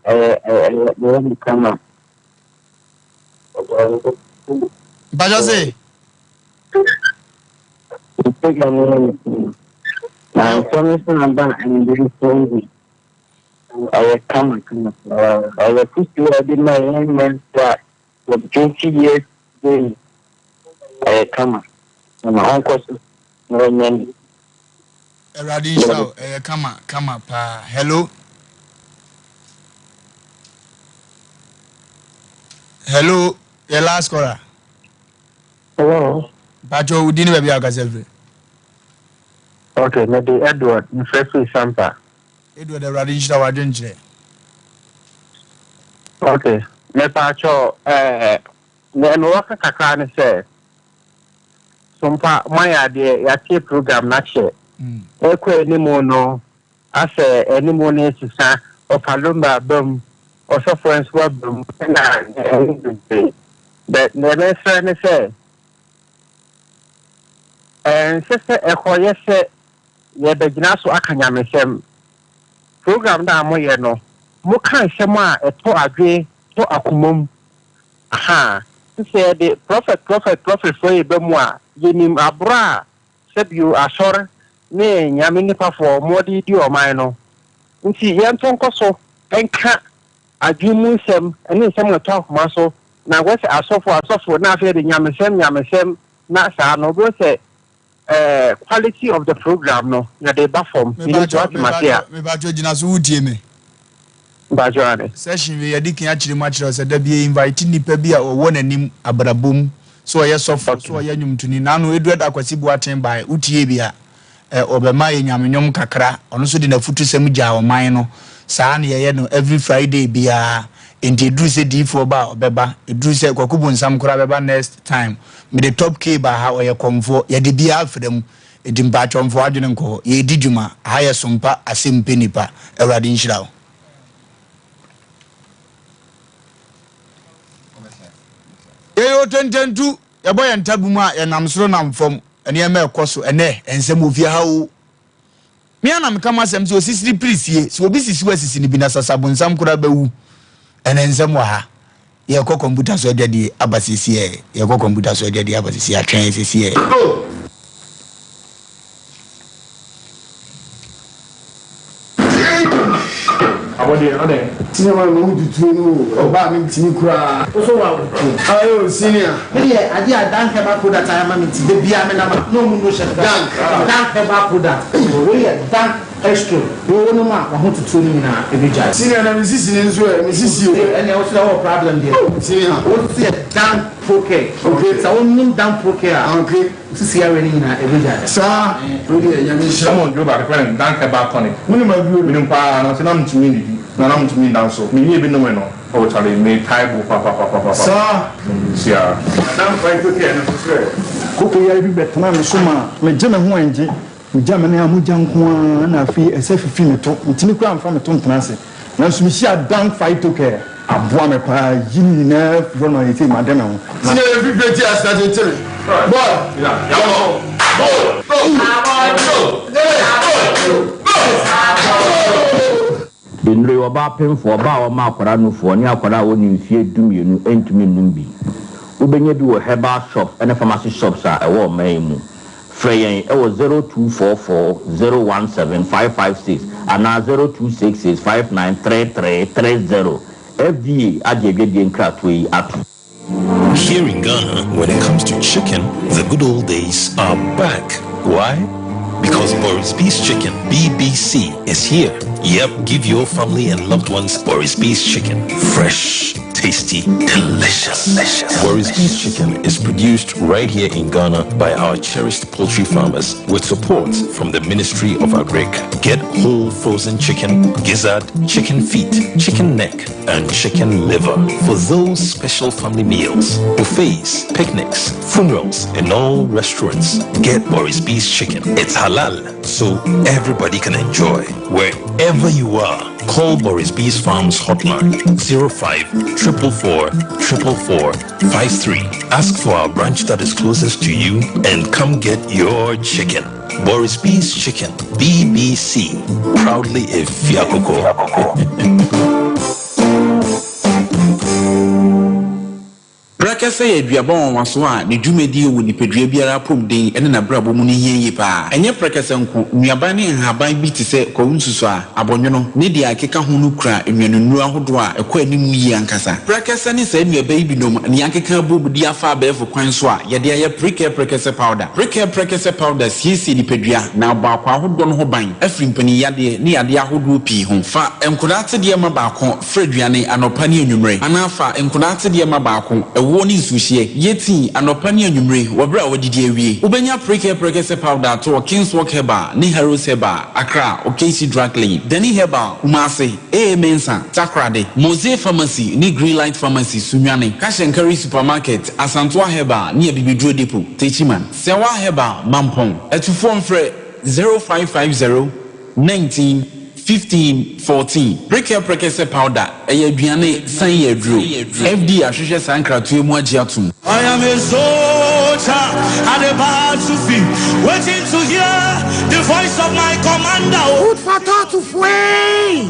ɛyɛ ɛyɛ ɛyɛ mi kama. Mpakyɛ se. Mo program yi yɛ mi kama. Na nsɛm nso na ba ɛnde nso yi. Ɛyɛ kama kama paa. Ɛyɛ afutuo a ɛde ma yɛn mmeranteɛ a wɔ 20 years going. Ɛyɛ kama. Na ɔnkɔ so na ɔnyɛ no. Awurade nhyira wo. Ɛyɛ kama kama paa. Hello. Hello, yɛ last caller. Hello. Mpatsɔ wo din ne baabi a wokasa firi. Okay, mede Edward, mefrɛ firi Sampa. Edward Awurade nhyira wo adwenkyerɛ. Okay, mepaakyɛw ɛɛ nea mewɔ ka kakra ne sɛ Sompa moayɛ adeɛ yɛatie program no akyɛ ɛkɔ anim no asɛ anim no resesa ɔpalomba aba mu ɔsɔfoɔ nso aba mu ɛna ɛho bebree but nea mɛsrɛ ne sɛ ɛnsɛ sɛ ɛkɔyɛ sɛ Yɛrebɛgyina so aka nyamesɛm. Program no a moyɛ no, moka nsɛm a ɛtɔ adwene, tɔ akoma mu. Ahaa. Nti sɛ yɛde prɔfɛt, prɔfɛt, prɔfɛt foɔ yi ba mu a, yɛnim aborɔ a sɛbio asɔre ne Nyame nnipafoɔ wɔde redi ɔman no. Nti yɛnto nkɔ so nka adwene mu nsɛm ne nsɛm a ɛtɔ akoma so, na ankɔyɛ sɛ asɔfo, asɔfo, na afei yɛde nyamesɛm, nyamesɛm, na saa no, wobɛhu sɛ eh, quality of the program no yɛde ba fam. Menim sɛ wate mase a. Mepakyɛ gyina so wotie me. Mpakyɛ ane. Session wei yɛde kan akyerɛ mu akyerɛ wo sɛ da bi yɛ invite nipa bi a ɔwɔ n'anim abrabɔ mu sɛ ɔyɛ sɔfo sɛ ɔyɛ nnwomtoni naano Edward Akwasi Boateng bae wotie bi a ɛ ɔbɛma yɛ nyame nnwom kakra ɔno nso de n'afutusɛm gyaa ɔman no saa na yɛyɛ no every Friday biara enti ɛduru sɛ diifoɔ ba a ɔbɛba ɛduru sɛ Kwaku Bonsam koraa bɛba next time Mede top K baa ha, ɔyɛ kɔmfoɔ, yɛde biaa afra mu, enti mpaatwɔ mfa w'adwene nkɔ hɔ, yɛredi dwuma, aha yɛ sompa asɛm pɛ nipa, Awurade nhyira wo. Yɛyɛ otententu, yɛbɔ yɛn ntabu mu a, yɛnam soro nam fam, nneɛma ɛkɔ so ɛnɛ, nsɛm wɔ fie ha o. Me ara na meka m'asɛm sɛ osisiri piri sie, sɛ obi sisi wo asisi no bi na sasabonsam koraa bɛwu. Ɛnɛ nsɛm wɔ ha. Yɛkɔ kɔmputa so adwadie aba sesiɛ, yɛkɔ kɔmputa so adwadie aba sesiɛ, atwɛn sesiɛ. Abɔdeɛ, adɛn? Senior man mahu tutuo no o, ɔbaa me ntimi koraa. Wo so wa wo tuo. Aye o senior. Me deɛ adeɛ a Dank herbal product ayɛ ama me nti da biara me nam a na ɔmo nnuro hyɛ me Dank. Dank herbal product wei yɛ Dank Estro wei wo nom a wahotutuo no nyinaa ɛbɛgyae. Senior na me sisi no nso ɛ, me sisi o. Ɛneɛ wo so deɛ wowɔ problem deɛ. Oh senior. Wo nso yɛ Dank Procare. Okay. Sɛ wo nom Dank Procare a. Okay. Wo sisi yareɛ no nyinaa ɛbɛgyae. Saa, wei deɛ Nyame nhyira. Wɔn aduro baako yɛfrɛ no Dank Herbal Tonic. Wonim aduro no? Menim paa nanso na mentumi nnidi na na mentumi nda nso. Menyɛɛ bi nomee no oh charlie metae bo papapapapa. Saa. Mehyia. Dank Phyto Care no nso srɛ. Koko yare bi bɛtenaa me so maa megye me ho angye. Megya me nan a mogya nko ara na afei ɛsɛ fifi me to. Mentumi koraa mfa me to ntena ase. Nanso mehyiaa Dank Phyto Care. Aboa me paa yi ne nyinaa firi hɔ no ma seesei made me ho. Senior yɛ fifire ti ase akyekye me boy yɛwɔ go go go go go. Nnuro yi, ɔbaa pemfoɔ, ɔbaa a ɔma akwadaa nufoɔ, ne akwadaa a ɔnni mfeɛ dumienu ntumi nnom bi. Wobɛnya bi wɔ herbal shops ne pharmacy shops a ɛwɔ ɔman yi mu. Frɛ yɛn wɔ 0244 017 556 anaa 0266 5933 30. FDA agye adwadie nkratoɔ yi atom. Here in Ghana, when it comes to chicken, the good old days are back. Why? Because Boris B's Chicken, BBC, is here. Yep, give your family and loved ones Boris B's Chicken. Fresh, tasty, delicious. delicious. Boris B's Chicken is produced right here in Ghana by our cherished poultry farmers with support from the Ministry of Agric. Get whole frozen chicken, gizzard, chicken feet, chicken neck, and chicken liver for those special family meals, buffets, picnics, funerals, and all restaurants. Get Boris B's Chicken. It's halal, so everybody can enjoy. Wherever you are, call Boris B's Farms hotline 05 444 444 53. Ask for our branch that is closest to you and come get your chicken. Boris B's Chicken, BBC, proudly a Fiakoko. Prɛkɛsɛ yɛ aduaba nwanwaso a ne dwumadie wɔ nipadua biara apɔmuden ne n'abrabɔ mu no hia yie pa ara. Ɛnyɛ prɛkɛsɛ nko, nnuaba ne nhaban bi te sɛ kwawu nsusuaa, abɔnwono, ne deɛ ɛkeka ho no kura nnuanennuro ahodoɔ a ɛkɔ anim yie ankasa. Prɛkɛsɛ ne saa nnuaba yi binom na yɛakeka abom de afa abɛɛfo kwan so a yɛde ayɛ Prekɛ Prɛkɛsɛ Powder. Prekɛ Prɛkɛsɛ Powder siesie nipadua na abɔ akwaa ahodoɔ no ho ban afiri mpaninyadeɛ ne yadeɛ ahodoɔ pii ho. Fa nkwadaa atedeɛ ma baako Fra aduane anɔpa ne anwummere, anaa fa nkwadaa atedeɛ ma baako, ɛwoɔ ne nsuohyeɛ. Yɛ tii anɔpa ne anwummere wɔ berɛ a woadidi awie. Wobɛnya Prekɛ Prɛkɛsɛ Powder ato wɔ Kingswalk Herbal ne Harrows Herbal, Accra, Okaishi Drug Lane, Dani Herbal, Kumasi, AA Mensah, Takoradi, Mosey Pharmacy ne Greenlight Pharmacy, Sunyani, Cash and Carry Supermarket, Asantoa Herbal ne Abibiduro Depot, Techiman, Sɛwa Herbal, Mampong. Atufoɔ mfrɛ 0550 19 15 14 Prekɛ Prɛkɛsɛ Powder ɛyɛ aduane san yɛ aduro. FDA ahwehwɛ saa nkratoɔ yi mu agye atom. I am a soldier at the battlefield, waiting to hear the voice of my commander. Oh. Food for thought foe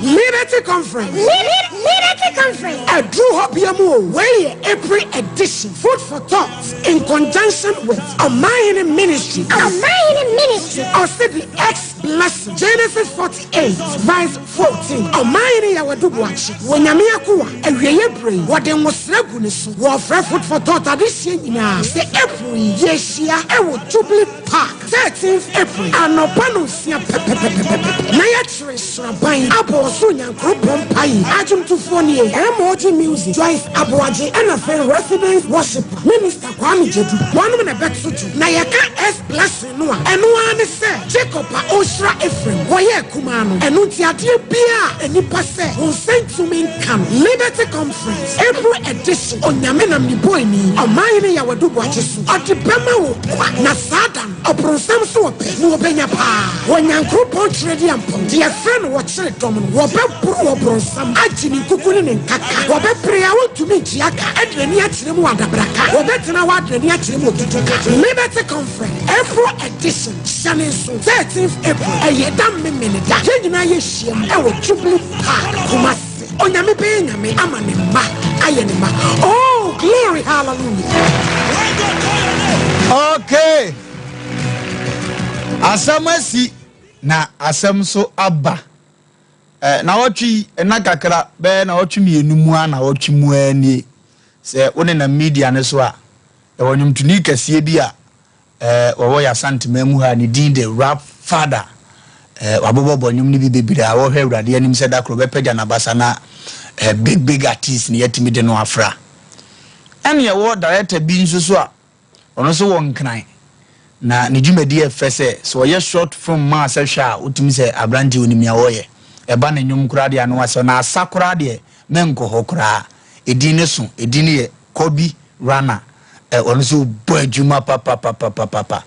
Liberty Conference. Liberty Conference. Ɛduru hɔ bia mu o. Wei yɛ April edition Food for Thought in conjunction with Ɔmanhene Ministry. Ɔmanhene Ministry. Ɔse the ex Blessing, Genesis 48 verse 14 Ɔman hene Yaw Adu Boakye wɔ Nyame akoa awieɛ berɛ yi wɔde nwosra gu ne so Wɔfrɛ Food for Thought adehyeɛ nyinaa sɛ April yi yɛhyia wɔ Jubilee Park 13th April anɔpa nonsia pɛpɛpɛpɛpɛpɛ na yɛkyere sraban abɔ ɔsoro Nyankoropɔn mpaeɛ Adwomtofoɔ nie, MOG Music, Joyce Aboagye ɛna afei Residence Worshipper Minister Kwame Gyadu wɔnom na ɛbɛto dwom na yɛka S Blessing no a, ɛno ara ne sɛ Jakob a ɔrehyira Efraim, wɔyɛɛ akumaa no. Ɛno nti adeɛ biara a nnipa sɛ wo nsa ntumi nka no, Liberty Conference, April edition, Onyame nam ne boani, Ɔmanhene Yaw Adu Boakye so, ɔde bɛma wo kwa, na saa da no, ɔbronsam nso ɔpɛ, na ɔbɛnya paa. Wɔ Nyankoropɔn Tweredeampɔn, deɛ yɛfrɛ no wɔkyere dɔm no, wɔbɛboro ɔbronsam, agye ne nkuku ne ne nkaka, wɔbɛpere a ɔntumi ntua ka, de n'ani akyerɛ mu wɔ adabraka, wɔbɛtena hɔ ade n'ani akyerɛ mu wɔ tutuka. Liberty Conference. April edition hyɛ ne nso 13th April ɛyɛ da memene da yɛn nyinaa yɛhyia mu ɛwɔ Jubilee Park Kumasi Onyame bɛyɛ nyame ama ne mma ayɛ ne mma oh glory hallelujah. Okay. Asɛm asi na asɛm nso aba. Eh, nawɔtwe yi, nna kakra, bɛyɛ nawɔtwe mienu mu ara nawɔtwe mu ara nie, sɛ wo nenam media no so a, yɛwɔ nnwomtoni kɛseɛ bi a eh, wɔwɔ yɛ Asanteman mu ha a ne din de Rap Father. Eh, wabobɔbɔ nnwom no bi bebree a wɔhwɛ Awurade anim sɛ da koro ɔbɛpagya n'abasa na eh, big big artist no yɛatumi de no afra. Ɛne ɛwɔ director bi nso so a Ɔno nso wɔ Nkran, na ne dwumadi yɛ fɛ sɛ, sɛ ɔyɛ short film ma sɛ hwɛ a, wotumi sɛ aberanteɛ onim nea ɔreyɛ. Ɛba ne nnwom koraa deɛ ano asɛ, na asa koraa deɛ menkɔ hɔ koraa. Edin no so, edin no yɛ Kobi Rana. Ɛ, ɔno nso bɔ adwuma papapapapapa.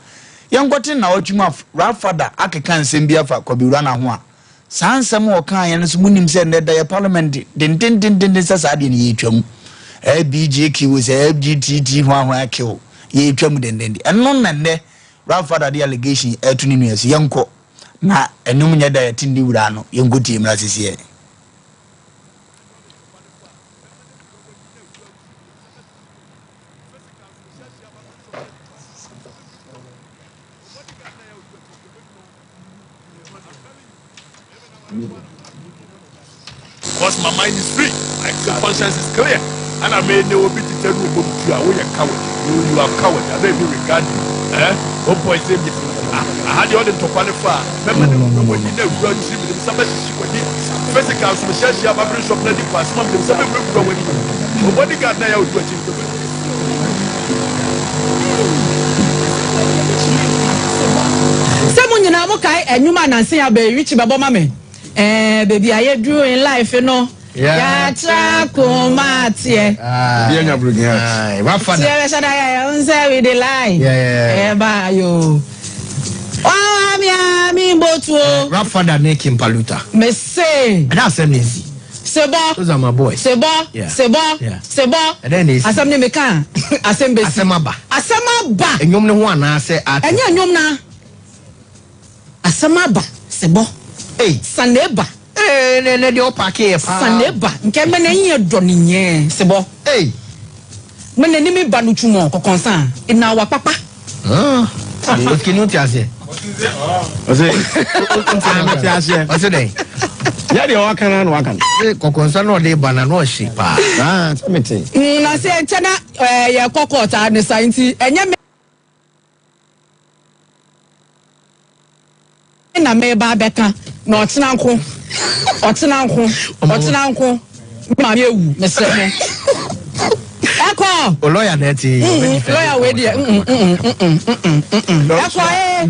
Yɛnkɔte nnawɔtwe mu a Rafada akeka nsɛm bi afa Kobi Rana ho a, Saa nsɛm a ɔkaeɛ no nso monim sɛ nnɛ da yɛ parliament dendendenden sɛ saa deɛ no yɛretwam. LBJQ sɛ LGTT hwanhwan kill yɛretwam dendenden. Ɛno na nnɛ Ralph de allegation ɛto ne nua so. Yɛnkɔ na ɛnwom nyɛ da yɛte ne wura no yɛnkɔ tie mmra sisiɛ. Because my mind is free, my conscience is clear. And I may know be to tell you about you are a coward. You you are coward. I don't even regard you. Eh? Oh boy, say me. I had the other to qualify. Remember the when you know you are physical so mehyɛ hyia babere shop na di kwa asoma mi sɛ bɛwurawura w'ani o bodyguard na yɛ odu akyi. Sɛ mo nyinaa mo kae ɛnwom a nansa yi aba yi Richie bɛbɔ ma me ɛɛ baabi a yɛduru in life no yɛatra koma teɛ. Obi anya broken heart. Wafa na. Tiɛ bɛhyɛ da yɛ n sɛ we dey lie. Ɛba yo. Wawa mi a mi mbotuo. Rafada ne Kimpaluta. Me se. Ɛda asɛm ne nsi. Sebɔ. Those are my boys. Sebɔ. Yeah. Sebɔ. Yeah. Sebɔ. Ɛdɛn na esi? Asɛm ne meka a, asɛm besi. Asɛm aba. Asɛm aba. Nnwom no ho anaasɛ artist? Ɛnyɛ nnwom na. Asɛm aba. Sebɔ. Ei. Saneba. Ee, ne ne deɛ ɔpaake yɛ paa. Saneba. Nkɛ mɛ na nyɛ dɔ ne nyɛ. Sebɔ. Ei. Mɛ na ni mi ba no twumɔ kɔkɔnsa. Ina wa kpakpa. Osikani wote aseɛ? Ɔse mete aseɛ. Ɔse dɛn? Yɛ deɛ waka no na waka no. Kɔkɔnsa na ɔde ba na na ɔhye paa. Ah, sɛ mete. Na sɛ nkyɛ na yɛkɔ court a ne sa nti ɛnyɛ me na meba abɛka na ɔkyena nko ɔkyena nko ɔkyena nko me maame ewu mesrɛ mo ɛkɔ o lawyer na ɛte lawyer wei deɛ ɛkɔ ee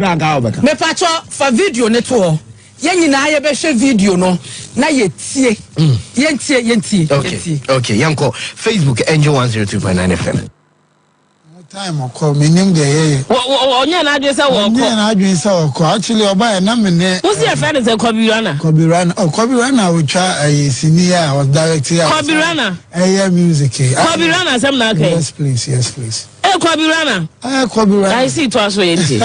mepatwɔ fa video ne to hɔ yɛn nyinaa yɛbɛhwɛ video no na yɛtie yɛntie yɛntie okay okay yɛnkɔ facebook angel 102.9 fm Time ɔkɔ menim deɛ yɛyɛ. Wɔ wɔ ɔnyɛ n'adwene sɛ wɔkɔ. Ɔnyɛ n'adwene sɛ ɔkɔ actually ɔbaeɛ na me ne. Wosi yɛfrɛ no sɛ Kobe Rana. Kobe Rana oh Kobe Rana otwa ɛyɛ sini a ɔdirect a. Kobe Rana. Ɛyɛ music. Kobe Rana asɛm na aka yi. Yes please yes please. Ee Kobe Rana. Ɛɛ Kobe Rana. I see to aso yɛ nti.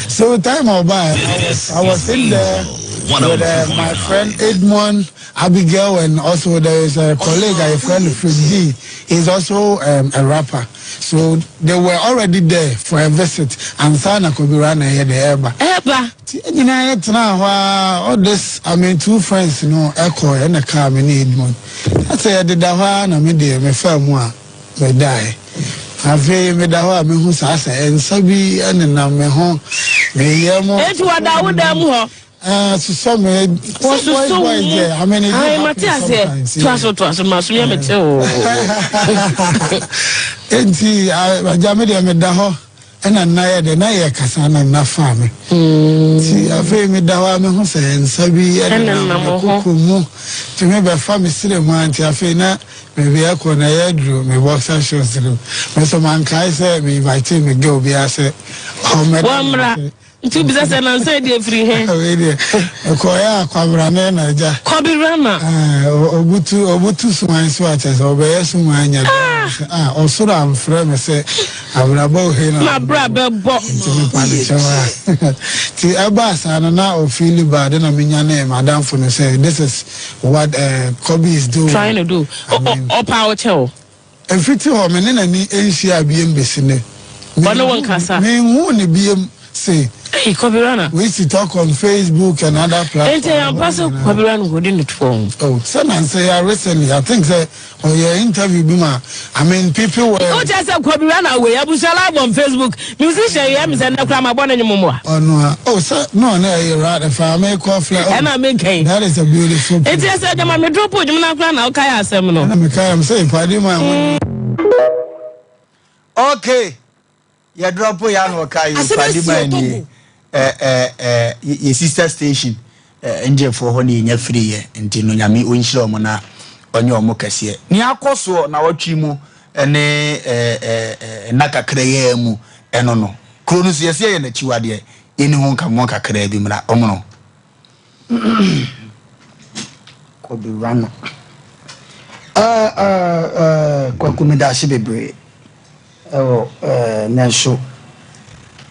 So time ɔbaeɛ I was I was in there with my friend Edmond. Abigail and also there is a colleague, a friend Fred D. He's also a rapper. So they were already there for a visit. Ansa na Kobe Rana yɛ de ɛba. Ɛba. Ti nyinaa yɛ tena hɔ a all this I mean two friends no ɛkɔ ɛna kaa me ne Edmond. Ɛsɛ yɛ deda hɔ a na me deɛ me fa mu a me dae. Afei me da hɔ a me hu saa sɛ nsa bi ɛnenam me ho me yɛ mo. Eti wɔda wo dan mu hɔ. Ah, sosɔ me. Wɔsosɔ wo mu. Ayi, mate aseɛ. Toa so, toa so, maso yɛ mete o. Enti, agya me deɛ meda hɔ, ɛna nna yɛ dɛ, na yɛ kasa na nna faa me. Nti afei meda hɔ a mehu sɛ nsa bi ɛnenam me koko mu, nti mebɛfa me serɛ mu a, nti afei na baabi ɛkɔ na ɛyɛ duro me boxer shorts no. Me nso mankae sɛ me invite me girl biara sɛ ɔmmɛda me Wɔmmra. Nti wobisa sɛ nansa yi deɛ firi he? Wei deɛ ɛkɔɔeɛ a kwabrane na agya. Kɔbirama. Obutu obutu suman so a kyerɛ sɛ ɔbɛyɛ suman nya bi ah ɔsoro amfrɛ me sɛ abrabɔ wei na Mabra bɛbɔ. Nti mepa no kyɛw a. Nti ɛbaa saa no na ɔfeeli bad na menyanee m'adamfo no sɛ this is what uh, Kobe is doing. Trying to do. Ɔpa wo kyɛw. Ɛfiti hɔ, me ne n'ani nhyiaa biem besi nnɛ. Ɔne wo nkasa? Menhuu no biem se. Hey, Kɔbirana. We used to talk on Facebook and other platforms. Enti ɛyɛ ampa sɛ Kɔbirana kɔdi ne toɔ ho? Oh, sɛ na nsɛ ya recently, I think sɛ ɔyɛ interview bi ma, I mean people were. O kyerɛ sɛ Kɔbirana wei abusua live on Facebook musician yi ɛmi sɛ nnɛ koraa ma bɔ ne nwom wa. Ɔno a, oh sɛ no na ɛyɛ right fa me kɔ fly. Oh, ɛna me kɛn. That is a beautiful. Enti ɛsɛ gyama me drop dwom na koraa na ɔkae asɛm no. Ɛna me kae am sɛ mpadi ma. Okay. Yɛ drop yɛ ano ɔka yi Asɛm Padi asi man wɔ nie Togo. ɛ ɛ ɛ yɛ sister station ɛ ngyɛfoɔ hɔ na yɛnya firi yɛ nti no Nyame ɔnhyira ɔmo na ɔnyɛ ɔmo kɛseɛ. Nea akɔ soɔ nawɔtwe mu ne ɛ ɛ ɛ nna kakra yi ara mu ɛno no kuro no so yɛse yɛyɛ no akyiwadeɛ yɛnni ho nkamoa kakraa bi mmra ɔmo no. Kobe Rana. Uh, uh, uh, Kwaku medase bebree. Ɛwɔ nnɛ nso,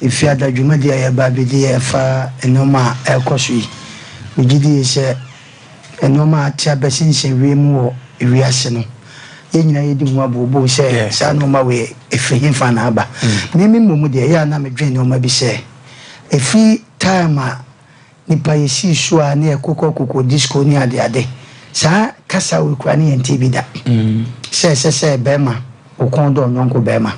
Efiada dwumadi a yɛreba abɛdi a ɛfa nneɛma a ɛrekɔ so yi. Megye die sɛ nneɛma a ate abɛsensɛn wiem wɔ wiase no, yɛn nyinaa yɛdi ho abooboo sɛ saa nneɛma wei ɛfiri hefa na aba. Me me mmom deɛ, ɛyɛ a na medwene nneɛma bi sɛ, ɛfiri time a Nipa yɛsii so a ne yɛkokɔ koko disco ne ade ade. Saa kasa wei koraa ne yɛntee bi da. Sɛ ɛsɛ sɛ bɛɛma wo kɔn dɔ ɔnyɔnko bɛɛma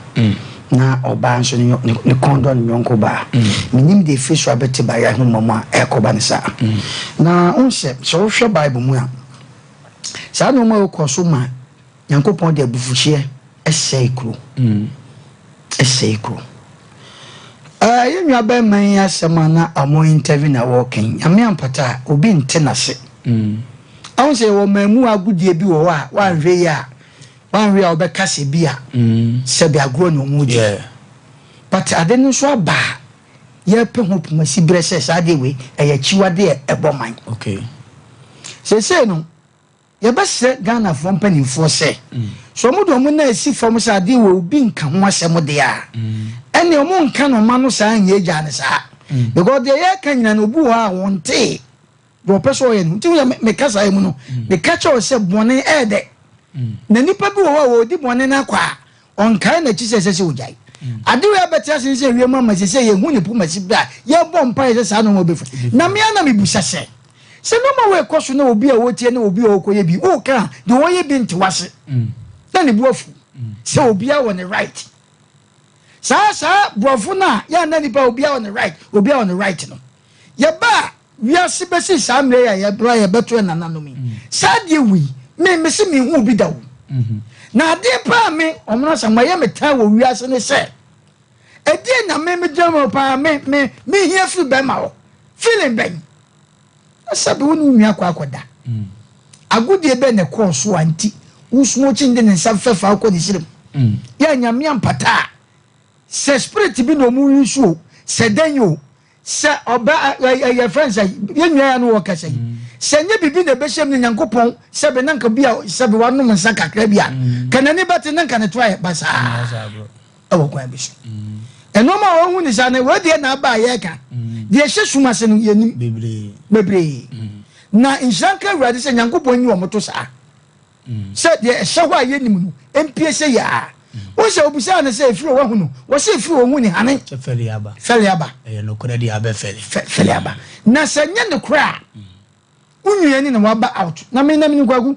na ɔbaa nso ne ne kɔn dɔ ne yɔnko baa. Mennim deɛ ɛfiri so abɛte baeɛ ahoma mu a ɛrekɔba no saa. Na wohu sɛ, sɛ wohwɛ Bible mu a, saa nnoɔma wei kɔɔ so ma Nyankopɔn de abufuhyeɛ sɛe kuro. Ɛsɛe kuro. Ɛɛ yɛn nua bɛrima yi asɛm a na ɔmo interview na wɔɔka yi, Nyame ampata a, obi nte n'ase. Ahu sɛ yɛwɔ mmamu agodie bi wɔ hɔ a, woanhwɛ yie a, woanhwɛ yie a wobɛka sɛ bi a, sɛbi agorɔ na ɔmo di. But ade no nso aba a, yɛpɛ ho pomasi berɛ sɛ saa adeɛ wei, ɛyɛ akyiwadeɛ a ɛbɔ man. Seesei no, Yɛbɛsrɛ Ghanafoɔ mpanimfoɔ sɛ, sɛ wɔde wɔn nan asi fam sɛ adeɛ wei obi nka ho asɛm deɛ a, ɛnneɛ wɔn nka no mma no saa nyɛ gyaa no saa. Because deɛ yɛreka nyinaa no, obi wɔ hɔ a wɔntee deɛ ɔpɛ sɛ ɔyɛ no. Nti woyɛ me kasa yi mu no, meka kyerɛ wo sɛ bɔne ɛyɛ dɛ. Na nipa bi wɔ hɔ a wɔredi bɔne no akɔ a, ɔnkae n'akyi sɛ ɛsɛ sɛ ɔgyae. Ade wei abɛte ase ne sɛ wiem ama sɛ sɛ yɛhu ne pomasi berɛ a yɛbɔ mpaeɛ sɛ saa nnoɔma bɛfiri. Na me ara na mebusa sɛ, sɛ nnoɔma wei kɔ so na obi a ɔretie ne obi a ɔrekɔyɛ bi woka a, deɛ ɔreyɛ bi nte wase na ne bo afu sɛ obiara wɔ ne right. Saa saa borɔfo no a yɛ a na nipa obiara wɔ ne right, obiara wɔ ne right no, yɛba a Wiase bɛsi saa mmerɛ yi a yɛbrɛ a yɛbɛto yɛn nananom yi, saa adeɛ wei, me mese menhuu bi da o. Na adeɛ paa me, Ɔmono Asamoah, ɛyɛ me tan wɔ wiase ne sɛ, ɛdeɛn na me megyina mu paa me, me, mehia firi bɛrima hɔ? Feeling bɛn? Na sɛbe wo ne wo nua akɔ akɔda. Agodie bɛn na ɛkɔɔ so a nti wo smokyin de ne nsa fɛfa wokɔ ne serem? Yɛ Nyame ampata a, sɛ spirit bi na ɔmo use o, sɛ dɛn o, Sɛ ɔba ɛ ɛ yɛfrɛ no sɛ yɛn nua yi a na ɔrekasa yi, sɛ ɛnyɛ biribi na ɛbɛhyɛ mu no Nyankopɔn sɛbe na nka bi a sɛbe wanom nsa kakra bi a, ka n'ani bɛte na nka ne to ayɛ basaa ɛwɔ kwan bi so. Nneɛma a wɔhu ne saa no, wei deɛ na aba a yɛreka. Deɛ ɛhyɛ sum ase no yɛnim bebree. Na nhyira nka Awurade sɛ Nyankopɔn nyi wɔn to saa. Sɛ deɛ ɛhyɛ hɔ a yɛnim no mpue sɛ yɛ a. Wohu sɛ obisaa no sɛ ɛfiri hɔ wahu no, wɔse ɛfiri hɔ ɔhu ne hane. Sɛ fɛle aba. Fɛle aba. Ɛyɛ nokorɛ deɛ abɛfɛle. Fɛ fɛle aba. Na sɛ ɛnyɛ nokorɛ a, wo nua ni na waba out. Na me na menim Kwaku,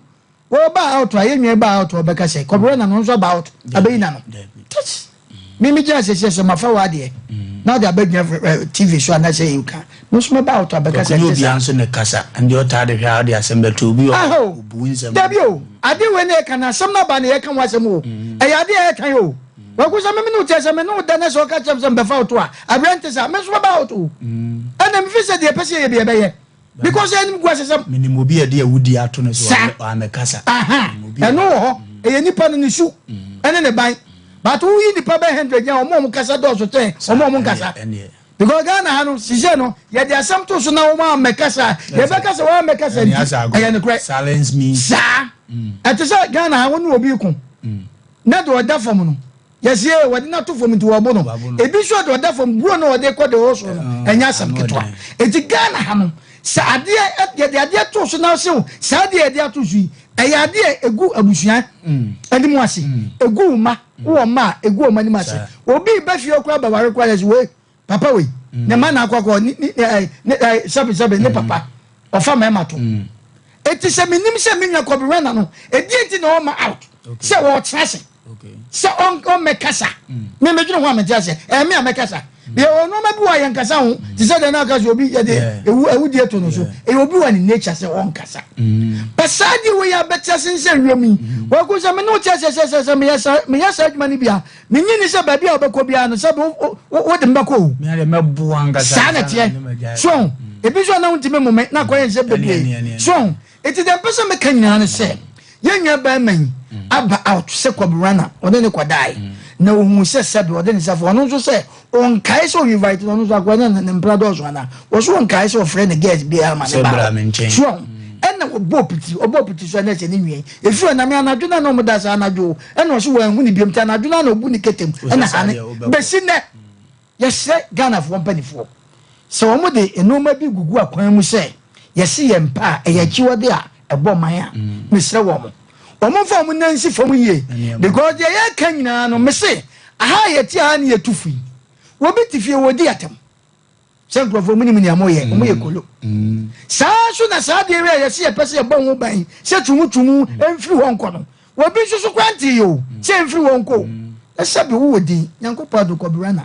wɔba out a, yɛn nua yi ba out a ɔbɛka sɛ, Kɔbrɛ na no nso aba out, abɛyi n'ano. Tss. Me me gyina sɛsɛ sɛ mafa w'adeɛ na ɔde abɛgyina TV so anaasɛ yɛ ka me nso mɛba awotɔ abɛka sɛ ɛnte saa. Obiara nso ne kasa ɛnde ɔtaa de hwɛ a ɔde asɛm bɛto obi wɔ hɔ obu nsɛm. Dabi o ade wei na yɛka no asɛm no aba na yɛka ho asɛm o ɛyɛ ade a ɛtan o waku sɛ me me ne wo teɛ sɛ me ne wo da na sɛ ɔka kyerɛ me sɛ mbɛfa wo to a aberɛ nte saa me nso mɛba awotɔ o ɛna mefi sɛ deɛ ɛpɛ sɛ yɛyɛ bi yɛbɛyɛ because ɛnim gu asesɛm. Menim obi a ɛde awudie ato no so wamɛkasa. Ɛno wɔ hɔ ɛyɛ nipa no ne su ɛne ne ban but woyi nipa bɛ hundred gyina wɔn a wɔn kasa dɔɔso kyɛn wɔn a wɔn nkasa because Ghana ha no sisɛ no yɛde asɛm to so na wɔn amɛkasa yɛbɛkasa wɔn amɛkasa nti ɛyɛ nokorɛ silence me saa ɛte sɛ Ghana ha wɔn ne obi ko na deɛ ɔda fam no. Yɛse ee wɔde no ato fam nti wɔbo no. Ebi nso de ɔda fam buro no wɔde kɔ de ɔwɔ soro no ɛnyɛ asɛm ketewa. Eti Ghana ha no sɛ adeɛ yɛde adeɛ to so na ɔse o saa adeɛ yɛde ato so yi ɛyɛ adeɛ egu abusua anim ase egu wo mma wowɔ mma a egu wɔn anim ase. Obi ba fie koraa bɛware koraa yɛse wei papa wei. Ne mma na akɔ akɔ ne ne ne ɛɛ sɛbi sɛbi ne papa ɔfa mmarima to. Eti sɛ menim sɛ me nua Kobe Rena no ɛdeɛ nti na ɔma out sɛ ɔɔtena ase sɛ ɔmmɛkasa. Me medwene ho a mente aseɛ. Ɛyɛ me a mɛkasa. Yɛwɔ nneɛma bi wɔ a yɛnkasa ho te sɛ deɛ na aka sɛ obi yɛde ewu awudie to no so. Ɛyɛ obi wɔ ne nature sɛ ɔnkasa. But saa deɛ wei abɛte ase sɛ wiem yi. Wɔko sɛ me ne wo te aseɛ sɛ sɛ sɛ meyɛ saa meyɛ saa adwuma no bi a menye ni sɛ baabi a wobɛkɔ biara no sɛ wode me bɛkɔ o. Saa na ɛteɛ. So ebi nso a na wontumi mmome na akɔyɛ nsɛm bebree. So eti deɛ mpɛ sɛ meka nyinaa ne sɛ yɛn nua barima yi aba out sɛ Kwabena ɔne ne kɔdae na ohun sɛ sɛbi ɔde ne nsa fo ɔno nso sɛ ɔnkae sɛ ɔinvite no ɔno nso akɔyɛ na ne mpena dɔɔso anaa wɔso ɔnkae sɛ ɔfrɛ ne girls biara ma ne ba hɔ so ɛna ɔbɔɔ piti ɔbɔɔ piti so ɛna ɛsɛ ne nua yi efiri ɔname anadwo na na ɔmo da saa anadwo ɛna ɔso wɔn ahu ne biom ti anadwo na na ɔbu ne ketem ɛna hane besi nɛ. Yɛsrɛ Ghanafoɔ mpaninfoɔ sɛ wɔn de nnoɔma bi gugu akwan mu sɛ yɛse yɛn mpɛ a ɛyɛ akyiwade a ɛbɔ man a, mesrɛ wɔn wɔn mfa wɔn nan nsi fam yie because deɛ yɛreka nyinaa no mese aha a yɛte aha ne yɛtu fo yi obi te fie wɔdi atɛm sɛ nkurɔfoɔ mo nim nea moyɛ wɔn yɛ kolo saa nso na saa adeɛ wei a yɛse yɛpɛ sɛ yɛbɔ ho ban sɛ twumutwumu mfiri hɔ nkɔ no Obi nso so koraa ntee o, sɛ mfiri hɔ nkɔ o. Na sɛbe wowɔ din, Nyankopɔn adom kɔbere na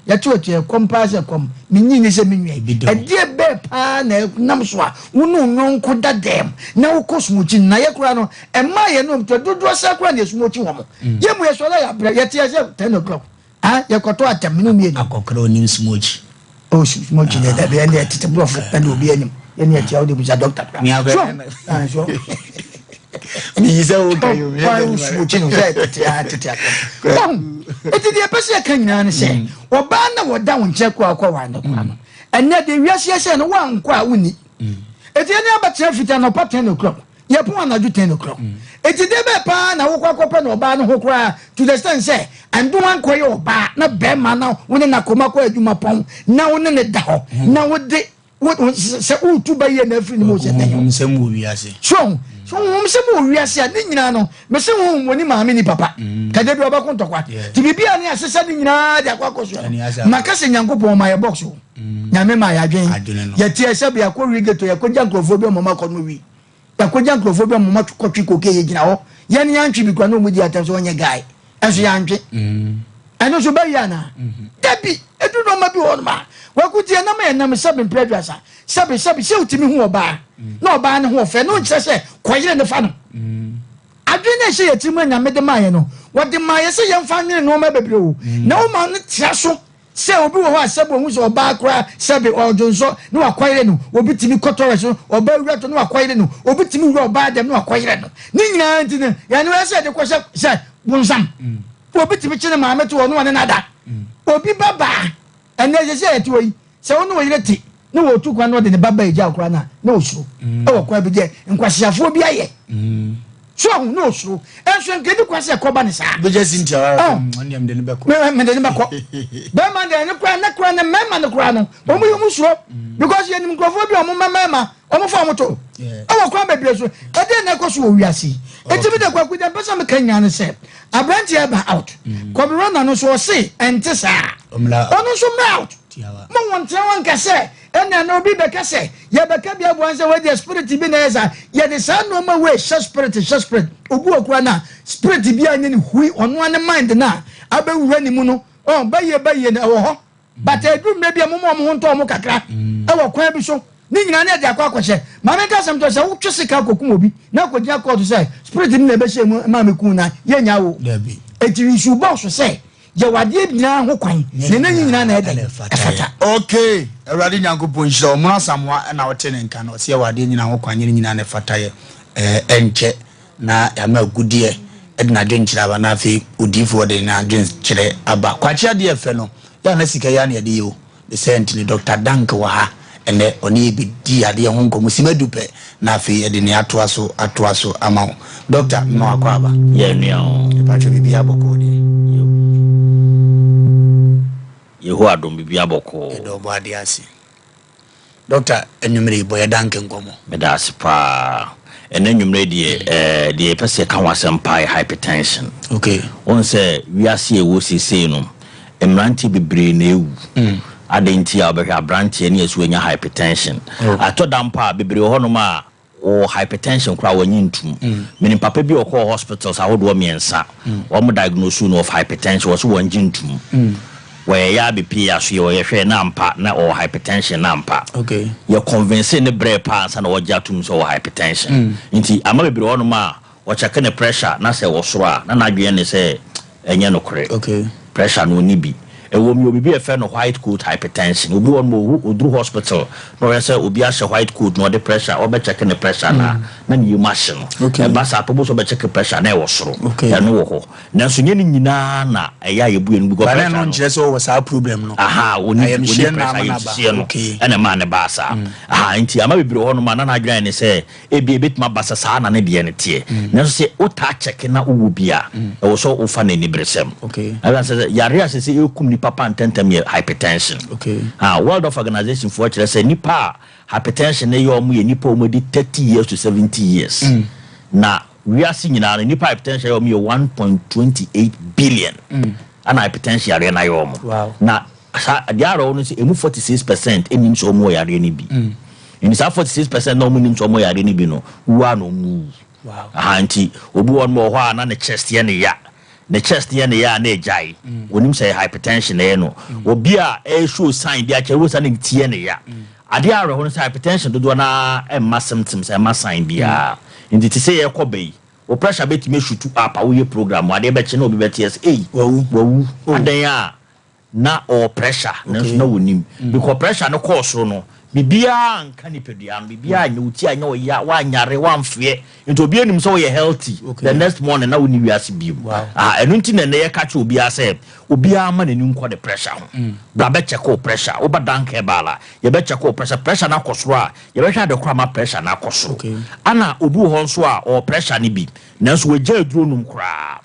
yɛto atua, ɛkɔm paa sɛ ɛkɔm, mennye nni sɛ me nua yi, ɛdeɛ bɛɛ paa na ɛnam so a wo ne wo yɔnko da dɛm na wokɔ sumokyi no, na yɛ koraa no, ɛmaa yɛne wɔn to, dodoɔ saa koraa na yɛsumokyi wɔn, yɛn mu yɛsɔre a yɛabrɛ, yɛte aseɛ 10 o'clock, Ah, yɛkɔtɔ atɛm mene mmienu. Akɔkora onim smoky. Oh, smoky deɛ dabi ɛne ɛtete borɔfo ɛne obi anim yɛne ɛtia wode busa dɔkta kora. So, ah, so. Miyi sɛ wo ka yo. Why wo smoky no sɛ tete ah tete atɛm. Wahu, eti deɛ ɛpɛ sɛ yɛka nyinaa ne sɛ ɔbaa na wɔda wo nkyɛn kɔ akɔ wa no kora no. Ɛnɛ deɛ wiase ɛsɛ no woankɔ a wonni. Eti ɛne abɛtena fiti anɔpa 10 o'clock. Yɛpɔn anadwo ten o'clock. Eti de bɛɛ paa na wokɔ akɔpɛ na ɔbaa no ho koraa to the extent sɛ ɛndo ankɔyɛ ɔbaa na bɛrima na wo ne n'akɔma kɔ adwuma pɔn na wo ne ne da hɔ na wo de wo sɛ wotu ba yie na afiri ne mu sɛ dɛn. Honhomsɛm wɔ wiase. So so honhomsɛm wɔ wiase a ne nyinaa no mese honhom wɔ ne maame ni papa kɛdɛ bi ɔbɛko ntɔkwa ti biribi a ne asesa ne nyinaa de akɔ akɔ so no maka sɛ Nyankopɔn ma yɛ box o Nyame ma yɛ adwen yɛteɛ sɛ bi akɔ wi geto yɛkɔgya nkurɔfoɔ bi ɔmɔma kɔ no wi Yɛakɔgya nkurɔfoɔ bi a wɔn kɔtwe koke yɛgyina hɔ yɛn yɛantwe bi kora na wɔn di atɛm sɛ wɔnyɛ guy ɛnso yɛantwe ɛno nso bɛyɛ anaa dabi ɛdu nɔɔma bi wɔ hɔ nom a wakuti ɛnam yɛ nam sɛbi mpere aduasa sɛbi sɛbi sɛ wotumi hu ɔbaa na ɔbaa ne ho ɔfɛ no nkyerɛ sɛ kɔyere ne fa no adwene na ɛhyɛ yɛ tirim anyame de maa yɛ no wɔde maa yɛ sɛ yɛmfa nwene nneɛma bebree o na woma no tra so Sɛ obi wɔ hɔ a sɛbe ohu sɛ ɔbaa koraa sɛbe ɔɔdwonsɔ na wakɔyere no, obi tumi kɔ tɔrɛs no, ɔbaa wura tɔ na wakɔyere no, obi tumi wura ɔbaa dɛm na wakɔyere no. Ne nyinaa nti no, yɛn no ɛsɛ yɛde kɔhyɛ sɛ bonsam. Obi tumi kye ne maame to hɔ na ɔne no ada. Obi ba baa, ɛnɛ sɛ sɛ yɛte hɔ yi, Sɛ wo ne wo yere te na wɔretu kwan na ɔde ne ba ba agya wo koraa no a, na ɔsuro. Ɛwɔ kwan bi deɛ nkwaseafoɔ bi ayɛ. So ahu na ɔsuro. Ɛnso nka ɛdi kwan sɛ ɛkɔba ne saa. Bɛgya Cynthia wa oh. Ɔne mede ne bɛkɔ. Mede ne bɛkɔ. Bɛrima deɛ ne koraa ne koraa ne mmarima no koraa no wɔn yɛ wɔn suro because yɛnim nkurɔfoɔ bi a wɔn mma mmarima wɔn fa wɔn to ɛwɔ kwan bebree so ɛdeɛ na ɛkɔ so wɔ wiase yi eti mi de kwaku deɛ mpɛ sɛ meka nyinaa ne sɛ aberanteɛ ɛba out kɔbi rana no so ɔse ɛnte saa ɔno nso mmra out mo wɔn tena wɔn nka sɛ ɛna na obi bɛka sɛ yɛbɛka bi aboa sɛ wɔdeɛ spirit bi na ɛyɛ saa yɛde saa nneɛma wei hyɛ spirit hyɛ spirit obi wɔ kura na spirit bi anyɛ ne hui ɔno ane mind na abɛwura ne mu no ɔn bɛyɛ bɛyɛ no ɛwɔ hɔ But ɛduru mmerɛ bi a moma wɔn ho ntɔ wɔn kakra wɔ kwan bi so. Ne nyinaa ne ɛde akɔ akɔhyɛ. Maame nka asɛm kyerɛ sɛ wotwe sika kɔkum obi na akɔgyina kɔɔto sɛ spirit no na ɛbɛhyɛ mu maa me kum na yɛnya wo. Eti nsu bɔ so sɛ yɛwɔ adeɛ nyinaa ho kwan na ɛnyɛ ne nyinaa na ɛdɛn ɛfata. Okay, Awurade Nyankopɔn nhyira wo. Mono Asamoah na wote ne nka no, ɔse yɛwɔ adeɛ nyinaa ho kwan, nyɛ ne nyinaa na ɛfata yɛ. Ɛnkyɛ na yɛama agudeɛ de n'adwenkyerɛ aba na afei odiyifoɔ de n'adwenkyerɛ aba. Kwakye adeɛ ɛfɛ no, yɛ a na sika yi ara na yɛde yɛ o. Ne sɛ nti no Dɔkta Dank wɔ ha ɛnɛ, ɔne yɛ bɛdi adeɛ ho nkɔmmɔ simma du pɛ na afei yɛde nea atoa so atoa so ama wo. Dɔkta, mema wakɔ aba. Yɛ nua o. Mepakyɛ biribiara bɔkɔɔ deɛ? Yehowa adom biribiara bɔkɔɔ. Yɛda Ɔbɔadeɛ ase. Doctor anwummere yi bɔ yɛ danke nkɔmmɔ. Meda ase paa. Ɛnɛ anwummere deɛ ɛɛ deɛ yɛpɛ sɛ yɛka ho asɛm paa yɛ hypertension. Okay. Wohu sɛ wiase a ɛwɔ seesei no, mmeranteɛ bebree na ɛwu. Adɛn nti a wobɛhwɛ aberanteɛ ne yɛsɛ wanya hypertension. Atɔ da mpo a, bebree wɔ hɔnom a wɔwɔ hypertension koraa wɔnnye ntom. Menim papa bi a ɔkɔɔ hospitals ahodoɔ mmiɛnsa, wɔn diagnose no of hypertension, wɔse wɔngye ntom. Wɔyɛ yɛ abɛpie yɛ aso yɛ wɔyɛ hwɛɛ na ampa na ɔwɔ hypertension na ampa. Yɛ convince ne brɛɛ paa ansa na wɔgye atom sɛ ɔwɔ hypertension. Nti ama bebree wɔ hɔnom a Ɔkyɛke ne pressure na sɛ ɛwɔ soro a, na n'adwene ne sɛ ɛnyɛ nokorɛ. Pressure no ɔnni bi. Ɛwom yɛwɔ biribi a yɛfrɛ no white coat hypertension. Obi wɔ hɔ nom a ɔduru hospital na ɔhwɛ sɛ obi ahyɛ white coat na ɔde pressure, ɔbɛkyɛke ne pressure no a, na ne yam ahye no. Ɛba saa pɛ wobɛhu sɛ ɔbɛkyɛke pressure na ɛwɔ soro. Ɛno wɔ hɔ. Nanso nyɛ ne nyinaa na ɛyɛ a yɛbu yɛn ani because But pressure ɛno no. nkyerɛ sɛ ɔwɔ saa problem no. Aha, ɔnni Ayamhyehyeɛ ɔnni na pressure, ama no aba. ayamhyehyeɛ no ɛna ɛmaa no baa saa. Aha, nti ama bebree wɔ hɔnom a na n'adwene ayɛ ne sɛ Ebia ebetumi aba sɛ saa na ne deɛ no teɛ. Nanso sɛ wotaa kyɛke na wowɔ bi a, ɛwɔ sɛ wofa no aniberesɛm. Ɛsiane sɛ yare a seesei ɛrekum nnipa paa ntɛmntɛm yɛ hypertension. Ah, World Health Organization foɔ kyerɛ sɛ nnipa a hypertension no yɛ wɔn yɛ nnipa a wɔadi 30 years to 70 years. Na wiase nyinaa no, nnipa a hypertension yɛ wɔn yɛ 1.28 billion. Ɛna hypertension yareɛ no ayɛ wɔn. Na Saa deɛ awerɛhoɔ no sɛ ɛmu 46 percent nnim sɛ wɔwɔ yareɛ no bi. Nti saa 46 percent na wɔnnim sɛ wɔwɔ yareɛ no bi no, wu ara na wɔwu. Aha nti obi wɔ hɔ wɔ hɔ a na ne chest yɛ ne ya. Ne chest yɛ ne ya a na ɛgyae. Wɔnim sɛ ɛyɛ hypertension na ɛyɛ no. Obi a ɛyɛ show sign bi akyerɛ wo sɛ ne ti yɛ ne ya. Adeɛ awerɛhoɔ no sɛ hypertension dodoɔ no ara ɛmma symptoms, ɛmma sign biara. Nti te sɛ yɛrekɔ ba yi, wo pressure bɛtumi ashutu up a woyɛ program, adeɛ bɛkye na obi bɛteɛ sɛ ei, wawu, adɛn a na ɔwɔ pressure nanso na ɔnim because pressure no kɔɔ soro no biribiara anka nipadua no biribiara anyɛ wo ti anyɛ wo ya woanyare woamfeɛ nti obiara nim sɛ woyɛ healthy the next morning na wonni wiase bio ah ɛno nti na ɛnɛ yɛka kyerɛ obiara sɛ obiara ma n'ani nkɔ ne pressure ho bra bɛkyɛke wo pressure woba Dank Herbal a yɛbɛkyɛke wo pressure pressure no akɔ soro a yɛbɛhwɛ ade korɔ ama pressure no akɔ soro ana obi wɔ hɔ nso a ɔwɔ pressure no bi Nanso wagyae aduro nom koraa.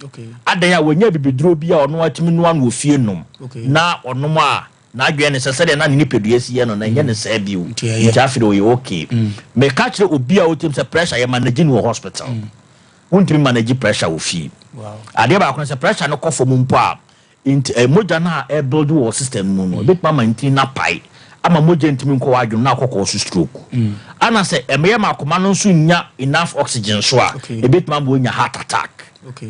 Adɛn a wanya abibiduro bi a ɔno ara tumi noa no wɔ fie nom, na ɔnom a, n'adwene ne sɛ sɛdeɛ na ne nipadua si yɛ no, na ɛnyɛ no saa bio. Nti afei deɛ ɔyɛ okay. Meka kyerɛ obi a ɔtim sɛ pressure yɛ manage no wɔ hospital. Wontumi manage pressure wɔ fie. Adeɛ baako ne sɛ pressure no kɔ fam mpo a, Nti mogya no a ɛrebuild wɔ wo system no mu no, ebetumi ama ntini no apae ama mogya ntumi nkɔ w'adwene mu na akɔ kɔɔ so stroke. Ana sɛ ɛyɛ ma akoma no nso nnya enough oxygen nso a, ebetumi ama wanya heart attack.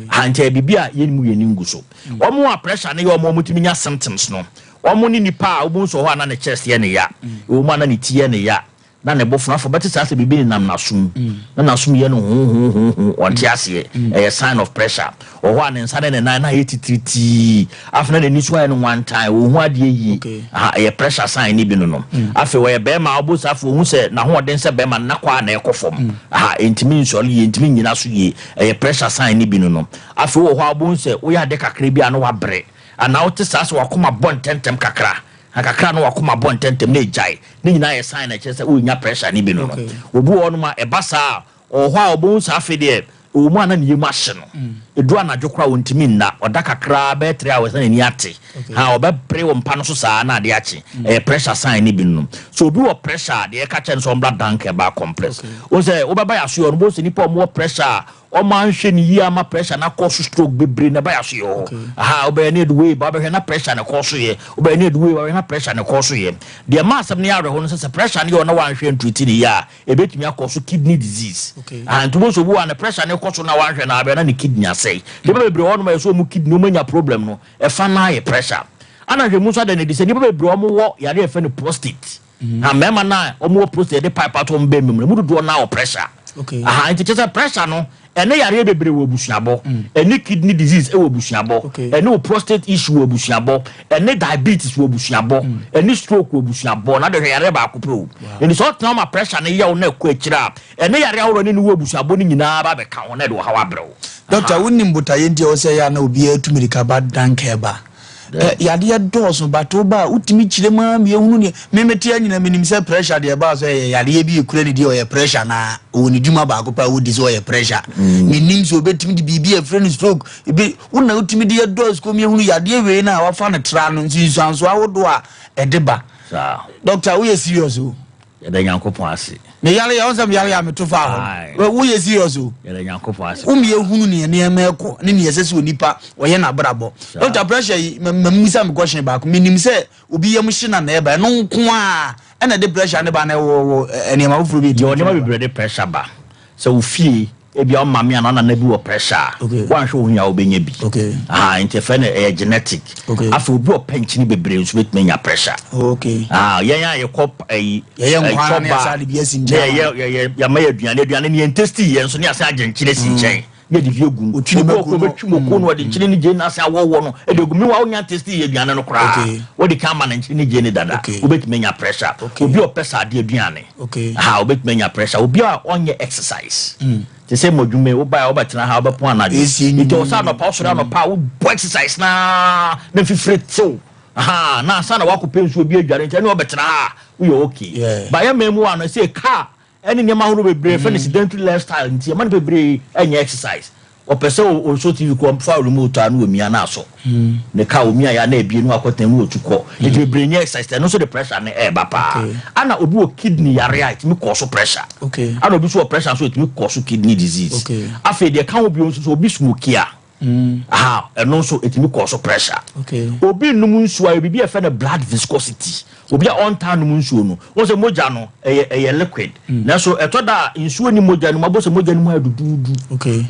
Ha nti ɛyɛ biribi a yɛn mu yɛn ani ngu so. Wɔn a pressure no yɛ wɔn a wɔtumi nya symptoms no, wɔn ne nipa a wobɛhu sɛ wɔ hɔ a na ne chest yɛ ne ya, ɛwɔ mu a na ne ti yɛ ne ya, na ne bo fono. Afei ɔbɛte saa sɛ biribi nenam n'asom, na n'asom yɛ no huhuhuhu, ɔnte aseɛ. Ɛyɛ sign of pressure. Wɔ hɔ a ne nsa ne ne nan na ayɛ titiritii. Afei na n'ani so ayɛ no nwantan, ɔnhu adeɛ yie. Aha, ɛyɛ pressure sign no bi no no. Afei ɔyɛ barima a, wobɛhu sɛ afei ɔhu sɛ n'ahoɔden sɛ barima no, n'akɔ a na ɛkɔ fam. Aha, ɛntumi nsɔre yie, ɛntumi nnyina so yie. Ɛyɛ pressure sign no bi no no. Afei wɔ hɔ a wobɛhu sɛ woyɛ ade kakra bi a na wabrɛ, anaa wote saa sɛ w'akoma bɔ ntɛmntɛm kakra. Na kakra na wakoma bɔ ntɛmntɛm na egyae. Ne nyinaa yɛ sign a ɛkyerɛ sɛ worenya pressure no bi no no. Obi wɔ hɔnom a ɛba saa a, ɔwɔ hɔ a ɔbɛhu sɛ afei deɛ ɛwɔ mu a na ne yam ahye no. Ɛduru anadwo koraa a ɔntumi nna. Ɔda kakra bɛyɛ 3 hours na n'ani ate. Ha, ɔbɛpere wɔ mpa no so saa na adeɛ akye. Ɛyɛ pressure sign no bi no no. So obi wɔ pressure a, deɛ yɛka kyerɛ no sɛ ɔmmra Dank Herbal Complex. Wohu sɛ wobɛba yɛn asoɛeɛ hɔ no, wobɛhu sɛ nnipa a wɔwɔ pressure a Wɔn anhwɛ no yie ama pressure no akɔ so stroke bebree na ɛba yaso yɛ hɔ. Aha wobɛyɛ ne ɛde wei ba wobɛhwɛ na pressure no kɔ so yɛ. Wobɛyɛ ne ɛde wei ba wobɛhwɛ na pressure no kɔ so yɛ. Deɛ ɛma asɛm no yɛ awerɛho no sɛ sɛ pressure no yɛ hɔ na woanhwɛ antriti no yie a ɛbɛtumi akɔ so kidney disease. Aha nti wobɛhu sɛ obi wɔ hɔ a ne pressure no kɔ so na wanhwɛ no a wobɛhwɛ na ne kidney asɛe. Nnipa bebree wɔ hɔnom a ɛyɛ sɛ wɔn kidney wɔn anya problem no ɛfa no ara yɛ pressure. Ana nhwɛmu nso ada no adi sɛ nnipa bebree a wɔwɔ yareɛ a yɛfrɛ no prostate. Na mmarima no a wɔwɔ prostate yɛde pipe ato wɔn bɛn mu no, emu dodoɔ no ara wɔ pressure. Okay. Aha, nti kyerɛ sɛ pressure no, ɛne yareɛ bebree wɔ abusuabɔ. Ɛne kidney disease wɔ abusuabɔ. Okay. Ɛne wo prostate issue wɔ abusuabɔ. Ɛne diabetes wɔ abusuabɔ. Ɛne stroke wɔ abusuabɔ. Na de hwɛ yareɛ baako pɛ o. Nti sɛ ɔtena hɔ ma pressure no yɛ wo na ɛkɔ akyire a, ɛne yareɛ ahoroɔ ne ne wɔ abusuabɔ no nyinaa ba bɛka ho na ɛde ɔhaw abrɛ wo. Doctor, wonim botaeɛ nti a ɛwɔ sɛ ɛyɛ a na obiara tu mirika ba Dankɛba? Ɛ yadeɛ dɔɔso but wo ba a wotumi kyerɛ mu ara ma yɛhunu neɛ me mete ha nyina menim sɛ pressure deɛ ɛbaa sɛ ɛyɛ yadeɛ bi ɛkura ne deɛ ɔyɛ pressure na ɔwɔ ne dwuma baako pɛ a wɔdi sɛ ɔyɛ pressure menim sɛ ɔbɛtumi de biribi a ɛfrɛ no stroke ebi wo na wotumi de yɛdɔ asukɔ mu yɛhunu yadeɛ wei no a wafa no tra no nsunsuansoɔ ahodoɔ a ɛde ba. Doctor woyɛ serious o. Yɛda Nyankopɔn ase. Meyare yɛ, ɔnsɛ meyare yɛ a meto faa hɔ. Woyɛ serious o. Yɛda Nyankopɔn ase. Wo meyɛ hunu neɛ nneɛma ɛkɔ ne neɛ ɛsɛ sɛ onipa ɔyɛ n'abrabɔ. Doctor pressure yi, mammisa me question baako. Menim sɛ obi yam hye na na ɛba, ɛno nko a ɛna ɛde pressure ne ba na ɛwɔ wɔ nneɛma foforɔ bi ɛtumi. Yɛwɔ nneɛma bebree de pressure ba. Sɛ wo fie Ebia wo maame anaa wo nana bi wɔ pressure a, woanhwɛ wo ho yie a wobɛnya bi. Ahaa, nti yɛfrɛ no ɛyɛ genetic. Afei obi a ɔpɛ nkyene bebree nso bɛtumi anya pressure. Ahaa, yɛn a yɛkɔ ayi, Yɛyɛ nkwan chop na bar, yɛasan de bi asi na nkyɛn ama yɛyɛ, yɛyɛ, yɛama yɛ aduane, aduane no yɛn tasty yɛn nso na yɛasan agye nkyene asi nkyɛn na yɛde bi agu mu. Otwi ne Obi wɔ mako hɔ no. ɔbɛtwi mako no, ɔde nkyene ne gyeene asan awɔwɔ no de agu mu. Meanwhile wonya tasty yɛ aduane no koraa, wode kan ama no nkyene ne gyeene dada, wobɛtumi anya pressure. Obi a ɔpɛ sradeɛ aduane. Okay. Aha, obetumi anya pressure. Obi a ɔnyɛ exercise. Te sɛ mo adwuma yi, wobae a wobɛtena ha, wobɛpɔn anadwo. Esi Nti ɔsɛ anɔpa, wosɔre anɔpa a, wobɔ exercise na na mfifire tew. Aha, na ansa na woakɔpɛ nsuo bi adware nti ɛne wobɛtena ha a, woyɛ okay. Yeah. Ba yɛ man mu a no, ɛsɛ car ɛne nneɛma ahorow bebree, yɛfrɛ no sedentary lifestyle nti ɛma no bebree ɛnyɛ exercise. Ɔpɛ sɛ ɔsɔ TV kɔ ɔmfa remote a na ɔmia na asɔ. Ne car ɔmia yɛ a na abie na wakɔtena mu na ɔtu kɔ. Nti bebree nyɛ exercise ɛno nso de pressure no ɛɛba paa. Ana obi wɔ kidney yare a ɛtumi kɔ so pressure. Ana obi nso wɔ pressure nso ɛtumi kɔ so kidney disease. Afei deɛ ɛka ho bio nso sɛ obi smoke a aha ɛno nso ɛtumi kɔ so pressure. Obi nnom nsuo a yɛ biribi a yɛfrɛ no blood viscosity. Obi a ɔntaa nnom nsuo no, wohu sɛ mogya no, ɛyɛ ɛyɛ liquid. Nanso ɛtɔ da a nsuo nni mogya no mu, abɔ sɛ mogya no mu ayɛ duduudu.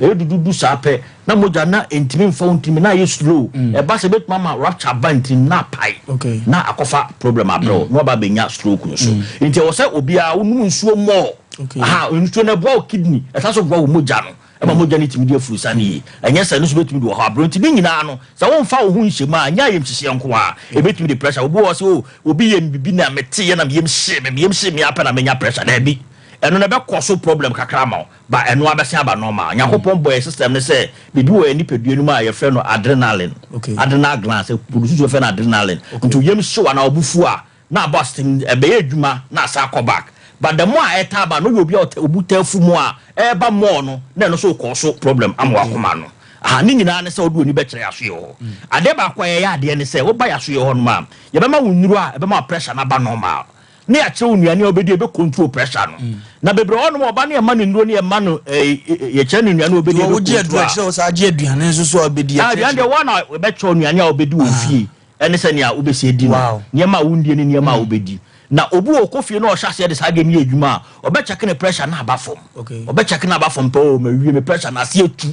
Ɛyɛ duduudu saa pɛ, na mogya no ntumi mfa wo ntini mu, na ayɛ slow. Ɛba sɛ ɛbɛtumi ama rupture aba ntini mu na apae, na akɔfa problem abrɛ wo, na waba abɛnya stroke nso. Nti ɛwɔ sɛ obiara wonom nsuo more. Aha, nsuo no ɛboa wo kidney, ɛsan nso boa wo mogya no. Ɛma mogya no tumi di afurusiane yie. Ɛnyɛ saa a, ɛno nso bɛtumi de ɔhaw abrɛ wo. Nti ne nyinaa no, sɛ womfa wo ho nhyɛ mu a, ɛnyɛ ayamhyehyeɛ nko ara. Ɛbɛtumi de pressure. Obi wɔ hɔ sɛ, oh, obi yɛ me biribi na meteeɛ na me yam hyee me, me yam hyee me ara pɛ na manya pressure. Daabi. Ɛno no ɛbɛkɔ so problem kakra ama wo, but ɛno ara bɛsan aba normal. Nyankopɔn bɔɔ yɛn system no sɛ, biribi wɔ yɛn nipadua no mu a yɛfrɛ no adrenaline, adrenal glands, ɛproduce biribi a yɛfrɛ no adrenaline. Nti wo yam hye wo anaa wo bo fu a, na abɔ asete no ɛbɛyɛ adwuma na asan akɔ back but the more a ɛtaa ba no woyɛ obi a ɔtɛ obu taa fu mu a ɛɛba more no na ɛno nso rekɔ so problem ama wakoma no aha ne nyinaa ne sɛ wode w'ani bɛkyerɛ yasoyɛ hɔ adeɛ baako a yɛyɛ adeɛ ne sɛ woba yasoyɛ hɔ nom a yɛbɛma wo nnuro a ɛbɛma wo pressure no aba normal ne yɛakyerɛ wo nnuane a wobɛdi a ɛbɛ control pressure no na bebree wɔ hɔ nom a ɔba ne yɛma no nnuro ne yɛma no ɛɛ yɛkyerɛ no nnuane a wobɛdi a ɛbɛ Wogye aduro control a akyerɛ wo saa gye aduane nso so a wobɛdi aduane deɛ wɔn na yɛbɛkyerɛ wo nnuane a wobɛdi wɔ fie Ɛne sɛnea wobɛsi adi no, nneɛma a wondie ne nneɛma a wobɛdi. Na obi wɔ ɔkɔ fie na ɔhyɛ aseɛ de saa adeɛ no yɛ adwuma a, ɔbɛkyɛke ne pressure na aba fam. Ɔbɛkyɛke na aba fam pɛ, oh mawie, me pressure no ase atu.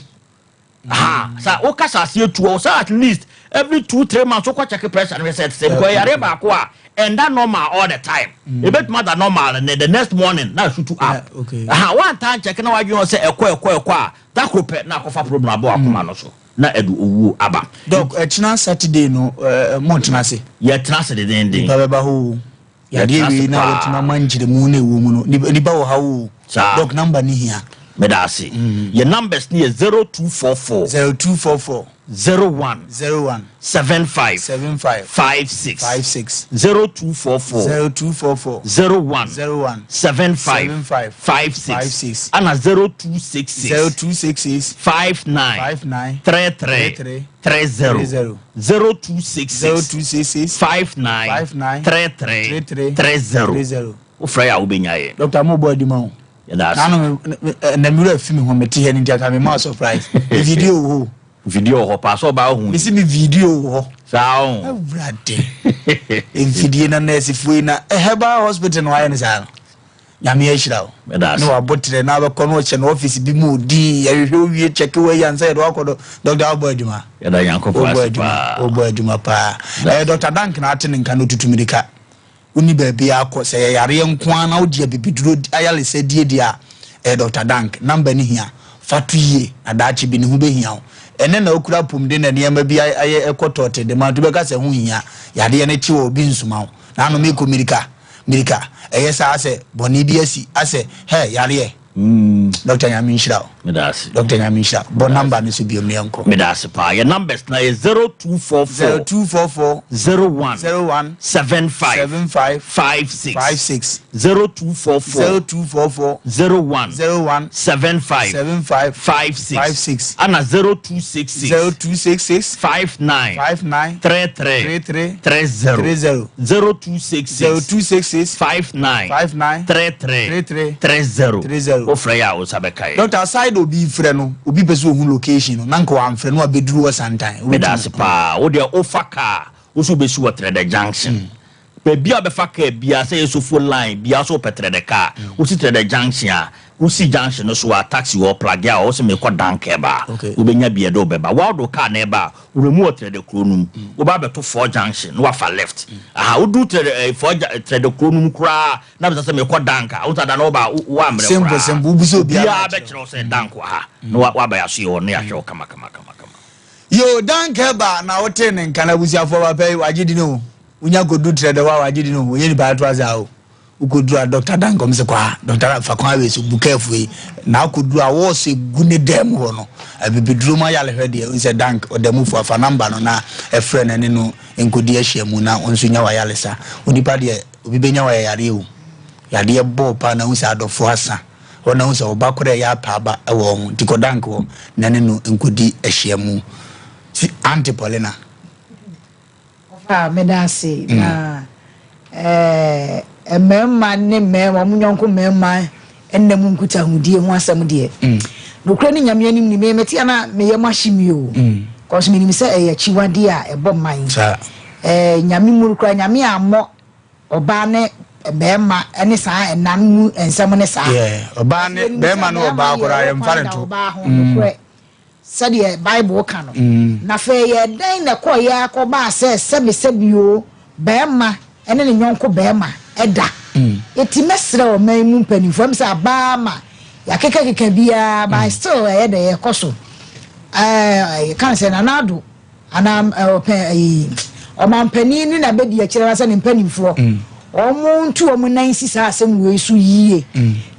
Aha, sa woka sɛ ase atu a, sɛ at least every 2, 3 months wokɔ kyɛke pressure no hwɛ sɛ ɛte sɛ, because yareɛ baako a ɛnda normal all the time. Ɛbɛtumi ada normal nnɛ, the next morning na asutu up. Aha, woantaa nkyɛke na woadwene ho sɛ ɛkɔ ɛkɔ ɛkɔ a, da koro pɛ na akɔfa problem abɔ w'akoma no so. Na ɛde owuo aba. Doc, ɛkyena Saturday no mo ntena ase? Yɛtena ase dedeenden. Nipa bɛba hɔ o. Yadeɛ wei na wɔtumi ama nkyerɛmu na ɛwɔ mu no, nipa wɔ ha o. Saa. Doc, number no hia. Meda ase. Yɛ numbers no yɛ 0244. 0244. 01. 01. 75. 75. 56. 56. 0244. 0244. 01. 01. 75. 75. 56. 56. Ana 0266. 0266. 59. 59. 33. 33. 30. 30. 0266. 0266. 59. 59. 33. 33. 30. 30. Wofrɛ yɛ a wobɛnya yɛ. Doctor, mo bɔ adwuma o. Yɛda ase. Nano na mi wura fi mi ho mete ha ni nti aka mi ma surprise. Video wɔ hɔ. Video wɔ hɔ paa sɛ ɔbaa hu. Mesi mi video wɔ hɔ. Saa o. Awurade. Mfidie na nɛɛsefoɔ yi na herbal hospital na wayɛ no saa no. Nyame ahyira wo. Meda ase. Ne wabotrɛ na abɛkɔ no ɔhyɛ no office bi mu odin yɛhwehwɛ owie kyɛke wɔ ayi ansa yɛde wakɔ do. Doctor wobɔ adwuma. Yɛda Nyankopɔn ase paa. Wobɔ adwuma paa. Ɛyɛ Doctor Dank na ate ne nka no tutu mirika. Wonni baabiara kɔ. Sɛ ɛyɛ yareɛ nko ara na wogye abibiduro ayaresa die deɛ a, ɛyɛ Dɔkta Dank. Number no hia. Fa to yie na daakye bi ne ho bɛhia wo. Ɛnnɛ na wokura apomden na nneɛma bi ayɛ ɛkɔ tɔɔte de ma nti wobɛka sɛ ɛho nhia. Yadeɛ no kye wo a obi nsoma wo. Naano merekɔ mirika, mirika. Ɛyɛ saa asɛ bɔne bi asi, asɛ hɛ, yareɛ. Dɔkta Nyame nhyira wo. Meda ase. Doctor Nyame nhyira. Bɔ number no so biom na yɛnkɔ. Meda ase paa. Yɛ numbers na yɛ 0244. 0244. 01. 01. 75. 75. 56. 56. 0244. 0244. 01. 01. 75. 75. 56. 56. Ana 0266. 0266. 59. 59. 33. 33. 30. 30. 0266. 0266. 59. 59. 33. 33. 30. 30. Wofrɛ yɛ a wo nsa bɛka yɛ. Doctor aside obi frɛ no obi pɛ sɛ ohu location no na nka wamfrɛ no wabɛduru hɔ santan. Meda ase paa. Wo deɛ wofa kaa wo so wobɛsi wɔ Trɛdɛ junction. Baabi a wobɛfa kaa biara sɛ ɛyɛ Sofo line biara so wopɛ Trɛdɛ kaa. Wosi Trɛdɛ junction a wosi junction no so a taxi wɔ hɔ plage a wɔ sɛ mekɔ Dankɛba a wobɛnya bi ɛde wo bɛba. Woa wode wo kaa na ɛba a Wura mu wɔ Trɛdɛ kuro no mu. Woba abɛto Four Junction na wafa left. Aha, woduru Trɛdɛ eh, Four Ja- Trɛdɛ kuro no mu koraa na bisa sɛ mekɔ Dank a, wosa da no woba woammrɛ Simple, koraa. simple. Wobisa obiara Obiara na akyerɛ bɛkyerɛ wo sɛ Dank wɔ ha na wa- waba yɛaso yɛ hɔ na yɛahwɛ wo kama kama kama kama. Yo, Dank ɛba na wotee ne nka no abusuafoɔ papa yi wagye di ne ho. Wonya kɔdu Trɛdɛ hɔ a wagye di ne ho. Ɔnyɛ nipa ato ase a o. Wokoduru a Doctor Dankwa ɔmo se kɔ ha, Doctor Dankwa fa kwan wei so, bu careful yi. Na akoduru a wɔɔso egu ne dan mu hɔ no, abibiduro mu ayarehwɛ deɛ, wohu sɛ Dank ɔda mu fua, fa number no na ɛfrɛ no ɛne no nkodi ahyiamu na wo nso nya w'ayaresa. Onipa deɛ, obi bɛnya wo ayɛ yareɛ o. Yadeɛ bɔ wo paa na wohu sɛ adɔfoɔ asa hɔ na wohu sɛ wo ba koraa ɛyɛ apɛ aba wɔ wo ho, nti kɔ Dank hɔ na ɛne no nkodi ahyiamu. Si Auntie Paulina. Ɔfa meda ase na ɛɛ mmarima ne mmarima wɔn nyɔnko mmarima nna mu nkutahodie ho asɛm deɛ nokorɛ ne Nyame anim ni me mete a na meyɛ mo ahye mi o kɔso menim sɛ ɛyɛ akyiwadeɛ a ɛbɔ man ɛɛ Nyame mu koraa Nyame ammɔ ɔbaa ne barima ne saa ɛna no mu nsɛm ne saa ɔbaa ne barima ne ɔbaa koraa yɛmfa ne to ɔbaa ho nokorɛ Sɛdeɛ Bible ka no. Na afei ɛyɛɛ dɛn na ɛkɔeɛ ara kɔbaa sɛ sɛbesɛbe oo, barima ne ne yɔnko barima da? Enti mɛsrɛ ɔman yi mu mpanimfoɔ, ɛm sɛ aba ara ma yɛakekakeka biara, but still ɛyɛ dɛ ɛkɔ so. Ɛɛ, yɛka no sɛ Nana Addo anaa ɔpɛ ɛyi ɔmampanin ne n'abɛdi akyire anaasɛ ne mpanimfoɔ, wɔn ntu wɔn nan nsi saa asɛm wei so yie.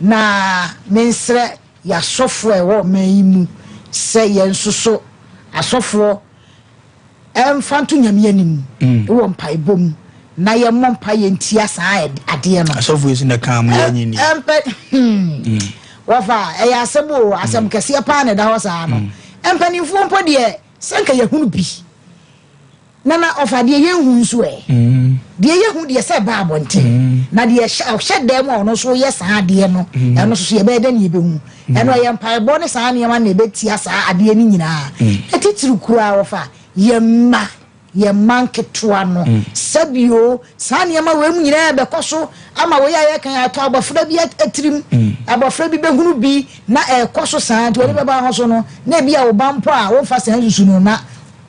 Na mensrɛ Yɛ asɔfoɔ a ɛwɔ ɔman yi mu sɛ yɛn nso so asɔfoɔ mfa nto Nyame anim wɔ mpaebɔ mu na yɛmmɔ mpaeɛ ntia saa adeɛ no. Asɔfoɔ yi so na ɛkaa mo yɛ nyini. Mpɛ hmm. Wɔfa ɛyɛ asɛm o, asɛm kɛseɛ paa na ɛda hɔ saa no. Mpanimfoɔ mpo deɛ sɛ nka yɛhunu bi. Nana ɔfa deɛ yɛnhu nso ɛ? Deɛ yɛhu deɛ sɛ ɛba abɔnten, na deɛ ɔhyɛ dan mu a ɔno nso yɛ saa adeɛ no, ɛno nso so yɛbɛyɛ dɛn na yɛbɛhu? Ɛno ɛyɛ mpaebɔ ne saa nneɛma na ɛbɛtia saa adeɛ no nyinaa. Na titiri koraa ɔfa yɛn mma, yɛn mma nketewa no, sɛbio saa nneɛma wei mu nyinaa bɛkɔ so ama wei a yɛka yi atɔ abɔfra bi atirim, abɔfra bi bɛhunu bi na ɛrekɔ so saa, nti wɔde bɛba ho so no, na ebi a wo ba mpo a womfa saa nsusu no na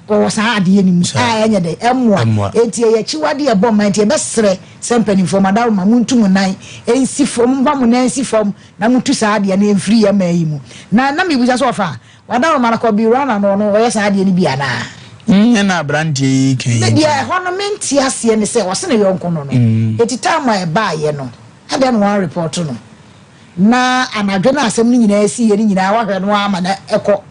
Wɔwɔ saa adeɛ no mu a ɛnyɛ dɛ, ɛmmoa. Enti ɛyɛ akyiwadeɛ a ɛbɔ mma. Enti yɛbɛsrɛ sɛ mpanimfoɔ, madaworoma, montu mo nan nsi fam, momfa mo nan nsi fam na montu saa adeɛ no mfiri yɛn man yi mu. Na na mebisa sɛ, ɔfa wadaworoma no kɔ Birana no, ɔno ɔyɛ saa adeɛ no bi anaa? Nyɛ na aberanteɛ yi ka yi Me nti. deɛ ɛhɔ no mente aseɛ ne sɛ ɔse ne yɔnko no no, enti time a ɛbaeɛ no adɛn na wɔanrepɔto no? Na anadwo no a asɛm no nyinaa siiɛ no nyinaa wahwɛ no ara ma no kɔ.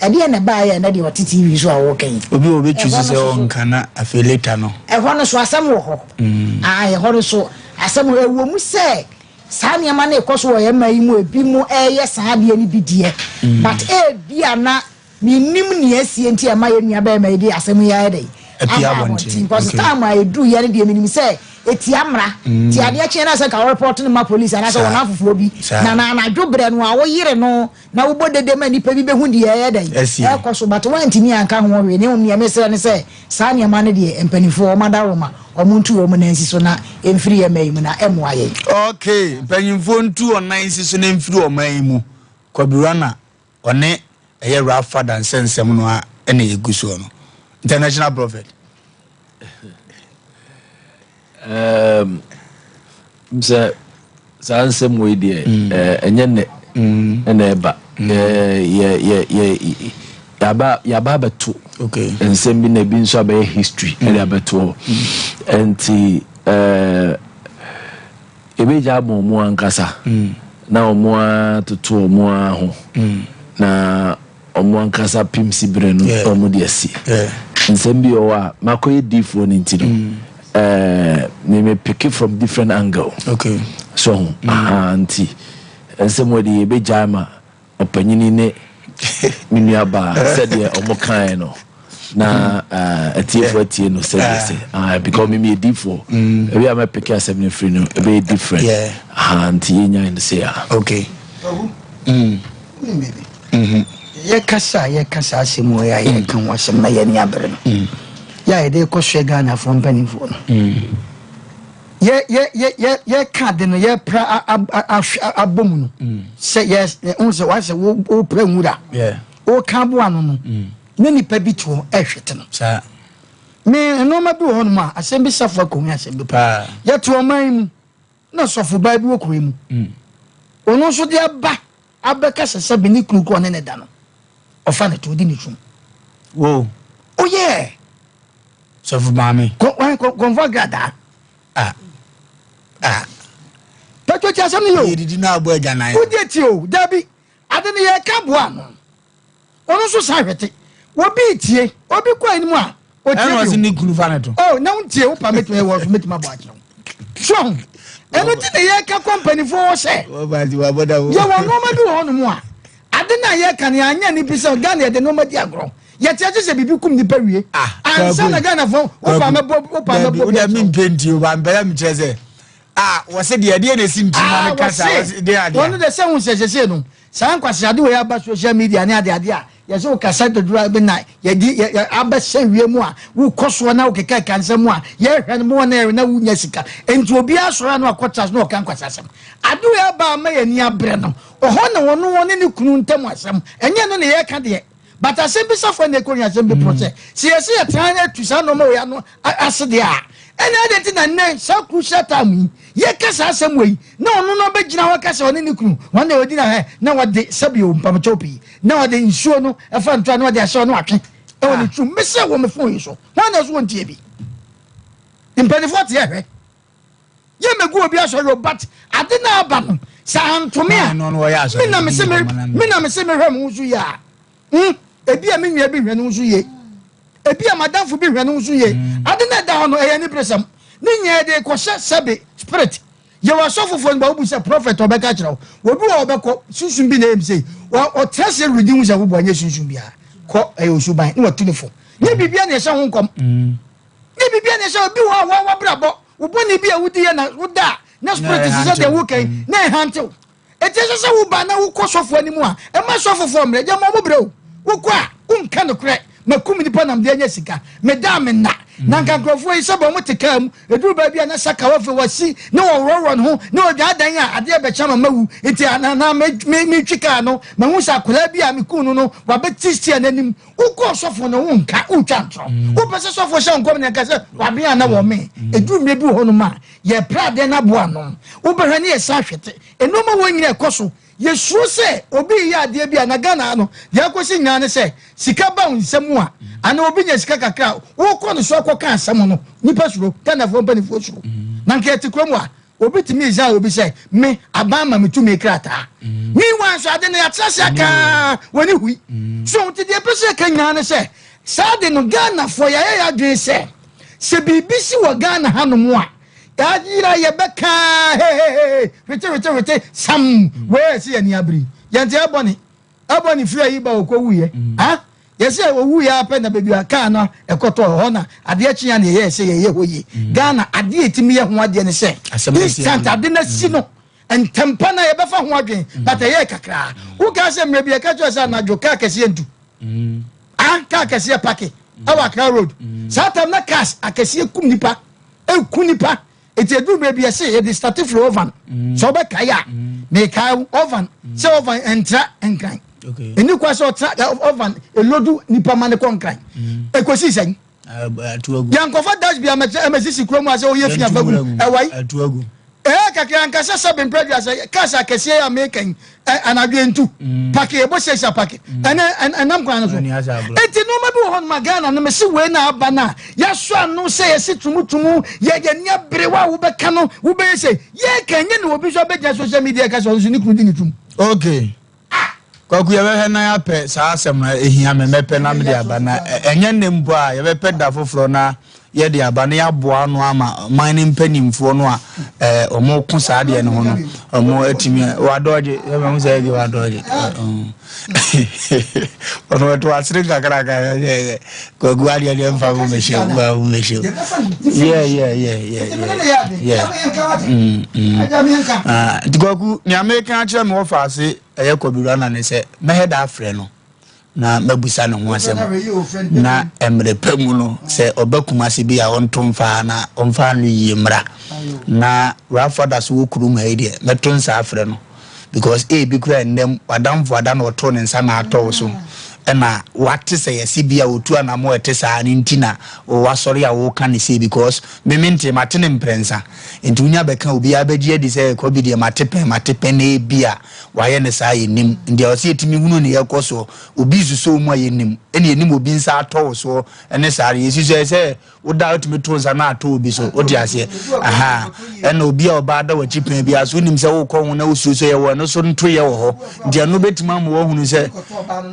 Ɛdeɛn na ɛbaeɛ a ɛnnɛ deɛ ɔte TV so a ɔreka yi? Obi wɔ ɔbɛ choose Ɛhɔ no sɛ nso so. ɔnka na afei later no. Ɛhɔ no so asɛm wɔ hɔ. Ae, ɛhɔ no so asɛm wɔ hɔ. Ɛwɔ mu sɛ saa nneɛma no rekɔ so wɔ yɛn man yi mu, ebinom reyɛ saa adeɛ no bi deɛ, but ebia na Mennim nea asie nti a ɛma yɛn nua barima yi de asɛm yi ayɛ dɛn? Apue Aba abɔnten. abɔnten. Because Okay. time a ɛduru yɛ no deɛ menim sɛ ɛtia mmara. Nti adeɛ kyeɛ no sɛ nka wɔrepɔt no ma police anaasɛ Saa. wɔn afoforɔ bi. Saa. Na na anadwo berɛ no a woyere no na wobɔ dede ma nnipa bi bɛhu deɛ ɛyɛ dɛn? Asie. Ɛrekɔ so. But woantumi anka ho hwee. Na mmom nea mesrɛ ne sɛ saa nneɛma no deɛ mpanimfoɔ wɔn adaworoma wɔn ntu wɔn nan nsi so na ɛmfiri yɛn mma yi mu na ɛmmoa yɛn. Okay, mpanyinfoɔ ntu wɔn nan nsi so na ɛmfiri ɔman yi mu. Kwabirana Ɔne ɛyɛ Rafa dansɛnsɛm no a ɛna ɛgu soɔ no. International Prophet. Um, sɛ saa nsɛm wei deɛ mm. eh, ɛnyɛ nnɛ mm. ɛna ɛba mm. eh, yɛaba yɛaba abɛto nsɛm bi na ebi nso abɛyɛ history ɛde abɛto hɔ nti eh, Yɛbɛgya ama wɔn ankasa na wɔn ara atoto wɔn ara ho. Na wɔn ankasa pem si berɛ no na wɔn de asi. Nsɛm bi wɔ hɔ a makɔyɛ diifoɔ no nti no mm. eh, me me pick it from different angle. Okay. So ho mm. aha nti nsɛm wɔ de yɛbɛgyae ma ɔpanyini ne me nuabaa sɛdeɛ wɔn kaeɛ no na mm. atiefoɔ atie no sɛdeɛ sɛ ah, because me meyɛ diifoɔ mm. ebi a mɛpeke asɛm no firi no ɛbɛyɛ different aha nti yɛnyae no sɛ a. Okay. Mm. Wonim biribi? Yɛkasa a yɛka saa asɛm wei a yɛka ho asɛm na yɛn ani abere no, yɛ a yɛde rekɔsoɛ Ghanafoɔ mpanimfoɔ no, yɛ yɛ yɛ yɛ yɛka ade no yɛpra abɔ mu no sɛ yɛ n sɛ wasɛ wopra nwura woka aboa ano no na nipa bi te hɔ ɛhwete no. Me nneɛma bi wɔ hɔnom a asɛm bi safo akɔhu asɛm bi pa yɛte ɔman mu na sɔfo baa bi wɔ kuro yi mu ɔno nso de aba abɛka sɛ sɛbe ne kunu kɔ ɔne ne da no ɔfa ne to ɔdi ne tum wo oh yeah sɔfo maame kɔnfɔ agradaa ah ah pɛtɔ ti asɛm no yɛ o yɛdidi na abɔ agyanan wodie ti o dabi ade no yɛka boa no Ɔno nso san hwete. Obi tie, obi kɔ anim a, otie Ɛna bio. ɔse ne kunu fa ne to. Oh, na wontie, wo pa mɛtumi ɛwɔ so mɛtumi abɔ akyerɛ wo. So ho, ɛno ti na yɛka kɔ mpanimfoɔ hɔ sɛ, yɛwɔ nneɛma bi wɔ hɔnom a, ade no a yɛka no yɛanyɛ ne bi sɛ Ghana yɛde nneɛma di agorɔ. Yɛte ase sɛ biribi kum nipa wie. Ah, Ansa na Ghanafoɔ, wopa mɛbɔ, wopa mɛbɔ bi Wode akyerɛ wo. mempɛ nti o, ba mpɛ dɛ mekyerɛ sɛ ah, wɔse deɛ ɛdeɛ na ɛsi nti ma Ah, no kasa, wɔse, wɔse deɛ adeɛ. wɔn de sɛ ho sɛ sɛsɛ no, Saa nkwaseade wei aba social media ne adeade a yɛsɛ wo kasa dodoɔ a bi na yɛde yɛ yɛ abɛhyɛ wie mu a wokɔ soɔ na wokeka ka nsɛm a yɛhwɛ no mo na yɛhwɛ na wonya sika nti obiara sɔrɔ a na wakɔ tra so na ɔka nkwaseasɛm ade wei aba ama yɛn ani abrɛ no ɔhɔ na wɔn wɔne ne kunu ntam asɛm ɛnyɛ no na yɛka deɛ but asɛm bi safoa na ɛkɔnya asɛm bi porɔ sɛ sɛ yɛsɛ yɛtena na atu saa nneɛma wei ano ase deɛ a ɛna adɛn nti na nnɛ saa crucial time yi yɛka saa asɛm wei na ɔno no bɛgyina hɔ ka sɛ ɔne ne kunu wɔn na wɔgyina hɛ na wɔde sɛbio mpamokyɛw pii na wɔde nsuo no ɛfa ntoa na wɔde ahyɛ ɔno atwe ɛwɔ ne tirim mesɛ wɔ me fon yi so wɔn na ɛso wɔn tie bi mpanimfoɔ te ɛhwɛ yɛ mɛgu obi asɔre o but ade na aba no sɛ antome a me na mese me me na mese mehwɛ me ho so yie a hmm ebi a me nua bi hwɛ ne ho so yie ebi a madamfo bi hwɛ ne ho so yie hmm. ade na ɛda hɔ no ɛyɛ aniberesɛm ne nyɛ de kɔhyɛ sɛbe spirit yɛwɔ asɔfofoɔ no ba wobu sɛ prophet ɔbɛka kyerɛ wo obi wɔ ɔbɛkɔ sunsum bi na ɛyɛ sɛ ɔtena sɛ redi ho sɛ woboa nyɛ sunsum biara kɔ ɛyɛ osuban ne watu ne fo nyɛ biribia na ɛhyɛ ho nkɔm hmm. Nyɛ biribiara na ɛhyɛ obi wɔ hɔ a wabrabɔ wo bɔne bi a wodi yɛ na woda a na spirit te sɛ deɛ woka yi mm. na ɛhantew. Eti ɛsɛ sɛ woba na wokɔ sɔfo anim a ɛma sɔfofoɔ mmerɛ gya ma ɔmo brɛ o. Wokɔ a wonka nokorɛ makum nipa nam de anya sika meda a menna mm. na nka nkurɔfoɔ yi sɛbɛ ɔmo te kaa mu ɛduru baabi a na sakawa afei wasi ne wɔworɔworɔ ne ho ne ɔdwa adan a adeɛ bɛkyɛ ma mawu nti anaa metwi kaa no mahu sɛ akwadaa bi a mekuu no no wabɛti stia n'anim Wokɔ ɔsɔfo no wo nka wotwa ntorɔ. Mm. Wopɛ sɛ sɔfo hyɛ nkɔm na nka sɛ waben ana wɔ me. Mm. Ɛduru mmerɛ bi wɔ hɔnom a yɛpra adeɛ no aboa ano. Wobɛhwɛ ne yɛsan hwete. Nneɛma wɔ nyina ɛkɔ so. Yɛsuro sɛ obi reyɛ adeɛ bi a na Ghana ha no deɛ akɔsi nyinaa ne sɛ sika ba wo nsam a anaa obi nya sika kakra a wokɔ no so akɔka asɛm no nipa suro. Ghanafoɔ mpanimfoɔ suro. Mm. Na nka yɛte kurom a Obi tumi resign obi sɛ me aban ma me tumi krataa. Mm. Meanwhile nso ade no yɛatena ase aka wɔne hui. Mm. So nti deɛ ɛpɛ sɛ ɛka nyinaa ne sɛ saa de no Ghanafoɔ yɛayɛ yɛ adwene sɛ sɛ biribi si wɔ Ghana hanom a yɛayera yɛbɛka hehehe hwete hwete hwete sam mm. wei ɛsɛ yɛn ani abiri yɛn ti ɛbɔ ne ɛbɔ ne firi ayi ba ɔkɔ wuyɛ mm. ah yɛsɛ owu yɛ apɛ na baabi a kaa no ɛkɔtɔ hɔ na adeɛ kye ya na yɛyɛ sɛ yɛyɛ hɔ yie mm. Ghana adeɛ ɛtumi yɛ ho adeɛ ne sɛ instant ade no asi no ntɛmpa no yɛbɛfa ho adwen mm. but ɛyɛ kakraa wokaa sɛ mmerɛ bi ɛka kyerɛ sɛ anadwo kaa kɛseɛ ntu ah kaa kɛseɛ pake ɛwɔ Accra road saa tam na cars akɛseɛ kum nipa ɛku nipa Eti eduru baabi yɛse yɛde starte firi oven. Mm. Sɛ wobɛkae a, mm. mekae wo oven. Mm. Sɛ oven ɛntra nkran. Ɛni kwa sɛ ɔtra oven elodu nipa ma ne kɔ nkran. Ekosi sɛn? Yɛnkɔfa dustbin amɛsisi kurom a sɛ ɔyɛ fi afa gu ɛwai. Ɛyɛ kakra ankasa sɛ bempɛ aduasa cars akɛseɛ yi a meka yi anadwo ntu mm. pake ɛbɔ sɛsi apake mm. ɛnɛ ɛnam kwan no so eti nneɛma bi wɔ hɔ nom a Ghana no mesi wei na aba no a yɛasɔ ano sɛ yɛsi tumutumu yɛ yɛ nea bere wa wobɛka no wobɛyɛ sɛ yɛka nyɛ na obi nso abɛgyina social media ka sɛ ɔno nso ne kunu di ne tum. Okay. Ah. Kwaku yɛbɛhwɛ na yɛapɛ saa asɛm no ɛhia me mɛpɛ na mede aba na ɛnyɛ nnɛ mpo a yɛbɛpɛ da foforɔ na yɛde aba na yɛaboa ano ama ɔman no mpanimfoɔ no a wɔn ko saa adeɛ no ho no wɔn atumi wadɔgye yɛbɛhu sɛ ɛgye wadɔgye ɔno ɔto asere kakraka yɛ kwaku adeɛ deɛ mfa wo mɛhyɛ wo mfa wo mɛhyɛ wo yɛ yɛ yɛ yɛ yɛ yɛ nti kwaku nea meka akyerɛ me wɔfa ase ɛyɛ kɔbirua na ne sɛ mɛhɛ da afrɛ no na mabisa ne ho asɛm na mmerɛ pa mu no sɛ ɔba Kumase bi a ɔnto mfa na ɔmfa no yie mmra na Rafa da so wɔ kurom ha yi deɛ mɛto nsa afrɛ no because ebi kura nnam wadamfo ada na ɔtoo ne nsa na atɔ wo so ɛna wate sɛ yɛse bi a ɔtu anamo ɛte saa ne nti na wasɔre a woka ne sei because me mente mate ne mprɛnsa nti wonya bɛka obiara bɛgye adi sɛ kɔbi deɛ mate pɛn mate pɛn na ebi a Wayɛ no saa a yɛnnim. Nti ɛwɔ sɛ yɛtumi hunu nea ɛrekɔ soɔ. Obi resosɔ wo mu a yɛnnim. Ɛna yɛnim obi nsa atɔ wo soɔ ne saa. Yɛsi so ɛyɛ sɛ woda a wotumi to nsa na atɔ obi so. Wote aseɛ? Aha. Ɛna obi a ɔbaa da w'akyi pɛn biara so wonim sɛ wokɔ ho na wosuro sɛ yɛwɔ ɛno so ntoyɛ wɔ hɔ. Nti ɛno bɛtumi ama woahunu sɛ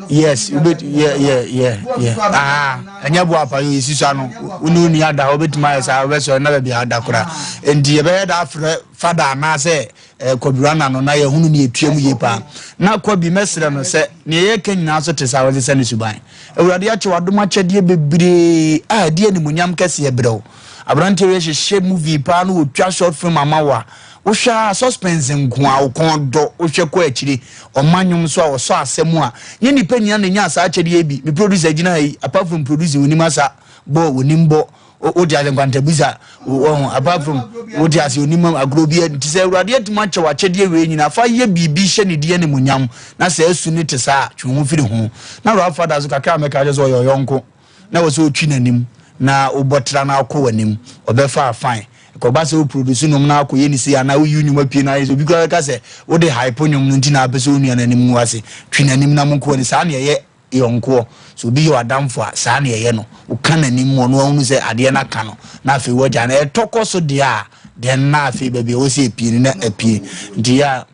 yes wobɛt yɛ yɛ yɛ yɛ aha ɛnyɛ bo apa yɛ yɛsi so ano wo ne wo nua da hɔ wobɛtumi ayɛ saa wobɛsɔre na baabi a woda koraa. Nti yɛbɛyɛ da afrɛ fada anaasɛ Eh, Kɔbirana no, na yɛhunu ne yɛtua mu yie paa. Na Kɔbi, mɛsrɛ no sɛ, nea yɛreka nyinaa so te saa, ɔnsesa ne suban. Awurade akyɛ wo adom akyɛdeɛ bebree a ɛde animuonyam kɛseɛ brɛ wo. Aberanteɛ wei hyehyɛ movie paa na ɔtwa short film ama wo a, wohwɛ a suspense nko a, wo kɔn dɔ, wohwɛ kɔ akyire. Ɔma nnwom nso a, ɔsɔ asɛm a, nyɛ nnipa nyinaa na ɛnya saa akyɛdeɛ yi bi. Me producer gyina ha yi, apart from producing, ɔnim asa bɔ, ɔnim bɔ. Wote ase nkwantabusa wɔho apart from wote ase onim agorɔ bi nti sɛ awurade atumi akyɛ w'akyɛdeɛ wei nyina fa yɛ biribi hyɛ ne di animonyam na sɛ asu ne te saa twe ho firi ho na rafa da so kakra mɛka kyɛ sɛ ɔyɛ ɔyɔnko na wɔ sɛ ɔtwi n'anim na wobɔ tra na akɔ w'anim ɔbɛfa afan kɔba sɛ woproduce nnwom na akɔyɛ ne sei anaa woyi nnwom apue no ayɛ sɛ obi koraa bɛka sɛ wode hype nnwom no nti na apɛ sɛ onua no anim ngu ase twi n'anim na monkɔ ani saa na ɛyɛ yɔnkoɔ. Sɛ obi yɛ w'adamfo a, saa na yɛyɛ no. Woka n'anim ma ɔno ahunu sɛ adeɛ no aka no, na afei woagya no. Ɛtɔ kɔ so deɛ a, then na afei baabi a ɛwɔ sɛ ɛpue no na apue. Nti yɛ a,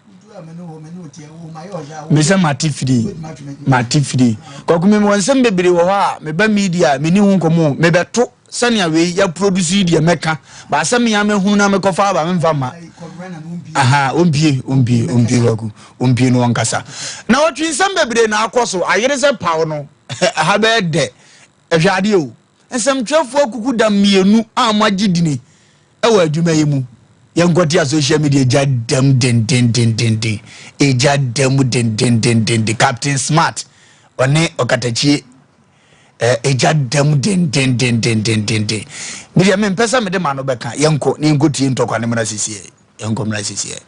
me sɛ mate firi, mate firi. Kwaku me wɔ nsɛm bebree wɔ hɔ a, meba media a, menni ho nkɔmmɔ o. Mebɛto sɛnea wei yɛaproduce yi deɛ mɛka. Ba sɛ me ara mɛhunu na mekɔfa aba, memfa mma. Aha, ɔmpie, ɔmpie, ɔmpie Kwaku. Ompie no ɔnkasa. Na ɔtwe nsɛm bebree na akɔ so. Ayere sɛ paw no, ɛha bɛyɛ dɛ. Hwɛ adeɛ o. Nsɛmtwerɛfoɔ akukudam mmienu a wɔagye dini wɔ adwuma yi mu. Yɛnkɔte a social media gya dam dendendendenden. Egya dam dendendendenden. Captain Smart, ɔne ɔkatakyie egya dam dendendendendenden. Me deɛ mempɛ sɛ mede m'ano bɛka. Yɛnkɔ na yɛnkɔtie ntɔkwa no mmra sisiɛ. Yɛnkɔ mmra sisiɛ.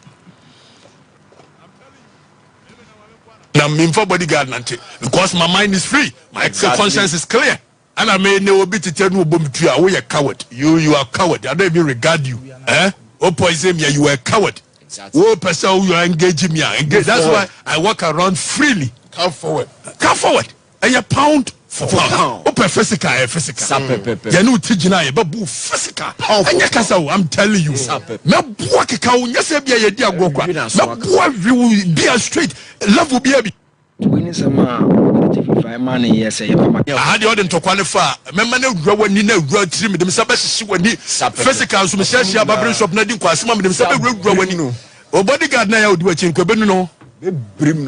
Na memfa bodyguard nante because my mind is free, my exactly. conscience is clear. Ana me ne obi tete no obo me tua, woyɛ coward. You you are coward. I don't even regard you. Eh? O poison me, you are a coward. Exactly. Wo person you are engaging me. Engage. That's why I walk around freely. Come forward. Come forward. Ɛyɛ pound for pound. Wopɛ physical ɛyɛ physical. Yɛne wo ti gyina a yɛbɛbo wo physical. Ɛnyɛ kasa o, I'm telling you. Mɛboa keka wo, nyɛ sɛ bia yɛdi agorɔ kwa. Mɛboa we wo bia straight level bia bi. Wei ne nsɛm a ɔde te fifa ɛma ne yɛ sɛ yɛfa ma. Aha deɛ ɔde ntɔkwa no fa a, mɛma no awura w'ani na awura tiri, mede me nsa bɛhyehye w'ani. Physical nso mehyia hyia barbering shop na di nkwaasɛm a mede me nsa bɛwurawura w'ani. O bodyguard na yɛ odi w'akyi nko ebenu no.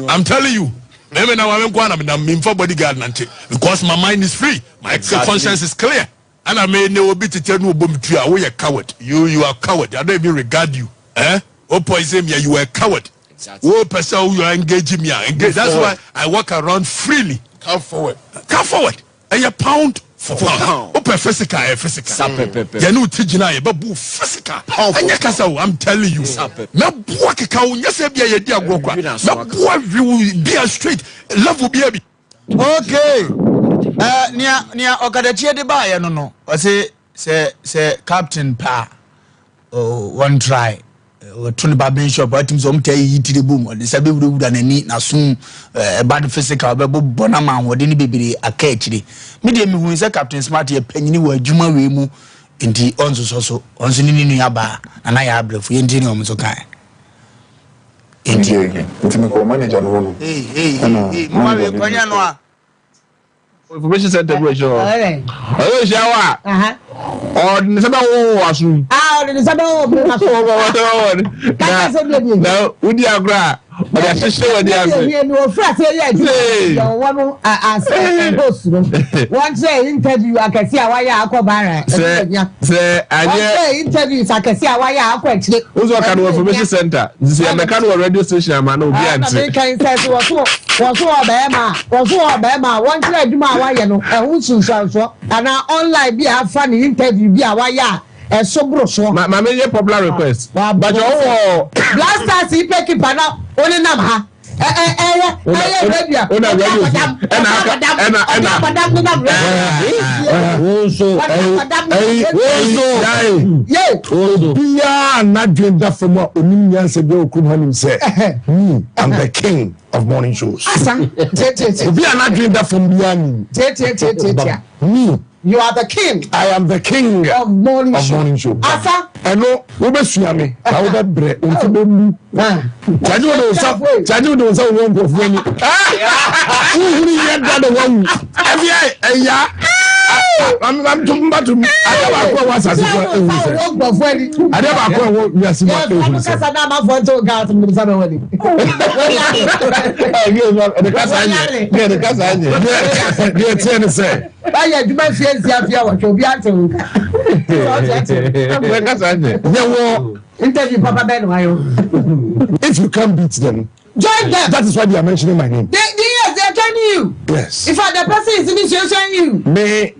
I'm telling you. Meme na wame nko na menam memfa bodyguard nante because my mind is free. My exactly. conscience is clear. Ana me ne obi tete no obo me tua wo yɛ coward. You you are coward. I don't even regard you. Eh? O poison me you are a coward. Exactly. Wo person you are engaging me. Engage. That's why I walk around freely. Come forward. Come forward. Ɛyɛ pound for pound. Wopɛ physical ɛyɛ physical. Yɛne wo ti gyina a yɛbɛbo wo physical. Ɛnyɛ kasa o, I'm telling you. Mɛboa keka wo, nyɛ sɛ bia yɛdi agorɔ kwa. Mɛboa we wo bia straight level bia bi. Okay. Uh, nea nea ɔkadakyie de baayɛ no no ɔse sɛ sɛ captain paa oh, wɔn try wɔto ne ba bishop atum sɛ wɔn taa yiyi tiri bom ɔde nsa bɛwurawura n'ani n'asom ɛba no physical ɔbɛbobɔ no ama ahoɔden no bebree aka akyire me deɛ mehu sɛ captain smart yɛ panyini wɔ adwuma wei mu nti ɔnsosɔ so ɔnso ne ne nua baa nana yɛ abrɛfo yɛnti ne wɔn nso kae. Nti. Nti mekɔɔ manager no hɔ no ɛna manager no no a. Information center bi wɔ akyire hɔ. Ɔyɛ ohyia wɔ a. Ɔde ne nsa bɛ wɔ wɔ aso mu. Ɔde ne nsa bɛ wɔ wɔ aso mu. Na na wodi agorɔ a ɔde ahyehyɛ wɔ ani ase. Yɛ ni ofura ase yɛ adwuma yɛ ɔwɔ no ase host no. Wɔn kyerɛ interview akɛse a wayɛ akɔ baara. Sɛ sɛ anyɛ. Wɔn kyerɛ interviews akɛse a wayɛ akɔ akyire. Wosɔ ɔka no wɔ information center. Nti sɛ yɛbɛka no wɔ radio station ama na obi ante. Ɛna meka yi sɛ sɛ wɔso wɔso wɔ bɛrima a wɔso wɔ bɛrima a wɔnkyerɛ adwuma a wayɛ no ɛho nsunsuansoɔ anaa online bi a afa ne interview bi a wayɛ a ɛso boro soɔ. Ma ma menyɛ popular request. Bàtɛ ɔwɔ. Blasters yi pɛ kipa na ɔnenam ha. Ɛyɛ ɛyɛ radio. Ɔna radio so. Ɛna aka ɛna ɛna. Ɔde nenam radio. Wonso ɛyi wonso obiara n'adwene da fam a onim nyansa bi a wɔ kurom ha nim sɛ me I'm the king of morning shows. Asa tietietie. Obiara n'adwene da fam biara nim. Tietietie. Me. You are the king. I am the king of morning of show. Morning show. Asa. Ɛno wobɛsua me na wobɛbrɛ wo nso bɛmu. Kyagye wo de wo nsa kyagye wo de wo nsa wɔ nkurɔfoɔ ani. Wohunu yɛ da na wawu. Ɛfia ɛya. Mbatum adeɛ baako a ɛwɔ asase so a ehu sɛ. Adeɛ baako a ɛwɔ wiase mu a ehu sɛ. Ɛde kasa anyɛ. Ɛde kasa anyɛ. Deɛ ɛteɛ ne sɛ. Wayɛ adwuma mfeɛ nsia mfeɛ awɔtwe obi ante wo nka. Yɛwɔ interview papa bɛn na wayɛ. If you can't beat them, join them. That is why they are mentioning my name. They, they, yes, they are joining you. Yes. In fact, the person is even showing you. Me,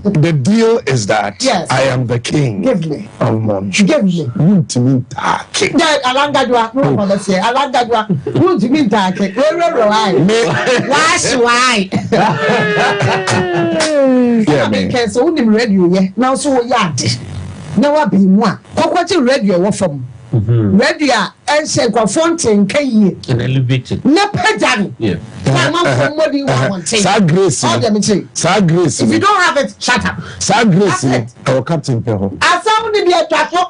the deal is that yes. I am the king. Give me. Of Montrose. Give me. Wuntumi ntaake. Dɛ alangadua ne wɔn bɛ seɛ alangadua wuntumi ntaake wewurewure waayi. Me. Waahye waayi. Yeah, me. Kɛse wonim radio yɛ na nso woyɛ ade na wabɛn mu a kɔkɔgye radio ɛwɔ fam. Radio a ɛnhyɛ nkurɔfoɔ nte nka yie. And elevate it. Na pagya no. Na amanfoɔ mmɔden wɔ abɔnten. Saa grace no. Ɔdeɛ mekyere. Saa grace no. If you don't have it, shut up. Saa grace no ɛwɔ captain pɛ hɔ. Asɛm ni bi atwa so.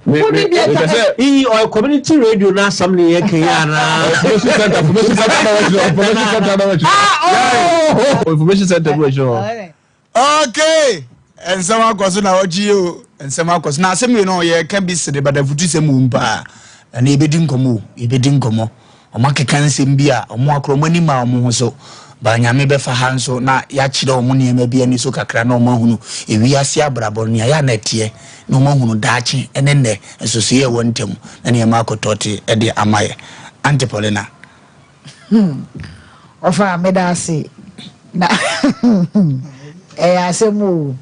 Woni bi atwa so. Iyi ɔyɛ community radio na asɛm ne yɛ kɛn ana. Information center information center na wɔkyerɛ information center na wɔkyerɛ. Ah oh. Information center na wɔkyerɛ. Okay nsɛm akɔ so na ɔgye yi o nsɛm akɔ so na asɛm yi no yɛka bi sere but afutusɛm wɔ mu paa ɛna yɛbɛdi nkɔmmɔ o yɛbɛdi nkɔmmɔ wɔn akeka nsɛm bi a wɔn akora wɔn anim a wɔn ho so ba nyame bɛfa ha nso na yɛakyerɛ wɔn nneɛma bi ani so kakra na wɔn ahunu ewiase abrabɔ nea yɛ a na ɛteɛ na wɔn ahunu daakye ne nnɛ nsosoeɛ ɛwɔ ntam na nneɛma akɔtɔte de ama yɛ Auntie Paulina. Hmm ɔfa meda ase na ɛyɛ asɛm o.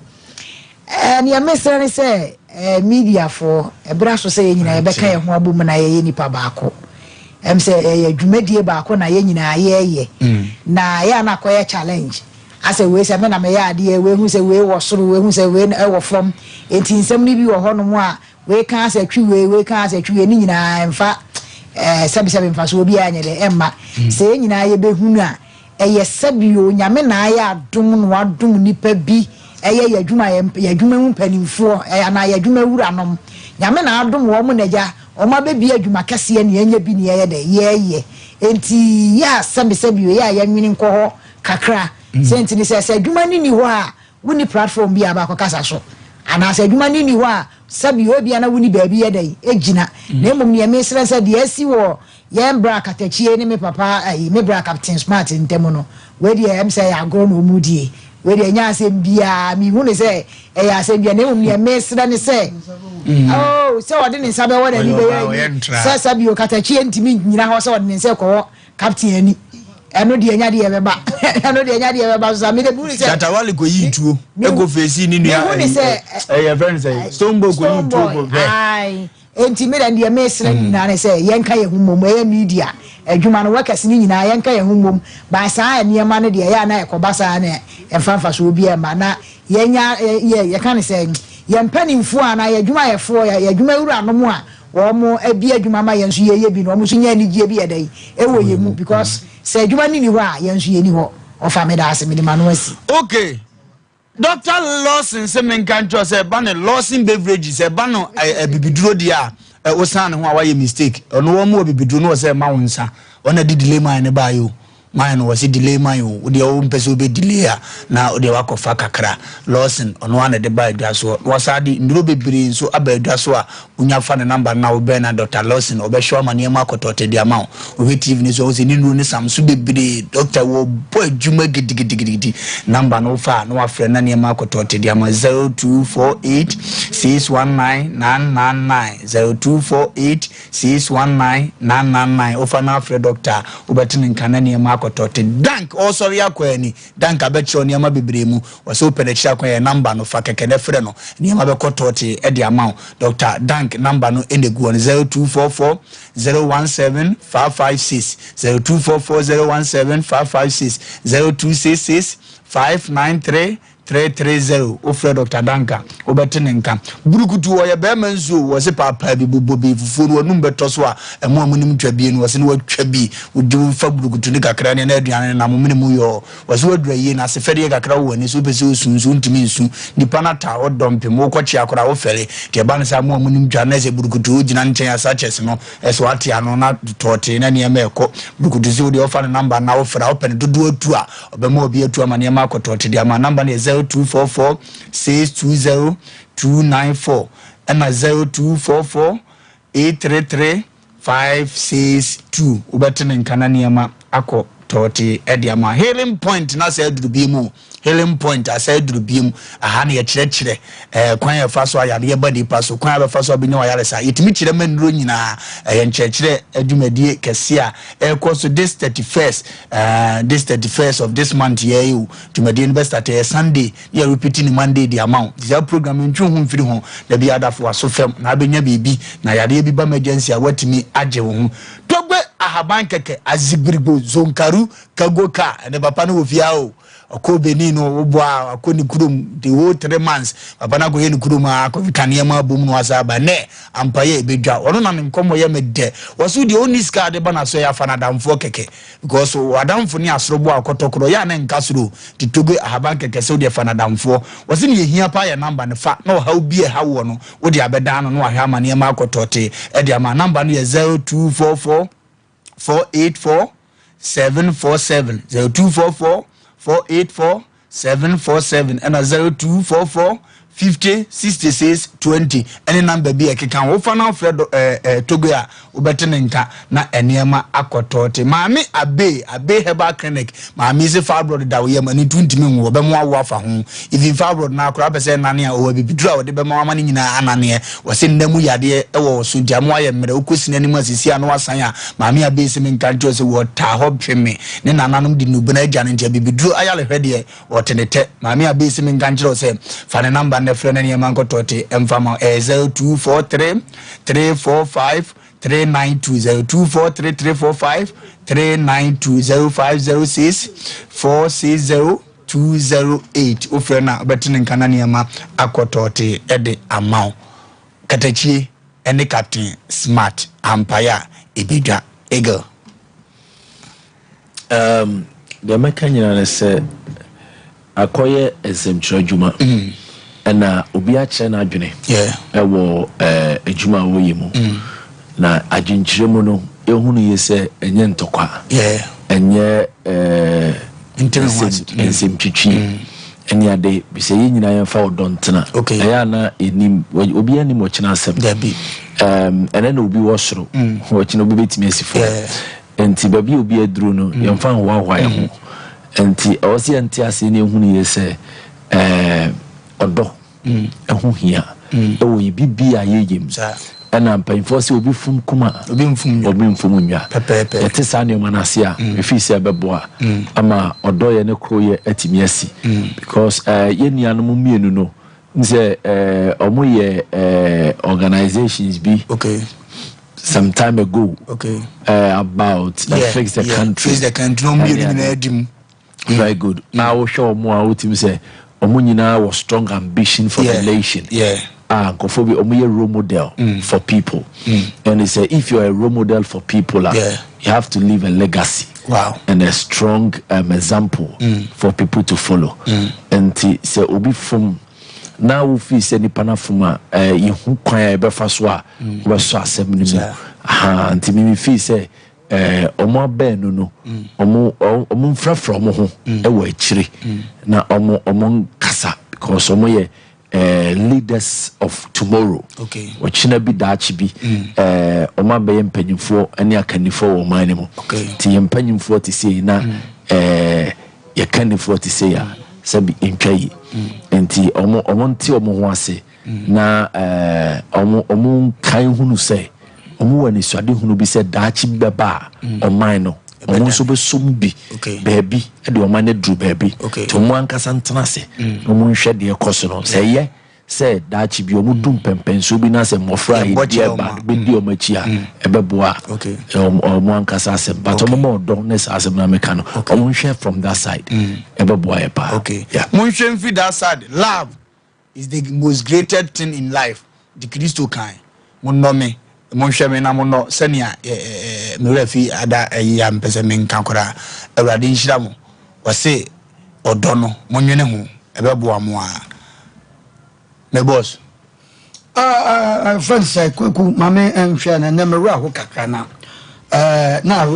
Eh, nea mesrɛ ne sɛ eh, mediafoɔ ɛberɛ aso sɛ yɛn nyinaa yɛbɛka yɛn ho abom na yɛyɛ nipa baako. Ɛm sɛ ɛyɛ dwumadie baako na yɛn nyinaa yɛyɛ. Mm. Na yɛ a na akɔyɛ challenge. Asɛ wei sɛ me na meyɛ adeɛ, wei hu sɛ wei wɔ soro, wei hu sɛ wei ɛwɔ fam. Enti nsɛm no bi wɔ hɔnom a Wei ka asɛ twi wei, wei ka asɛ twi wei, ne nyinaa ɛmfa ɛɛ sɛbisɛbi mfasoɔ biara nyɛ dɛ ɛmma. Sɛ yɛn nyinaa yɛbɛhunu a, ɛyɛ sɛbi o, Nyame na ayɛ adom na wadom nipa bi ɛyɛ yɛn adwuma yɛn adwuma mu mpanimfoɔ ɛɛ anaa yɛn adwuma wuranom. Nyame na adom wɔn na agya wɔn abɛbie adwuma kɛseɛ na yɛanya bi na yɛyɛ dɛ yɛyɛ. Enti yɛ a sɛbisɛbi o, yɛ a yɛnwene nkɔ hɔ kakra. Sɛ nti ne sɛ, sɛ adwuma no nni hɔ a, Wonni platform bi a wobɛakɔkasa so, anaasɛ adwuma no nni hɔ a sɛbi ebia na wonni baabi yɛ dɛn gyina. Na mmom neɛ mesrɛ ne sɛ deɛ asi wɔ yɛn bra Katakyie ne me papa ayi me bra Captain Smart ntam no, wei deɛ ɛm sɛ ɛyɛ agorɔ na wɔn redie. Wei deɛ ɛnyɛ asɛm biara, menhu no sɛ ɛyɛ asɛm biara. Na mmom neɛ mesrɛ ne sɛ oh sɛ ɔde ne nsa bɛwɔ n'ani bɛyɛ ayi sɛ sɛbi o Katakyie ntumi nnyina hɔ sɛ ɔde ne nsa rekɔwɔ Captain ani ɛno deɛ nya deɛ ɛbɛba ɛno deɛ nya deɛ ɛbɛba so sa mi de mi hu ni sɛ. Shatta Wale kò yi tuo ɛkò fèsì ni nua mi hu ni sɛ ɛyɛ fɛn sɛ Stonebwoy kò yi tuo kò fɛ. Ayi enti mi de deɛ mi srɛ nyinaa ne sɛ yɛn ka yɛn ho mmom ɛyɛ media adwuma no workers ne nyinaa yɛn ka yɛn ho mmom ba saa nneɛma no deɛ ɛyɛ a na ɛkɔba saa na ɛnfa nfa so obi ɛma na yɛn nya yɛ yɛka ne sɛ yɛn mpanimfoɔ anaa yɛn adwumayɛfoɔ yɛn adwumawuranom a Wɔn abue adwuma ama yɛn nso yɛyɛ bi no wɔn nso nya anigyeɛ bi yɛ dɛn ɛwɔ yɛn mu because sɛ adwuma no nni hɔ a yɛn nso yɛnni hɔ. Ɔfa meda ase mede m'ano asi. Okay. Doctor Lawson se menka nkyerɛ wo sɛ ɛba no Lawson Beverages, ɛba no abibiduro deɛ a, Wosan ne ho a wayɛ mistake. Ɔno wɔn wɔ bibiduro no wɔ sɛ ɛma wo nsa. Ɔna de delay man ne baayɛ o. Man no wɔse delay man o. Wodeɛ wo mpɛ sɛ wobɛ delay a na wodeɛ wakɔ fa kakra. Lawson ɔno ara na ɛde ba adwa soɔ. Na wasan de nnuro bebree nso aba adwa so a wonya fa ne number no na wobɛn na Doctor Lawson ɔbɛhwɛ wo ama nneɛma akɔtɔɔtɛ de ama wo. Wohwɛ TV no so a wohu sɛ ne nnuro no sam so bebree. Doctor wɔbɔ adwuma gidigidigidi. Number no wofa a na wafrɛ na nneɛma akɔtɔɔtɛ de ama 0248 619 999 0248 619 999 wofa na afrɛ doctor a wobɛte ne nka na nneɛma akɔtɔɔtɛ. Dank ɔresɔre akɔ ani. Dank abɛkyerɛw nneɛma bebree mu. Wɔsɛ wopɛ n'akyiri akwan yɛ number no fa kɛkɛ na frɛ no. Nneɛma bɛkɔ tɔɔtee de ama wo. Doctor Dank number no na egu hɔ no 0244 017 556 0244 017 556 0266 593 330 Wofrɛ Doctor Dank a, wobɛte ne nka. Burukutu, ɔyɛ barima nso o, wɔse paapaa bi, bobɔ bi, fufuo no w'anum bɛtɔ so a, ɛmo a monim twa bie no, wɔse na watwa bi. Wodi wofa burukutu no kakra ne na aduane no nam wo mene mu yɔɔ. Wɔse woaduru ayie no ase, fɛdeɛ kakra wɔ w'ani so, wopɛ sɛ wosu nso wontumi nsu. Nipa no ataa wo dɔmpem, wokɔkyea koraa wofɛre. Nti ɛba no saa mo a monim twa no na ɛsɛ burukutu wogyina nkyɛn a sachets no ɛsɛ wate ano na tɔɔtee na nneɛma ɛkɔ. Burukutu se wodeɛ wofa ne number no na wofrɛ a wopɛ no dodoɔ atu a ɔbɛma obi atu ama nneɛma akɔ tɔɔte de ama. Number no yɛ 0244 620 294 ɛna 0244 833 562 wobɛte ne nka na nneɛma akɔ tɔɔtee de ama. Healing point na sɛ aduru bi mu healing point asɛ aduru bi mu aha na yɛkyerɛkyerɛ ɛɛ eh, kwan a yɛfa so ayadeɛ ba nipa so kwan a bɛfa so abɛnya wayaresa yɛtumi kyerɛ ma nnuro nyinaa ɛyɛ nkyerɛkyerɛ adwumadie kɛse a ɛrekɔ so this 31st ɛɛ eh, this 31st of this month yɛ yi o dwumadie no bɛstart ɛyɛ Sunday Ne yɛ repeat ne Monday de ama wo. Nti saa program yi ntwe wo ho mfiri ho. Da biara da fo w'aso fam na abɛnya biribi na yareɛ bi ba emergency a woatumi agye wo ho. Togbe ahaban kɛkɛ, azigbirigbo, zonkaru, kago ka, ɛnɛ papa no wɔ fie ha o. Ɔkɔɔ Benin no woboa a akɔ ne kurom the whole 3 months. Papa no akɔyɛ ne kurom a akɔkeka nneɛma abom na wasan aba. Ɛnɛ ampa yɛ ɛbɛdwa. Ɔno na ne nkɔmmɔ yɛ me dɛ. Wɔse wo deɛ ɔnni sika a de ba n'aso ɛyɛ afa no adamfoɔ kɛkɛ. Because w'adamfo ne asoroboa a ɔkɔtɔ korɔ yɛ a na nka soro o nti Togo ahaban kɛkɛ sɛ wodeɛ fa no adamfoɔ. Wɔse nea ɛhia paa yɛ number no fa na ɔhaw bi a ɛha woɔ no wode abɛdan no na wahwɛ ama nneɛma akɔ tɔɔtee de ama. Number no yɛ 0244 484 747 0244 484 747 ɛna 0244 50 66 20 ɛne number bi a ɛkeka ho. Wofa na wofrɛ dɔ ɛɛ ɛɛ Togo a wobɛte ne nka na nneɛma akɔ tɔɔte. Maame Abe Abe Herbal Clinic maame yi se fibroid da wo yam ɛno nti wontumi nwo wɔbɛmo awo afa ho. Even fibroid no ara koraa wopɛ sɛ ɛnane a ɔwɔ abibiduro a wɔde bɛma wo ama ne nyinaa ananeɛ. Wɔse nna mu yadeɛ wɔ wo so nti ama woayɛ mmerɛ wokɔ sini anim a sisi a na wasan a Maame Abe se menka nkyerɛ wo sɛ wɔtaa hɔ hwe me ne nananom de nnubena agya no nti abibiduro ayarehwɛ deɛ Ɔte ne tɛ. Maame Abbey se menka nkyerɛ wo sɛ fa ne number nnɛ frɛ na nneɛma nkɔtɔ te mfa ma wo. Ɛyɛ 0243 345 392 0243 345 392 0506 460 208. Wofrɛ no a wobɛte ne nka na nneɛma akɔtɔ te de ama wo. Katakyie ne Captain Smart ampaeɛ a ɛbɛdwa. Eagle. Um, deɛ mɛka nyinaa ne sɛ akɔyɛ nsɛmtwerɛ adwuma mm. ɛna obi akyerɛ n'adwene ɛwɔ eh, adwuma a wɔyɛ mu mm. na adwenkyerɛ mu no ɛhunu yie sɛ ɛnyɛ ntɔkwa ɛnyɛ eh, nsɛmtwitwi mm. ɛne ade sɛ yɛn nyinaa yɛmfa ɔdɔ ntena ɛyɛ ana ɛnim obi anim ɔkyena asɛm ɛnɛ na obi wɔ soro ɔkyena obi bɛtumi asi fam Enti baabi a obi aduru no, yɛmfa nhoahoa yɛn ho. Enti ɛwɔ sɛ yɛnte aseɛ na yɛhunu yie sɛ ɛɛ ɔdɔ ɛho hia ɛwɔ yɛ biribi a yɛyɛ mu. Ɛna mpanyinfoɔ sɛ obi fum kum a obi mfum nwa. Yɛte saa nneɛma no ase a, mefii sɛ ɛbɛboa ama ɔdɔ yɛ ne koroyɛ atumi asi. Because ɛɛ yɛn nuanom mmienu no, N sɛ ɛɛ ɔmo yɛ ɛɛ organisations bi. Okay. Some time ago. Okay. Ɛɛ about yeah, fix the yeah, country. Fix the country. Ɔmo mmienu nyinaa di mu. Very good. Mm. Na wohwɛ ɔmo a wotumi sɛ ɔmo nyinaa wɔ strong ambition for yeah. the nation. Yeah. Ah, nkurɔfoɔ bi ɔmo yɛ role model mm. for people. Mm. And they say if you are a role model for people, ah, yeah. you have to leave a legacy. Wow. And a strong um, example mm. for people to follow. Mm. Nti sɛ obi fom. Na wo feel sɛ nipa no afom a, eh, yɛhu kwan a yɛbɛfa so a wobɛsɔ asɛm no mu. Ahaa, nti me me feel sɛ eh, ɔmo abaanu no, ɔmo, ɔmo mfrafra ɔmo ho wɔ akyire na ɔmo, ɔmo nkasa because ɔmo yɛ eh, leaders of tomorrow. Okay. Ɔkyena bi daakye bi, eh, ɔmo abɛyɛ mpanyinfoɔ ne akannifoɔ wɔ ɔman no mu. Okay. Nti yɛn mpanyinfoɔ te sei na eh, yɛ kannifoɔ te sei a, sɛbi ntwa yi. Nti ɔmo, ɔmo nte ɔmo ho ase na eh, ɔmo, ɔmo nkae hunu sɛ ɔmo wɔ anisoadehunu bi sɛ daakye bi bɛba a ɔman no ɔmo nso bɛsɔ mu bi baabi de ɔman no aduru baabi. Nti ɔmo ankasa ntena ase na ɔmo nhwɛ deɛ ɛkɔ so no. Sɛ ɛyɛ sɛ daakye bi ɔmo du mpɛmpɛnsoɔ bi na sɛ mmɔfra a yɛdi ɛba bɛdi ɔmo akyi a, ɛbɛboa ɔmo ankasa asɛm. But ɔmo ma ɔdɔ ne saa asɛm no a meka no, ɔmo nhwɛ from that side, ɛbɛboa yɛ paa. Yeah. Monhwɛ mfiri that side. Love is the most greatest thing in life nti Kristo kae, Monnɔ me, monhwɛ me na monnɔ sɛnea me werɛ fi ada ayi a mepɛ sɛ menka koraa. Awurade nhyira mo. Ɔse ɔdɔ no monwene ho, ɛbɛboa mo aa. Me boss. Friend sɛ Kwaku ma me nhwɛ no ɛnɛ me werɛ aho kakra na na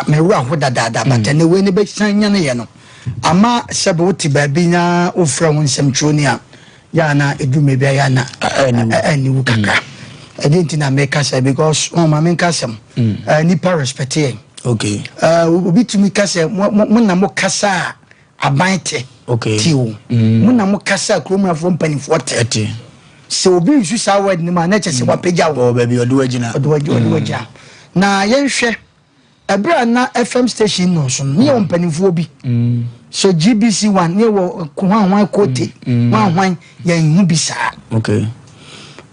me werɛ aho dadaada but ɛnɛ wei ne bɛsan nyane yɛ no ama sɛbe wote baabi na wofrɛ wo nsɛmtwerɛni a yɛ a na ɛdu mmerɛ bi a yɛ a na ɛni wo kakra ɛdeɛ nti na meka sɛ because wɔn ma menka asɛm nipa respect yɛn okay obi tumi ka sɛ mo na mo kasa a Aban te. Okay. Te o. Mm. Mo na mo kasa kurom afoɔ mpanimfoɔ te. Ɛte. Sɛ obi nsu saa word no mu a na kyerɛ sɛ mm. wapagya wo. Wɔ baabi ɔde wagyina. Ɔde wagyina. Ɔde wagyina. Na yɛnhwɛ ɛberɛ a na FM station nnɔɔso no ne yɛwɔ mm. mpanimfoɔ bi. Mm. So GBC one ne yɛwɔ hwanhwan kote hwanhwan yɛn ho bi saa. Okay.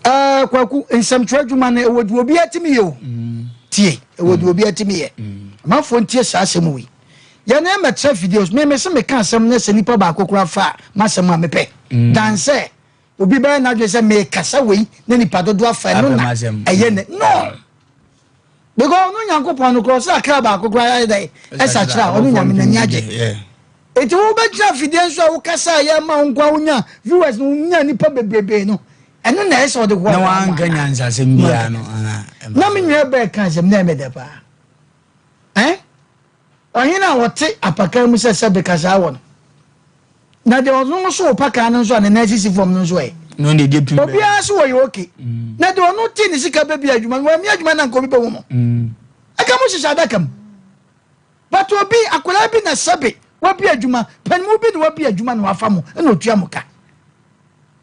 Ɛɛ eh, kwaku nsɛmtwerɛ adwuma no ɛwɔ deɛ obi atumi yɛ o. Tie ɛwɔ deɛ obi atumi yɛ. Amanfoɔ ntie saa asɛm wei. Yɛn ɛmɛtra fidie so. Me mese meka asɛm na sɛ nipa baako koraa fa m'asɛm a mepɛ mm. Dan sɛ obi bɛyɛ n'adwene sɛ mekasa wei na nipa dodoɔ afa ɛno na ɛyɛ ne no because ɔno nyankopɔn no korɔ sɛ akra baako koraa ayɛ dɛ ɛsakyera a ɔno nyame n'ani agye eti wobɛgyina fidie nso a wokasa a yɛma wo nkoa wonya viewers no wonya nipa bebrebe no ɛno na ɛsɛ ɔde hoahoa na wanka nyansasɛm biara no na me nua bɛɛ ka asɛm na ɛmɛdɛ paa eh Ɔhene a ɔte apakan mu sɛ sɛbe kasaa wɔ no, na deɛ ɔno nso wɔ pakan no nso a ne nan sisi fam no nso ɛ. No deɛ gye pim bɛyɛ. Obiara so wɔyɛ oke. Mm. Na deɛ ɔno te ne sika bɛbi adwuma no, wɔamia adwuma na nka obi bɛhu mo. Mm. Ɛka mo hyehyɛ adaka mu. But obi, akwadaa bi na sɛbe wabi adwuma, panimu bi na wabi adwuma na wafa mo na otua mo ka.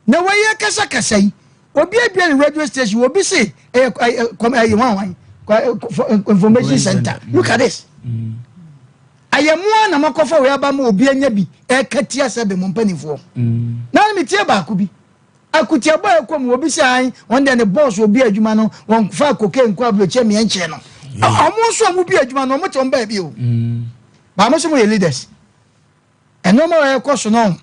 Na wei yɛ kasa kasa yi obi abue ne radio station obi se ɛyɛ ɛyɛ ɛyɛ hwan hwan information center look at this ɛyɛ mo a na makɔfa wei aba ma obi anya bi ɛka tia sɛ bɛ mo mpanimfoɔ na ne metie baako bi akutiabɔ a ɛkɔ mu obi sɛ an wɔn deɛ ne bɔs obi adwuma no wɔn fa koke nkɔ aburokyɛ mmiɛnkyɛn no ɔmo nso ɔmo bi adwuma no ɔmo te wɔn baabi o baamo sɛ mo yɛ leaders. Nneɛma a ɛrekɔ so no,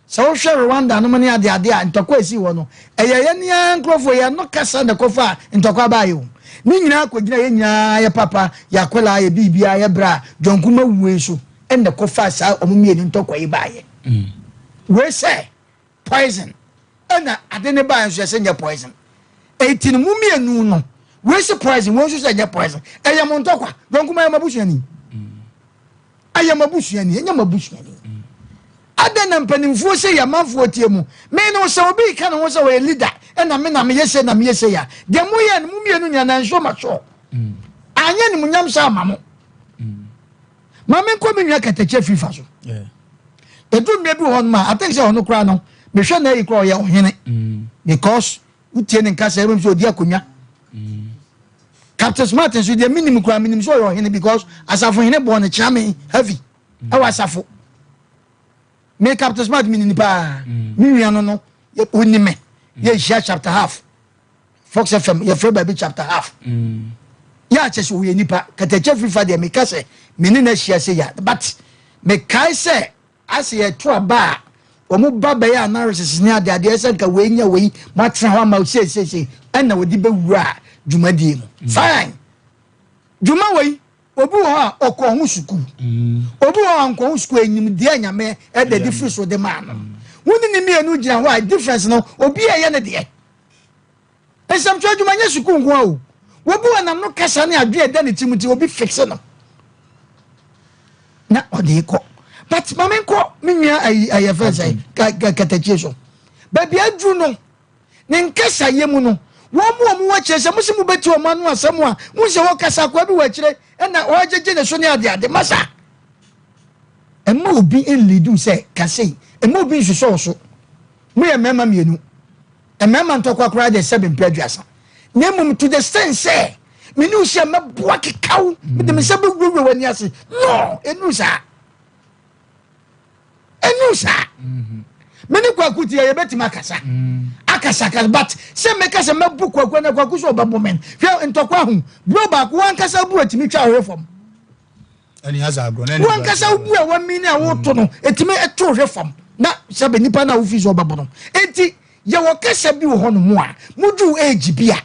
sɛ wohwɛ Rwanda nom ne adeade a ntɔkwa a esii hɔ no, ɛyɛ yɛn ara nkurɔfoɔ, yɛn no kasa na ɛkɔfaa ntɔkwa baeɛ o. Ne nyinaa kɔgyina yɛn nyinaa yɛ papa, yɛ akwadaa, yɛ biribiara, yɛ bra, John Kumah wuo yi so na ɛkɔfaa saa wɔn mmienu ntɔkwa yi baeɛ. Wei sɛ poison ɛna ade ne baeɛ nso yɛsɛ nyɛ poison. Eti no mo mmienu no, wei sɛ poison, wei nso sɛ nyɛ poison. Ɛyɛ mo ntɔkwa, John Kumah yɛ mo abusuani. Ɛyɛ mo abusuani, ɛnyɛ mo abusuani. Adɛn na mpanimfoɔ sɛ yɛ amanfoɔ tie mu? Me no sɛ obi reka ne ho sɛ ɔyɛ leader ɛna me na meyɛ sei na meyɛ sei a, deɛ moyɛ no mo mmienu nyinaa na nsuo ma soɔ. Anyɛ animuonyam saa ama mo. Ma menkɔ me nua katakyie fifa so. Ɛdu mmerɛ bi wɔ hɔ nom a, I think sɛ ɔno koraa no, mehwɛ na ayi koraa ɔyɛ ɔhene because wotie ne nkasa ɛbɛm sɛ ɔdi akonnwa. Captain Smart nso deɛ menim koraa menim sɛ ɔyɛ ɔhene because asafo hene bɔɔ no kyea me heavy ɛwɔ asafo me Captain Smart menim paa mm. me nua no no ɔni me mm. yɛhyia chapter half Fox FM yɛfrɛ baabi chapter half mm. yɛ akyɛ sɛ ɔyɛ nipa katakyɛ firifa deɛ meka sɛ me ne no ahyia sɛ ya but mekae sɛ Ase yɛto aba a, wɔn ba bɛyɛ analysis ne ade adeɛ sɛ nka wei nya wei, moatena hɔ ama sei sei sei, ɛna wɔde bɛwura dwumadie mu. Mm. Fine. Dwuma wei, obi wɔ hɔ a ɔkɔ ho sukuu. Mm. Obi wɔ hɔ a nkɔ ho sukuu, enyim deɛ nyame ɛda de firi so de maa no. Mm. Wo ne ne mmienu gyina hɔ a difference no obi a ɛyɛ ne deɛ. Nsɛmtwerɛ adwuma nyɛ sukuu nko ara o. Obi wɔ n'ano kasa ne adwene a ɛda ne tirim nti obi fixe no na ɔde kɔ. But ma menkɔ me nua ayi ayɛ fɛn sɛ katakyie so. Baabi aduru no ne nkasayɛ mu no wɔn mu wɔn wɔ akyire sɛ mo sɛ mo bɛti wɔn ano asɛm a mo sɛ wɔkasa akoa bi wɔ akyire ɛna ɔregyegye ne so ne ade ade masa. Ɛma obi nlidu sɛ kasei ɛma obi nsosɔ wo so. Moyɛ mmarima mmienu. Mmarima ntɔkwa koraa deɛ sɛbe mpɛ aduasa. Na mmom to the extent sɛ me ne wo hyia mɛboa keka wo, mede me nsa bɛwurawura w'ani ase. No, ɛnuru saa. Ɛnuru saa. Me ne Kwaku te yɛ yɛbɛtumi akasa. Akasa akasa but sɛ mɛka sɛ mɛbu Kwaku na Kwaku sɛ ɔbɛbo me. Hwɛ ntɔkwa ho. Bro baako wankasa bu atumi twa ɔhwɛ fam. Wankasa wobu a wamini a woto no ɛtumi to hwɛ fam na sɛbe nipa no a wofi sɛ ɔbɛbo no. Enti yɛwɔ kasa bi wɔ hɔ nom a moduu age bi a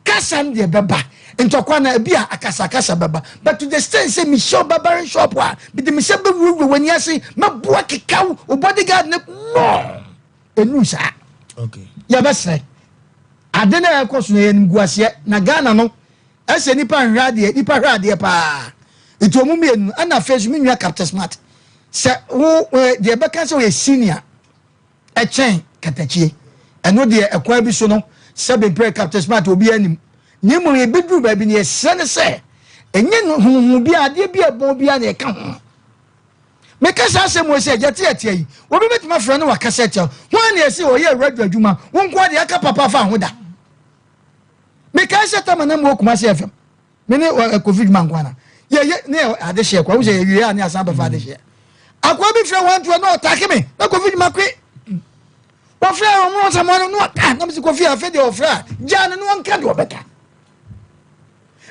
kasa no deɛ bɛba ntɔkwa no ebi a akasakasa bɛba but to the extent sɛ mehyia wo barbarin shop a mede me nsa bɛwurawura w'ani ase mɛboa keka wo wo bodyguard no no ɛnuu saa. Yɛbɛsrɛ ade no a ɛkɔ so no ɛyɛ animguaseɛ na Ghana no Ɛsɛ nipa nhwɛ adeɛ nipa hwɛ adeɛ paa nti ɔmo mmienu no ɛna afei nso me nua Captain Smart sɛ wo deɛ ɛbɛka sɛ ɔyɛ senior ɛkyɛn katakyie ɛno deɛ ɛkwan bi so no sɛ bempere Captain Smart obi anim na mmom yɛbɛduru baabi no yɛsrɛ no sɛ ɛnyɛ no huhu bi adeɛ bi a ɛbɔn bi a na ɛka ho meka saa asɛm wɔ sɛ agya teatea yi obi bɛtumi afrɛ no wakasa atia ho a na ɛsɛ ɔyɛ radio adwuma wo nko adeɛ aka papa fa ho da Mekae sɛ tama na mewɔ Kumasi FM. Me ne eh, Kofi Dwuma nko ana. Yɛyɛ ne yɛ adehyeɛ kwa. Wosɛ yɛwie a ne asan bɛfa adehyeɛ. Akoa bi frɛ wɔn toɔ na ɔtake me. Na Kofi Dwuma kwe. Wɔfrɛ wɔn wɔn sɛ wɔn no ɔta. Na mesi Kofi afei deɛ ɔfrɛ a gyaa no na ɔnka deɛ ɔbɛka.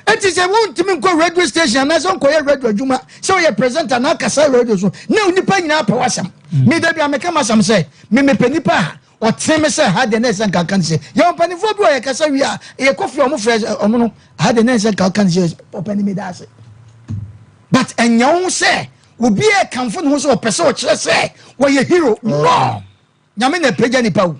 Eti sɛ wontumi nkɔ radio station anaasɛ nkɔyɛ radio adwuma sɛ woyɛ presenter na akasa radio so na nipa nyinaa pɛ w'asɛm. Me da bi a meka m'asɛm sɛ me mepɛ nipa a Ɔtee me sɛ ha deɛ na ɛsɛ nka ɔka ne sɛ yɛwɔ mpanimfoɔ bi wɔ yɛkasa wie a yɛkɔ fie ɔmo frɛ ɔmo no ha deɛ na ɛsɛ nka ɔka ne sɛ ɔpɛni mi da ase but ɛnyɛ wo sɛ obi a ɛkamfo ne ho sɛ ɔpɛ sɛ ɔkyerɛ sɛ wɔyɛ hero no nyame na ɛpagya nipa wo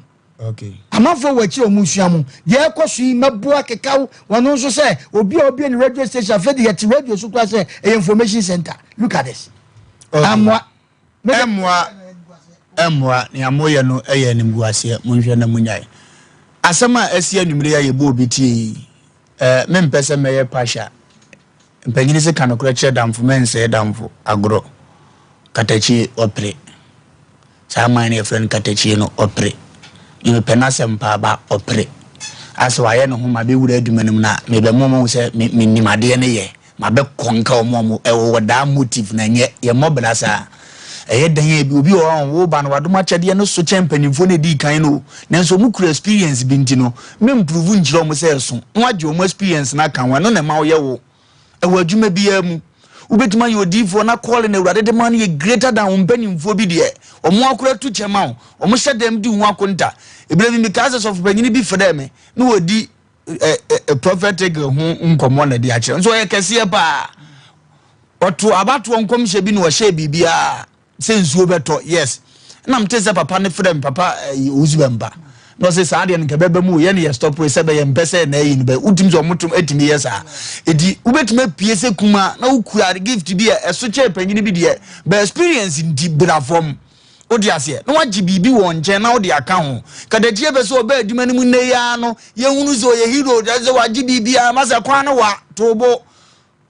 amanfoɔ wɔ akyiri ɔmo sua mo deɛ ɛkɔ so yi mɛboa kekaw wɔn nso sɛ obi a obie ne radio station afei de yɛte radio so koraa sɛ ɛyɛ information center look at this amoa Ɛmmoa, ɛmmoa, nea moyɛ no yɛ animguaseɛ, monhwɛ na monyae. Asɛm a asi anwummere yi a yɛbɔ obi tie yi, eh, mempɛ sɛ mɛyɛ partial. Mpanyini se ka nokorɛ kyerɛ damfo, mɛnsɛe damfo agorɔ. Katakyie, ɔpere. Saa man no yɛfrɛ no katakyie no, ɔpere. Me mepɛ n'asɛm paa ba ɔpere. Asɛ wayɛ ne ho ma bɛwura adwuma no mu na mebɛmo mo sɛ menim adeɛ no yɛ. Mabɛ kɔnka ɔmo a ɔmo wɔ daa motive na ɛnyɛ yɛ mmɔ bra saa. Ɛyɛ dɛn a ebi obi wɔ hɔ a wo ba no wadom akyɛdeɛ no so kyɛn mpanyinfoɔ no edii kan no o nanso ɔmo kura experience bi nti no me mprove nkyerɛ ɔmo sɛ ɛso na wagye ɔmo experience no aka ho ɛno na ɛma woyɛ wo ɛwɔ adwuma biara mu. Wobɛtumi ayɛ odiyifoɔ na calling awurade de ma no yɛ greater than wo mpanyinfoɔ bi deɛ ɔmo akora tu kyɛ ma wo ɔmo hyɛ dɛm di ho akonta. Ebire bi mekaa sɛ sɔfopanyini bi frɛɛ me na wɔdi prophetic ho nkɔmmɔ na ɛde akyerɛ nso ɔyɛ kɛseɛ paa ɔto abatoɔ nkɔmhyɛ bi na ɔhyɛ biribiara sɛ nsuo bɛtɔ yes na mete sɛ papa ne frɛ me papa owusu bɛmpa na ɔsɛ saa deɛ no nka bɛbɛ mu yɛ ne yɛ stop sɛ bɛyɛ mpɛ sɛ na ayi no bɛ wotumi sɛ ɔmotom atumi yɛ saa ɛti wobɛtumi apue sɛ kuma na wokura gift bi a ɛso kyɛɛ panyini bi deɛ bɛ experience nti bra fam Wote aseɛ? Na wagye biribi wɔ nkyɛn na wode aka ho. Katakyie pɛ sɛ ɔba adwuma no mu nnɛ yi ara no, yɛhunu sɛ ɔyɛ hero, kyerɛ sɛ wagye biribiara. Ma sɛ kwan no wa, to bo.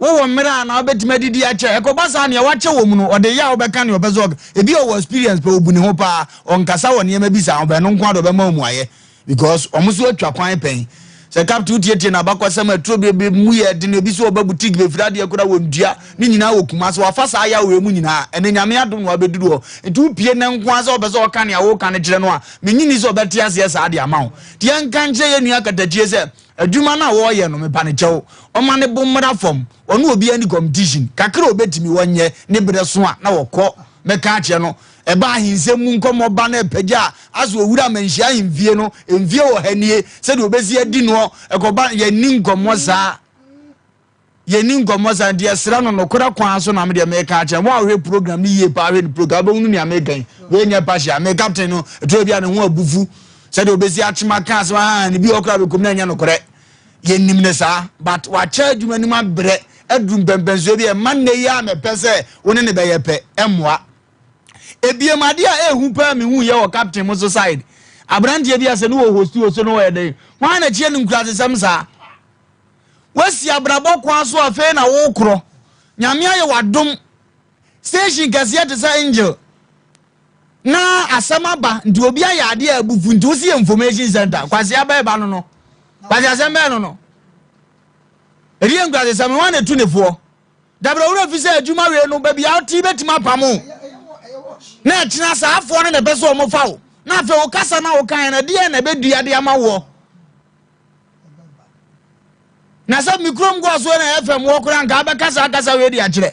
Wowɔ mmerɛ a na wobɛtumi adidi akyɛ. Ɛkɔba saa nea wakyɛ wɔ mu no, ɔde yaw bɛka nea ɔpɛ sɛ ɔka. Ebi a ɔwɔ experience pɛ, ɔbu ne ho paa, ɔnkasa wɔ nneɛma bi saa ho, but ɛno nko ara de ɔbɛma wo mmuaeɛ. Because wɔn nso atwa kwan pɛn. Sɛ captain wotietie n'abakɔsɛm a ɛturo bebree mu yɛ den obi sɛ ɔba boutique bɛfiri adeɛ koraa wɔ ntua ne nyinaa wɔ Kumasi wafa saa yaw wei mu nyinaa ɛnɛ Nyame adom na wabɛduru hɔ nti wopie nnɛ nko ara sɛ wopɛ sɛ ɔka nea woka no kyerɛ no a menye ni sɛ ɔbɛte aseɛ saa de ama wo nti yɛnka nkyerɛ yɛn nua katakyie sɛ adwuma no a wɔreyɛ no mepa no kyɛw ɔma ne bo mmra fam ɔne obiara ni competition kakra a ɔbɛtumi wɔnyɛ ne berɛ so a na wɔkɔ mɛka akyerɛ no Ɛba ahensɛm mu nkɔmmɔ ba na ɛpagya a, asɛ owura amanhyia ahemfie no, mfie wɔ ha nie, sɛdeɛ ɔbɛsi adi noɔ, ɛkɔba yɛnni nkɔmmɔ saa. Yɛnni nkɔmmɔ saa nti yɛsrɛ no nokorɛ kwan so na me deɛ meka akyerɛ mo a wohwɛ program no yie paa hwɛ ne program wobɛhunu nea meka yi. Wei nyɛ partial. Me captain no ɛtɔ bi a ne ho abufu sɛdeɛ ɔbɛsi akyema ka asɛm a ne bi wɔ koraa bɛkum na ɛnyɛ nokorɛ. Yɛnim ne saa but wakyɛ adwuma no mu abrɛ aduru mpɛmpɛnsoɔ bi a ɛma nnɛ yi a mepɛ sɛ wo ne ne bɛyɛ pɛ ɛmmoa. Ebiem adeɛ a ɛhu paa mehu yɛ wɔ captain mo so side aberanteɛ bi a sɛ ne wɔ hosti wɔ so ne wɔyɛ dɛn hwan na kyia no nkurasesɛm saa. Woasi abrabɔ kwan so afei na wokorɔ. Nyame ayɛ w'adom. Station kɛseɛ te sɛ Angel na asɛm aba nti obi ayɛ adeɛ a abufu nti wosi yɛ information center. Kwasi abɛɛ ba no no. Kwasi asɛm bɛɛ no no. Ɛdi yɛ nkurasesɛm no wɔn na etu ne foɔ. Dabrɛ wura fi sɛ adwuma wei no baabi a wote bɛtumi apam wo. Na ɛkyena saa afoɔ no na ɛpɛ sɛ wɔn fa wo. Na afei wo kasa na wo kan no ɛdeɛ na ɛbɛdua de ama woɔ. Na sɛ me kurom kɔɔ so na FM wɔ koraa nka abɛka saa kasa wei de akyerɛ.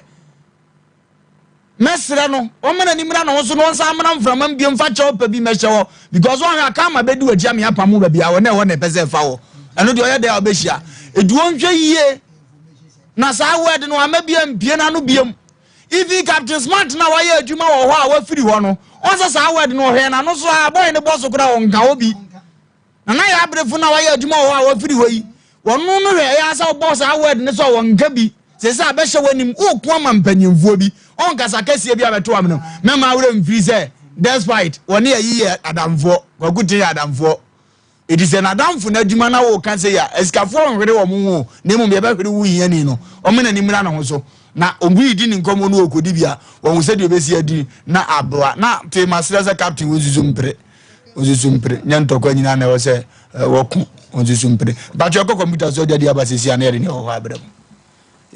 Mɛsrɛ no, ɔmma n'ani mmra ne ho so na ɔnsan mmra mframa mu bio mfa kyɛw pɛ bi mmɛhyɛ hɔ because ɔhwɛ a karma bɛdi w'akyi ama apam wo baabi a wɔ na ɛhɔ na ɛpɛ sɛ ɛfa wɔ. Ɛno deɛ ɔyɛ dɛ a ɔbɛhyia. Ɛdu ɔnhwɛ yie na saa word no ama bi ampie n'ano biom. Even Captain Smart na wayɛ adwuma wɔ hɔ a wafiri hɔ no, ɔnsɛ saa word no ɔhwɛ n'ano so a bɔyɛ ne bɔ so koraa ɔnka hɔ bi. Nana yɛ abrefo na wayɛ adwuma wɔ hɔ a wafiri hɔ yi, wɔno no hwɛ ɛyɛ sɛ wobɔ saa word no sɛ wɔnka bi sɛ sɛ abɛhyɛ w'anim woko ama mpanyimfoɔ bi ɔnkasa kɛseɛ bi abɛto amena mɛma awerɛ mfiri sɛ despite wɔne ayi yɛ adamfoɔ Kwaku Ten yɛ adamfoɔ ɛti sɛ n'adamfo no adwuma na woka sɛ yɛ a asikafoɔ nhwere wɔn ho na mmom yɛbɛhwere wo hiani no ɔma n'ani mmra ne ho so na obi redi ne nkɔmmɔ no ɔkɔdi bi a wɔhu sɛdeɛ ɔbɛsi adi na aboa na te maserɛ sɛ captain wɔnsusu mpere Onsusu mpere. Nyɛ ntɔkwa nyinaa na ɛwɔ sɛ wɔko. Onsusu mpere. Mpakyɛ yɛkɔ kɔmputa so ɔde adi aba sɛsi a na yɛde nea ɛwɔ hɔ abrɛ mo.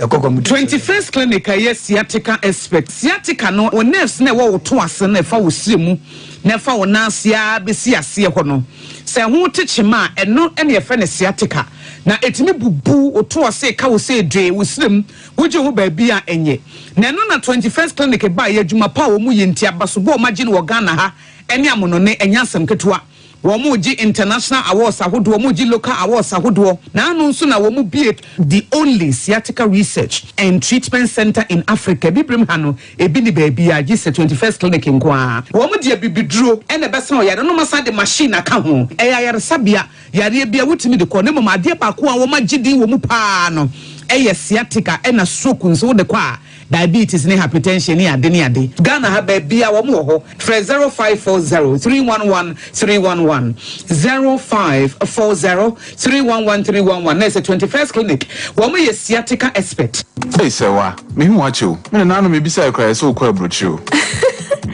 Yɛkɔ kɔmputa so. 21st Clinic a ɛyɛ sciatica expert. Sciatica no, wo nerves no a ɛwɔ wo to ase no a ɛfa wo srɛ mu na ɛfa wo nan ase ara bɛsi aseɛ hɔ no, sɛ ɛho te kyema a, ɛno na yɛfrɛ no sciatica. Na ɛtumi bubu wo to ase, ɛka wo sɛ dwee, wo srɛ mu, wogye ho baabi a ɛnyɛ. Na ɛno na 21st Clinic baeɛ, adwuma pa a wɔyɛ nti, abasobɔ a wɔagye no wɔ Ghana ha ne amonone ɛnyɛ asɛm ketewa. Wɔn regye international awards ahodoɔ, wɔn regye local awards ahodoɔ. Na ano nso na wɔn bue the only sciatica research and treatment centre in Africa. Abibirem ha no, ebi nni baabiara gye sɛ 21st Clinic nko ara. Wɔn de abibiduro na ɛbɛsa ɔyare no, na wɔasan de machine aka ho. Ɛyɛ ayaresabea, yareɛ biara wotumi de kɔ. Na mmom adeɛ baako a wɔagye din wɔ mu pa ara no yɛ sciatica ɛna stroke nso wode kɔ a, Diabetes ne hypertension ne ade ne ade. Ghana ha baabiaa wɔn wɔ hɔ. Frɛ 0540 311 311, 0540 311 311 na ɛsɛ 21st clinic wɔn yɛ sciatica expert. Ei Sɛwa, mehu wo akyɛ o. Me nananom mebisae koraa yɛsɛ wokɔ aburokyire o.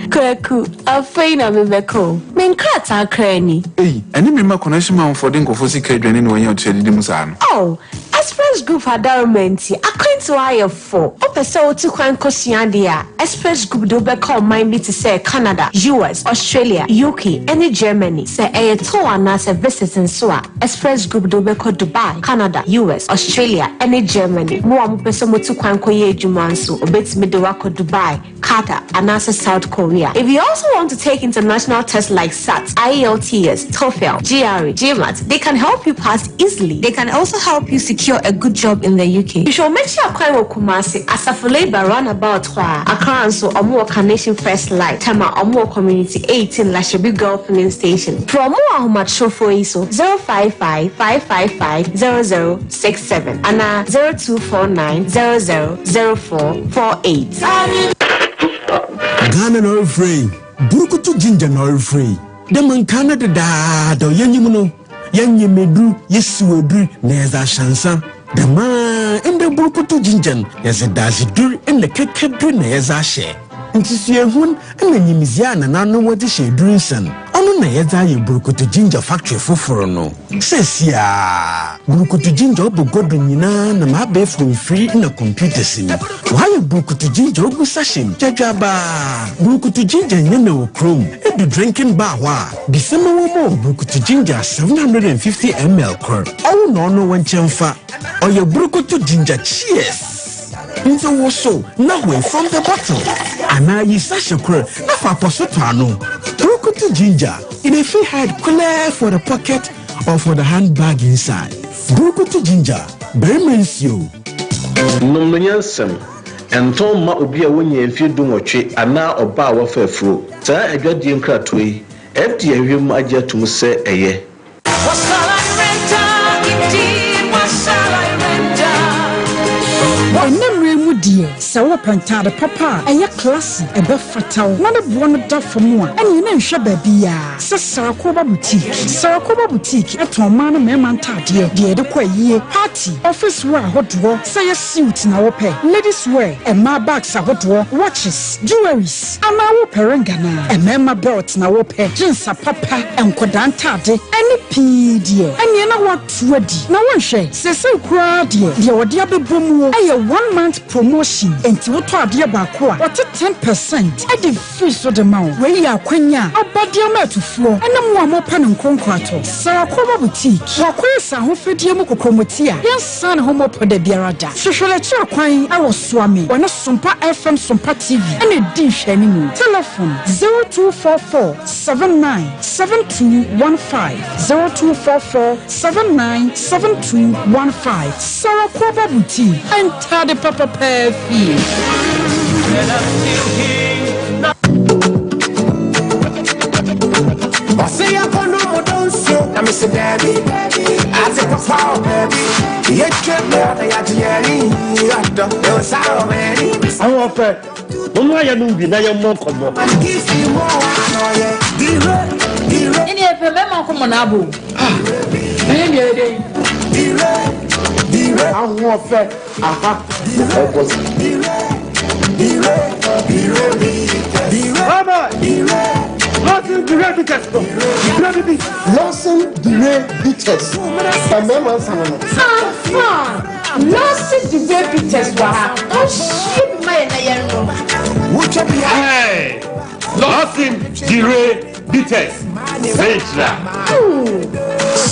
Kwaku, afei na mebɛkɔ o. Me nkrataa koraa ni. Ei, ɛne me mma connection manfoɔ de nkurɔfoɔ sika adwane na wɔanya ɔtua didi mu saa no. Oh, Express Group adaworoma nti, akwantuo ayɛ fo. Wopɛ sɛ wotu kwan kɔsua adeɛ a, Express Group de wo bɛka ɔman bi te sɛ Canada, US, Australia, UK, ne Germany. Sɛ ɛyɛ tour anaasɛ visit nso a, Express Group de wo bɛkɔ Dubai, Canada, US, Australia, ne Germany. Mo a mopɛ sɛ motu kwan kɔyɛ adwuma nso, wɔbɛtumi de wo akɔ Dubai, Qatar, anaasɛ South Korea. If you also want to take international tests like SAT, IELTS, TOEFL, GRE, GMAT, they can help you pass easily. They can also help you secure a good job in the UK. Hwehwɛ wɔn akyi akwan wɔ Kumasi, Asafo Labour roundabout hɔ ara. Accra nso, wɔn wɔ Carnation First Light, Tema, wɔn wɔ Community 18, Lashibi Girl Filling Station. Frɛ wɔn wɔ ahomatrofoɔ yi so, 055 555 0067 anaa 0249 00 0448. Ghana na ɔrefrɛ yi, Burukutu Ginger na ɔrefrɛ yi. Dɛ ma nkaa no dedaada yɛnyim no, yɛnyem edur, yesiw edur na yɛdze ahyɛ ansa. Dɛmara ndɛ Burukutu Ginger no, yɛdze dadzedur na kɛkɛdur na yɛdze ahyɛ. Nsusuehun na nyimdzee a nananom wɔdze hyɛ edur nsa no, ɔno na yɛdze ayɛ Burukutu Ginger factory fofor no. Seseiara, Burukutu Ginger ɔbɔ gua do nyina nam abaɛfor mfir na computers mu. Wɔayɛ Burukutu Ginger ogu sachet mu dwadwaabaa. Burukutu Ginger nnyɛ na wɔ kurom. Edu drinking bar hɔ a, bisa ma wɔmma wo Burukutu Ginger 750 ml kor. Ɔwo na ɔno wo nkyɛn fa. Ɔyɛ Burukutu Ginger Cheers! Ntsi wosow na hoe from the bottle anaa yi sachet kor na fa apɔso tɔ ano. Burukutu Ginger, e dey fit hide kolɛɛ for the pocket or for the handbag inside. Burukutu Ginger, barima nsuo. Nom no nyansam. Ɛntɔn mma obi a wonnyaa mfeɛ dunwɔtwe anaa ɔbaa a wafa afuro. Saa adwadie nkratoɔ yi, FDA ahwehwɛ mu agye atom sɛ ɛyɛ. What shall I render indeed? What shall I render? Ɛnnɛ mmerɛ yi mu deɛ, sɛ wopɛ ntaade papa a ɛyɛ classy, ɛbɛfata wo, na ne boɔ no da fam a, ɛneɛ na nhwɛ baabiara sɛ Sarakoba Boutique. Sarakoba Boutique tɔn mmaa ne mmarima ntaadeɛ, deɛ yɛde kɔ ayie, party, office wear ahodoɔ, sɛ ɛyɛ suit na wopɛ, ladies wear, mmaa bags ahodoɔ, watches, jewelries, anaa wopɛ ring anaa mmarima belt na wopɛ, jeans apapa, nkwadaa ntade, ɛne pii deɛ, ɛneɛ na woato adi. Na wonhwɛ, seesei koraa deɛ, deɛ wɔde abɛbɔ muo yɛ one month promotion, enti wotɔ adeɛ baako a, wɔte 10 percent de firi so de ma wo. Wei yɛ akwanya a aba de ama atufoɔ ne mo a mopɛ no nkoronkoratɔ. Sarakoba Boutique, wɔakɔyɛ sɛ ahofadie mu kokromoti a yɛnsan ne ho mmɔpɔ da biara da. Hwehwɛ n'akyiri kwan wɔ Suame, wɔne Sompa FM Sompa TV na ɛdi nhwɛanimu. Telefon, 0244 79 7215, 0244 79 7215. Sarakoba Boutique, ntade papapaa fie. And I'm still here. Ɔse yɛkɔ no mu donsuo na mese daabi ate papa o baabi yɛtwa bia na yɛagye yɛni ɔdɔ ɛwɔ saa wɔ m'ani. Ahoɔfɛ, momma yɛnom bi na yɛmmɔ nkɔmmɔ. Ɛne ɛpɛ mɛma nkɔmmɔ no abo. Ɛne deɛ ɛdɛ yi. Ahoɔfɛ aha na ɛbɔ so. Mama! Lawson Dure Bitters no. Dure bibi. Lawson Dure Bitters. Mmarima nsa no no. Aha! Lawson Dure Bitters wɔ ha. Ɔnhyie bi ma yɛn na yɛn nom. Hey! Lawson Dure Bitters. Sɛnkyira.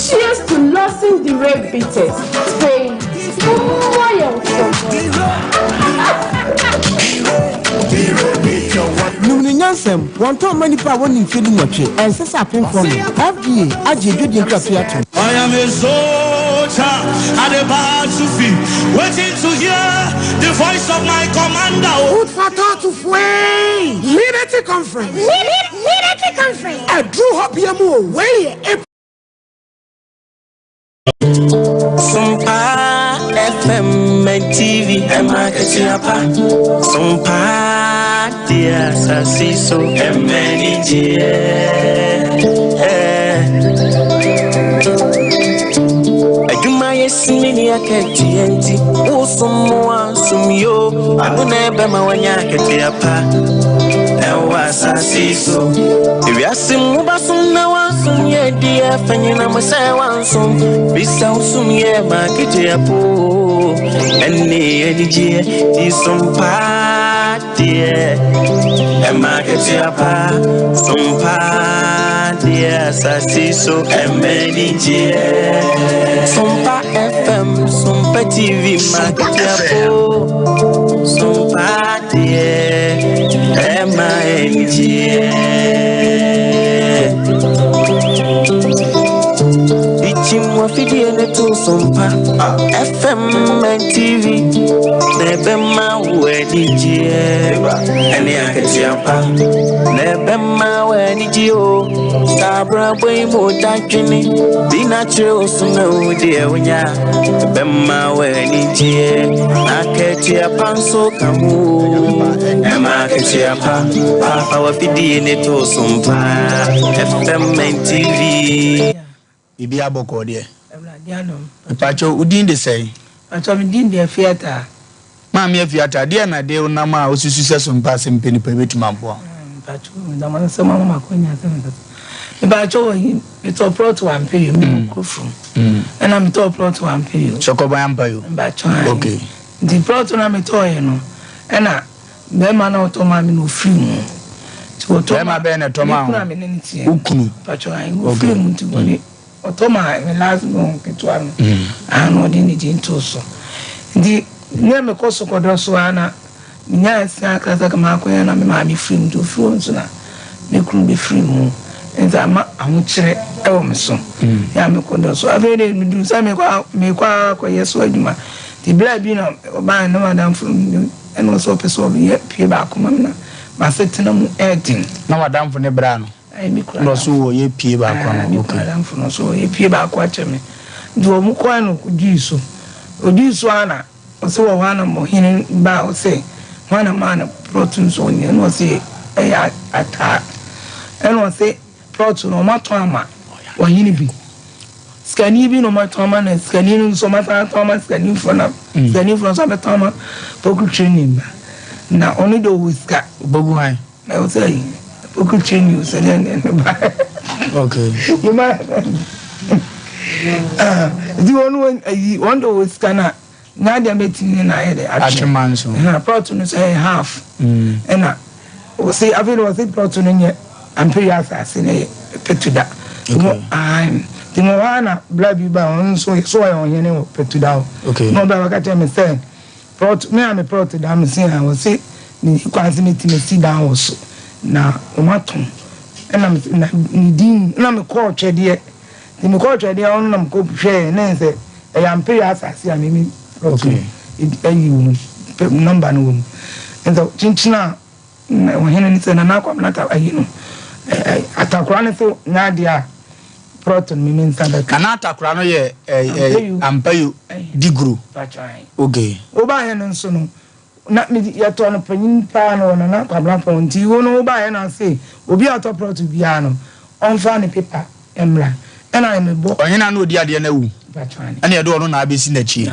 Cheers to Lawson Dure Bitters. Spain. Mmɔ yɛn nkɔmmɔ. Nom no nyansam, wɔntɔn mma nnipa a wɔnni mfeɛ 18, ɛnsɛ sɛ apemfoɔ nom. FDA agye adwadie nkratoɔ atom. I am a soldier at the battlefield, waiting to hear the voice of my commander. Food for thought fue. Unity Conference. Unity Conference. Ɛduru hɔ bia mu o. Wei yɛ April. Sompa FM and TV ɛma kɛseapa Sompa deɛ asase so ɛmɛni gyeɛ Adwuma yɛ simi ne akatua nti wosom mo ansom yo ano na ɛbɛma wanya akatua pa ɛwɔ asase so ewiase mu wobasom na wansom yɛ deɛ fa nyinam sɛ wansom bisa wosom yɛ ma akatua po ɛne anigyeɛ ti som paa deɛ ɛma akatua pa som paa deɛ asase so ɛma anigyeɛ Sompa FM Sompa TV ma akatua po Sompa deɛ ɛma anigyeɛ Ichim wafidie ne to Sompa FM and TV na ɛbɛma wo anigyeɛ ɛne akatua pa na ɛbɛma wo anigye o saa abrabɔ yi mu dadwene bi na kyerɛ wo so na wo deɛ wonya ɛbɛma wo anigyeɛ na akatua pa nso ka ho o ɛma akatua pa papa wafidie ne to Sompa FM and TV. Biribi abɔkɔɔ deɛ. Awurade adom. Mpakyɛw, wo din de sɛn? Mpakyɛw, me din de Afiata. Maame Afiata, deɛn na de wo nam a wosusu sɛ so mpa asɛm pɛ nipa ebetumi aboa wo? Mpakyɛw, meda mo ase sɛ moama me akwanya sɛ menkasa. Mpakyɛw, oyi, metɔɔ plot wɔ Ampeyɔ, me wɔ Kurofrom. Ɛna metɔɔ plot wɔ Ampeyɔ. Sɔkɔban Ampayɔ? Mpakyɛw, ae. Okay. Nti plot no a metɔɔyɛ no, ɛna bɛrima no a ɔtɔ maa me no ofiri mu. Nti ɔtɔ Bɛrima bɛn na ɛtɔ maa wo? Me wo? kunu a me ne no teɛ. Wo kunu? Mpakyɛw, ae, ofiri mu nti wɔde ɔtɔ maa me last born ketewa no. Aha na ɔde ne din too so. Nti nea mekɔ so kɔdɔ so ara na menyaa sika kakra sɛ makɔyɛ na me maame firi mu nti ofiri hɔ nso na me kunu bɛfiri mu. Nti ama ahokyerɛ wɔ me so. Yɛ a mekɔdɔ so. Afei de meduru sɛ mekɔ mekɔ akɔyɛ so adwuma. Nti berɛ bi na ɔbaeɛ na m'adamfo no ɛna ɔsɛ ɔpɛ sɛ ɔyɛ pie baako ma me na m'asetena mu ɛɛden. Na w'adamfo ne bra no? Ae me kunu Na ɔso ɔyɛ pie baako ama wo? Me kunu adamfo no ɔso ɔyɛ pie baako akyɛ me. Nti wɔn kɔɛ no ɔdii so. Ɔdii so ara na ɔse wɔ hɔ ara na ɔhene baa ɔse hwan na maa no plot nso ɔnyɛ ɛna ɔse ɛyɛ ataa ɛna ɔse Plot no wɔatɔn ama ɔhene bi. Sikani bi na wɔatɔn ama no. Sikani no nso wɔasan atɔn ama sikanifoɔ na sikanifoɔ nso abɛtɔn ama poku training ba. Na ɔno deɛ ɔwɔ sika. Poku hwan? Na ɛwɔ sɛ poku training sɛ deɛ ne ne ba. Okay. Yima. Nti wɔn ayi wɔn deɛ ɔwɔ sika na. Nya deɛ mɛtumi na ayɛ dɛ atwe manso. Ɛna plot no sɛ ɛyɛ half. Ɛna wɔsi afei de wɔsi plot no nyɛ ampere asase no yɛ pɛtuda. Nti mo hɔ na bla bi ba ɔno nso so ɔyɛ ɔhene wɔ pɛtuda hɔ. Na ɔbɛ bɛka kyerɛ me sɛ plot me a me plot da me se a wɔsi me kwan sɛ mɛtumi si dan wɔ so na wɔn atɔn. Ɛna me na ne din na me kɔɔ twɛdeɛ. Nti mekɔɔ twɛdeɛ hɔ no na mekɔ hwɛɛ na sɛ ɛyɛ ampere asase a mimi plot no ayi wɔ mu nɔmba no wɔ mu. Nti kyinkyin a ɔhene no sɛ Nana Kwabena ta ayi no atakora no so nyɛ adeɛ a plot no mimi nsa bɛka. Nana atakora no yɛ Ampayo Diguro. Okay. Wobaeɛ no nso no na me yɛtɔ no panyin paa no wɔ Nana Kwabena Pɔn nti wo no wobaeɛ na ase obi a ɔtɔ plot biara no ɔmfa ne paper mmra ɛna me bɔ. Ɔhene a na ɔdi adeɛ no awu ɛna yɛde ɔno na abɛsi n'akyi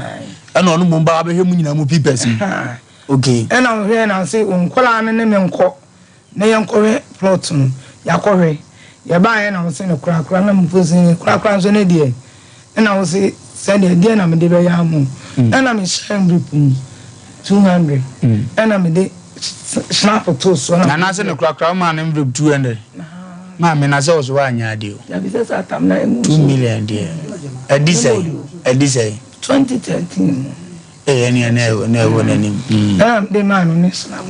ɛna ɔno mmom ba abɛhwɛ mu nyinaa mu papers mu okay. Ɛna ɔhwɛɛ na ase nkwadaa no ne me nkɔ Na yɛnkɔhwɛ plot no, yɛakɔhwɛ, yɛbaeɛ na wose no korakora na mpo se korakora nso ne deɛ, ɛna wose sɛdeɛ deɛ na mede bɛyɛ ama wo, ɛna mehyɛɛ envelope mu 200, ɛna mede snap too so. Nana se no korakora womaa no envelope 200, maame na sɛ wo so woanyɛ adeɛ o. Dabi sɛ saa tam na emu 2 million deɛ, ɛdi sɛn, ɛdi sɛn? 2013 mu. Ee, ɛnneɛ na ɛwɔ na ɛwɔ n'anim. Ɛna mede maa no ne sram.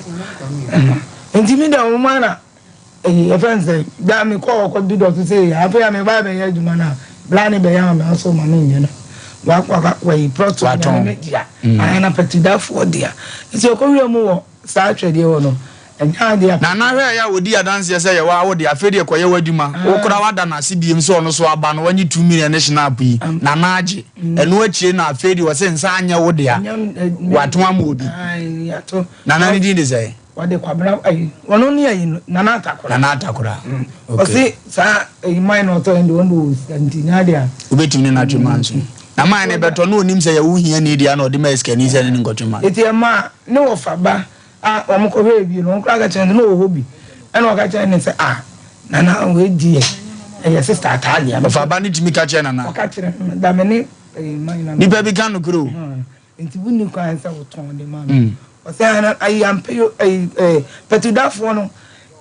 Nti mi deɛ wɔn ana ɛyi ɛfɛn no sɛ da mi kɔ hɔ kɔ di dɔto sɛ afei a mi ba bɛyɛ adwuma na bla ne bɛyɛ ama mi aso ma mi nyɛ no wakɔ wɔyi prɔto nyame mi dea ayɛ na pɛtidafoɔ dea nti ɔkɔ wia mu wɔ saa atwɛdeɛ hɔ no. Ɛnyɛ adeɛ a. Nana hwɛ ɛyɛ a ɔdi adanseɛ sɛ yɛwɔ a wo deɛ afei deɛ kɔyɛ w'adwuma wo koraa wada no ase biem sɛ ɔno so aba no wanye 2 million ne schnapp yi Nana agye ɛno akyire na afei deɛ ɔse nsa anyɛ wo dea wato ama obi Nana ne din de sɛn? Wɔde Kwabena ayi ɔno ne ayi no Nana Atakora. Nana Atakora okay. Ɔse saa ayi man na ɔtɔ yɛn deɛ ɔno deɛ ɔwɔ sika nti nyɛ adeɛ a. Wobɛtumi ne no atwe manso na man no bɛtɔ na ɔnim sɛ yɛ wo hiani deɛ na ɔde ma sikani sɛ ne ne nkɔtwe man. Nti ɛmaa ne wɔfa ba a wɔkɔhwɛɛ bio no, wɔn koraa ka kyerɛɛ no sɛ na ɔwɔ hɔ bi. Ɛna ɔka kyerɛɛ no sɛ, Ah, Nana, wei deɛ, ɛyɛ sista ataadeɛ. Ɔfa ba no tumi ka kyerɛ Nana. Ɔka kyerɛ no, da me ne ɛyi mma nyinaa. Nipa bi ka nokorɛ o. Nti wonni kwan sɛ wotɔn de ma me. Ɔsɛ ana ayi ampɛ yo ayi ɛɛ pɛtudafoɔ no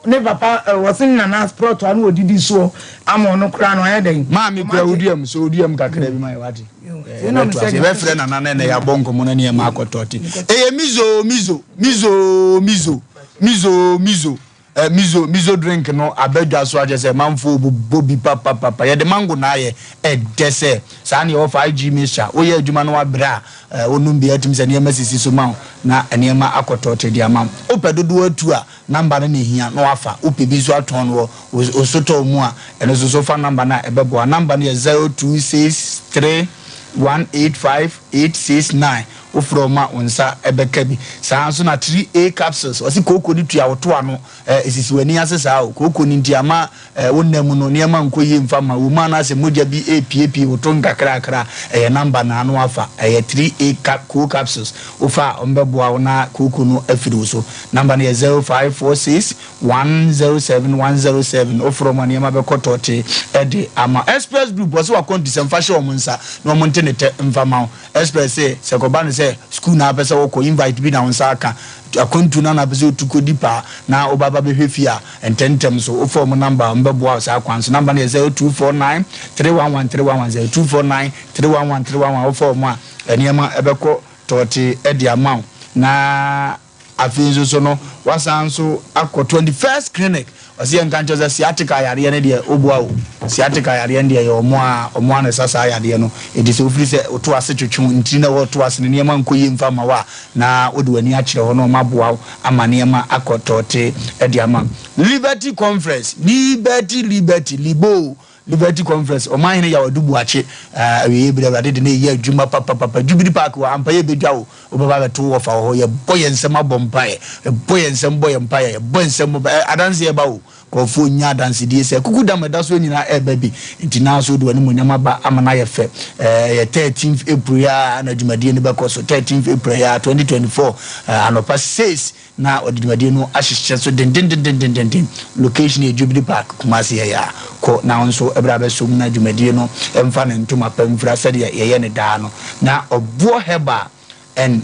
ne papa ɛ wɔse ne nana prɔto ano wɔdidi soɔ ama ɔno koraa no ayɛ dɛn. Maame kura wo dua mu, sɛ wo dua mu kakra bi ma yɛ wate. Yɛbɛfrɛ nana na ɛnɛ yɛabɔ nkɔmmɔ na nneɛma akɔtɔ te. Ɛyɛ mizo mizo mizo mizo mizo mizo eh, mizo mizo drink no abɛdwa so akyɛ sɛ manfoɔ bobɔ bi papapapa. Yɛde mango na ayɛ ɛdɛ sɛ saa ne yɛwɔ 5G mixture. Woyɛ adwuma no wabrɛ a eh, wonom bi atumi sɛ nneɛma sisi so ma wo na nneɛma akɔtɔ te de ama wo. Wopɛ dodoɔ atu a number no na ehia na wafa. Wopɛ bi nso atɔn wɔ wo sotɔɔ mu a, ɛno nso so fa number no a ɛbɛboa. Number no yɛ 0263 185 869. Wofrɛ wɔn a, wo nsa bɛka bi. Saa ara nso na 3A capsules, wɔse kooko no tua wo to ano, ɛsisi w'ani ase saa o. Kooko no nti ama wo nna mu no nneɛma nkɔ yie mfa mma wo mu anaasɛ mogya bi repiepie wo to nkakrakra a, ɛyɛ number no ano afa. Ɛyɛ 3A cap co capsules. Wofa a, wɔbɛboa wo na kooko no afiri wo so. Number no yɛ 0546 107 107 wofrɛ wɔn a nneɛma bɛkɔ tɔɔte de ama. Express Group wɔse w'akwantusɛm fa hyɛ wɔn nsa na wɔn nte ne tɛ mfa ma wo. Express se sɛ kɔba no sɛ sukuu na apɛ sɛ wokɔ invite bi na wo nsa aka akwantu no na apɛ sɛ wotu kɔdi paa na woba ba bɛhwɛ fie a ntɛntɛm so wofrɛ wɔn number a wɔbɛboa wo saa kwan so. Number no yɛ 0249 311 311 0249 311 311 wofrɛ wɔn a nneɛma bɛkɔ tɔɔte de ama wo na Afei nso so no, Wasan nso akɔ 21st Clinic. Ɔse yɛnka nkyerɛ wo sɛ sciatica yareɛ no deɛ woboa o. Sciatica yareɛ no deɛ ɛyɛ ɔmo a ɔmo a na ɛsa saa yadeɛ no. Enti sɛ wofiri sɛ woto ase twetwe wo ntini na ɛwɔ to ase no nneɛma nkɔ yie mfa mma wo a na wode w'ani akyerɛ hɔ na ɔmo aboa wo ama nneɛma akɔ tɔɔte de ama. Liberty Conference, Liberty, Liberty, Libo, Liberty Conference, Ɔmanhene Yaw Adu Boakye, Awieeɛ berɛ Awurade de no reyɛ adwuma papapapa, Jubilee Park hɔ, ampa yɛbɛdwa wo, wobɛba abɛto wo wɔfa wɔ hɔ, yɛbɔ yɛn nsam abɔ mpaeɛ, yɛbɔ yɛn nsam bɔ yɛn mpaeɛ, yɛbɔ nsam bɔ mpaeɛ, adanseɛ ba o, nkurɔfoɔ nya adansedie sɛ kuku dam ɛda soɔ nyinaa ɛreba bi, nti naa nso wode w'animuonyam aba ama no ayɛ fɛ, ɛyɛ 13th April yi ara na dwumadie no bɛkɔ so, 13th April yi ara 2024, anɔpa 6. Na ɔde dwumadie no ahyehyɛ so dendendendendenden. Location yɛ Jubilee Park, Kumasi ha yi ara. Kɔ na wo nso bra bɛsom na dwumadie no mfa ne ntoma pa mfira sɛdeɛ yɛyɛ no daa no. Na Ɔboɔ Herbal and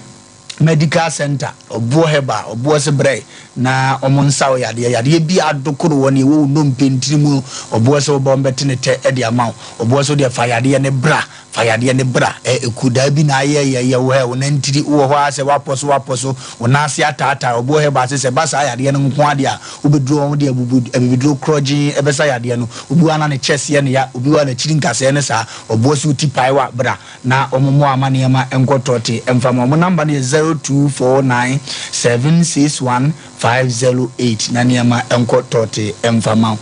Medical Centre, Ɔboɔ Herbal, Ɔboɔ se brɛ na wɔn nsa wo yadeɛ. Yadeɛ bi a adokoro wɔ ne ɛwɔ wo nnompe ntini mu no, Ɔboɔ se woba wɔbɛte ne tɛ de ama wo. Ɔboɔ se wodeɛ fa yadeɛ no bra. Fa yadeɛ no bra ɛ Eku daa bi na ayɛ yɛ yɛ wo hɛ wo nantiri wowɔ hɔ ara sɛ woapɔ so woapɔ so wo nan ase ataataa ɔboɔ hɛ baase sɛ ɛba saa yadeɛ no nko ara deɛ a wobɛduru hɔ wode abubu abibiduro korɔgyee ɛbɛsa yadeɛ no obi wɔ ha na ne chest yɛ no ya obi wɔ ha n'akyiri nkasɛɛ ne saa ɔboɔ so wo ti pae wa bra na wɔn mmoa ama nneɛma nkɔ tɔte mfa ma wɔn number no yɛ 0249 761 508 na nneɛma nkɔ tɔte mfa ma wo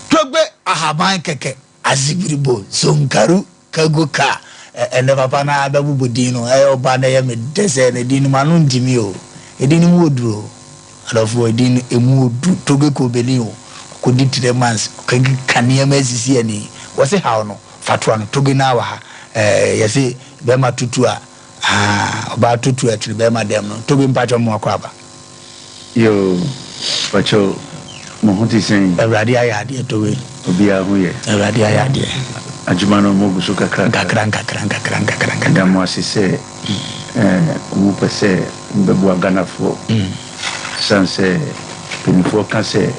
Togbe ahaban kɛkɛ. Azibiribo, Zonkaru, Kago ka ɛnɛ papa no ara bɛbobɔ din no, ɛyɛ ɔba no ɛyɛ me dɛ sɛ ne din no m'ano ntumi o, edin no mu wɔ duru o, adɔfoɔ edin no emu wɔ du, Toge Kobeni o, ɔkɔdi 3 months, ɔkeka nneɛma asisi ani, wɔse haw no, fa toa no, Toge no ara wɔ ha, ɛɛ yɛse bɛrima tutu a, Aah ɔbaa tutu ɛtene bɛɛma dɛm no tobi mpakyɛw mo akɔ aba. Yoo mpakyɛw mo ho te sɛn. Awurade ayɛ adeɛ tobi. Obiara ho yɛ. Awurade ayɛ adeɛ. Adwuma no mo gu so kakra kakra. Nkakra nkakra nkakra nkakra. Meda mo ase sɛ mo pɛ sɛ mo bɛboa Ghanafoɔ. Ɛsiane sɛ mpaninfoɔ ka sɛ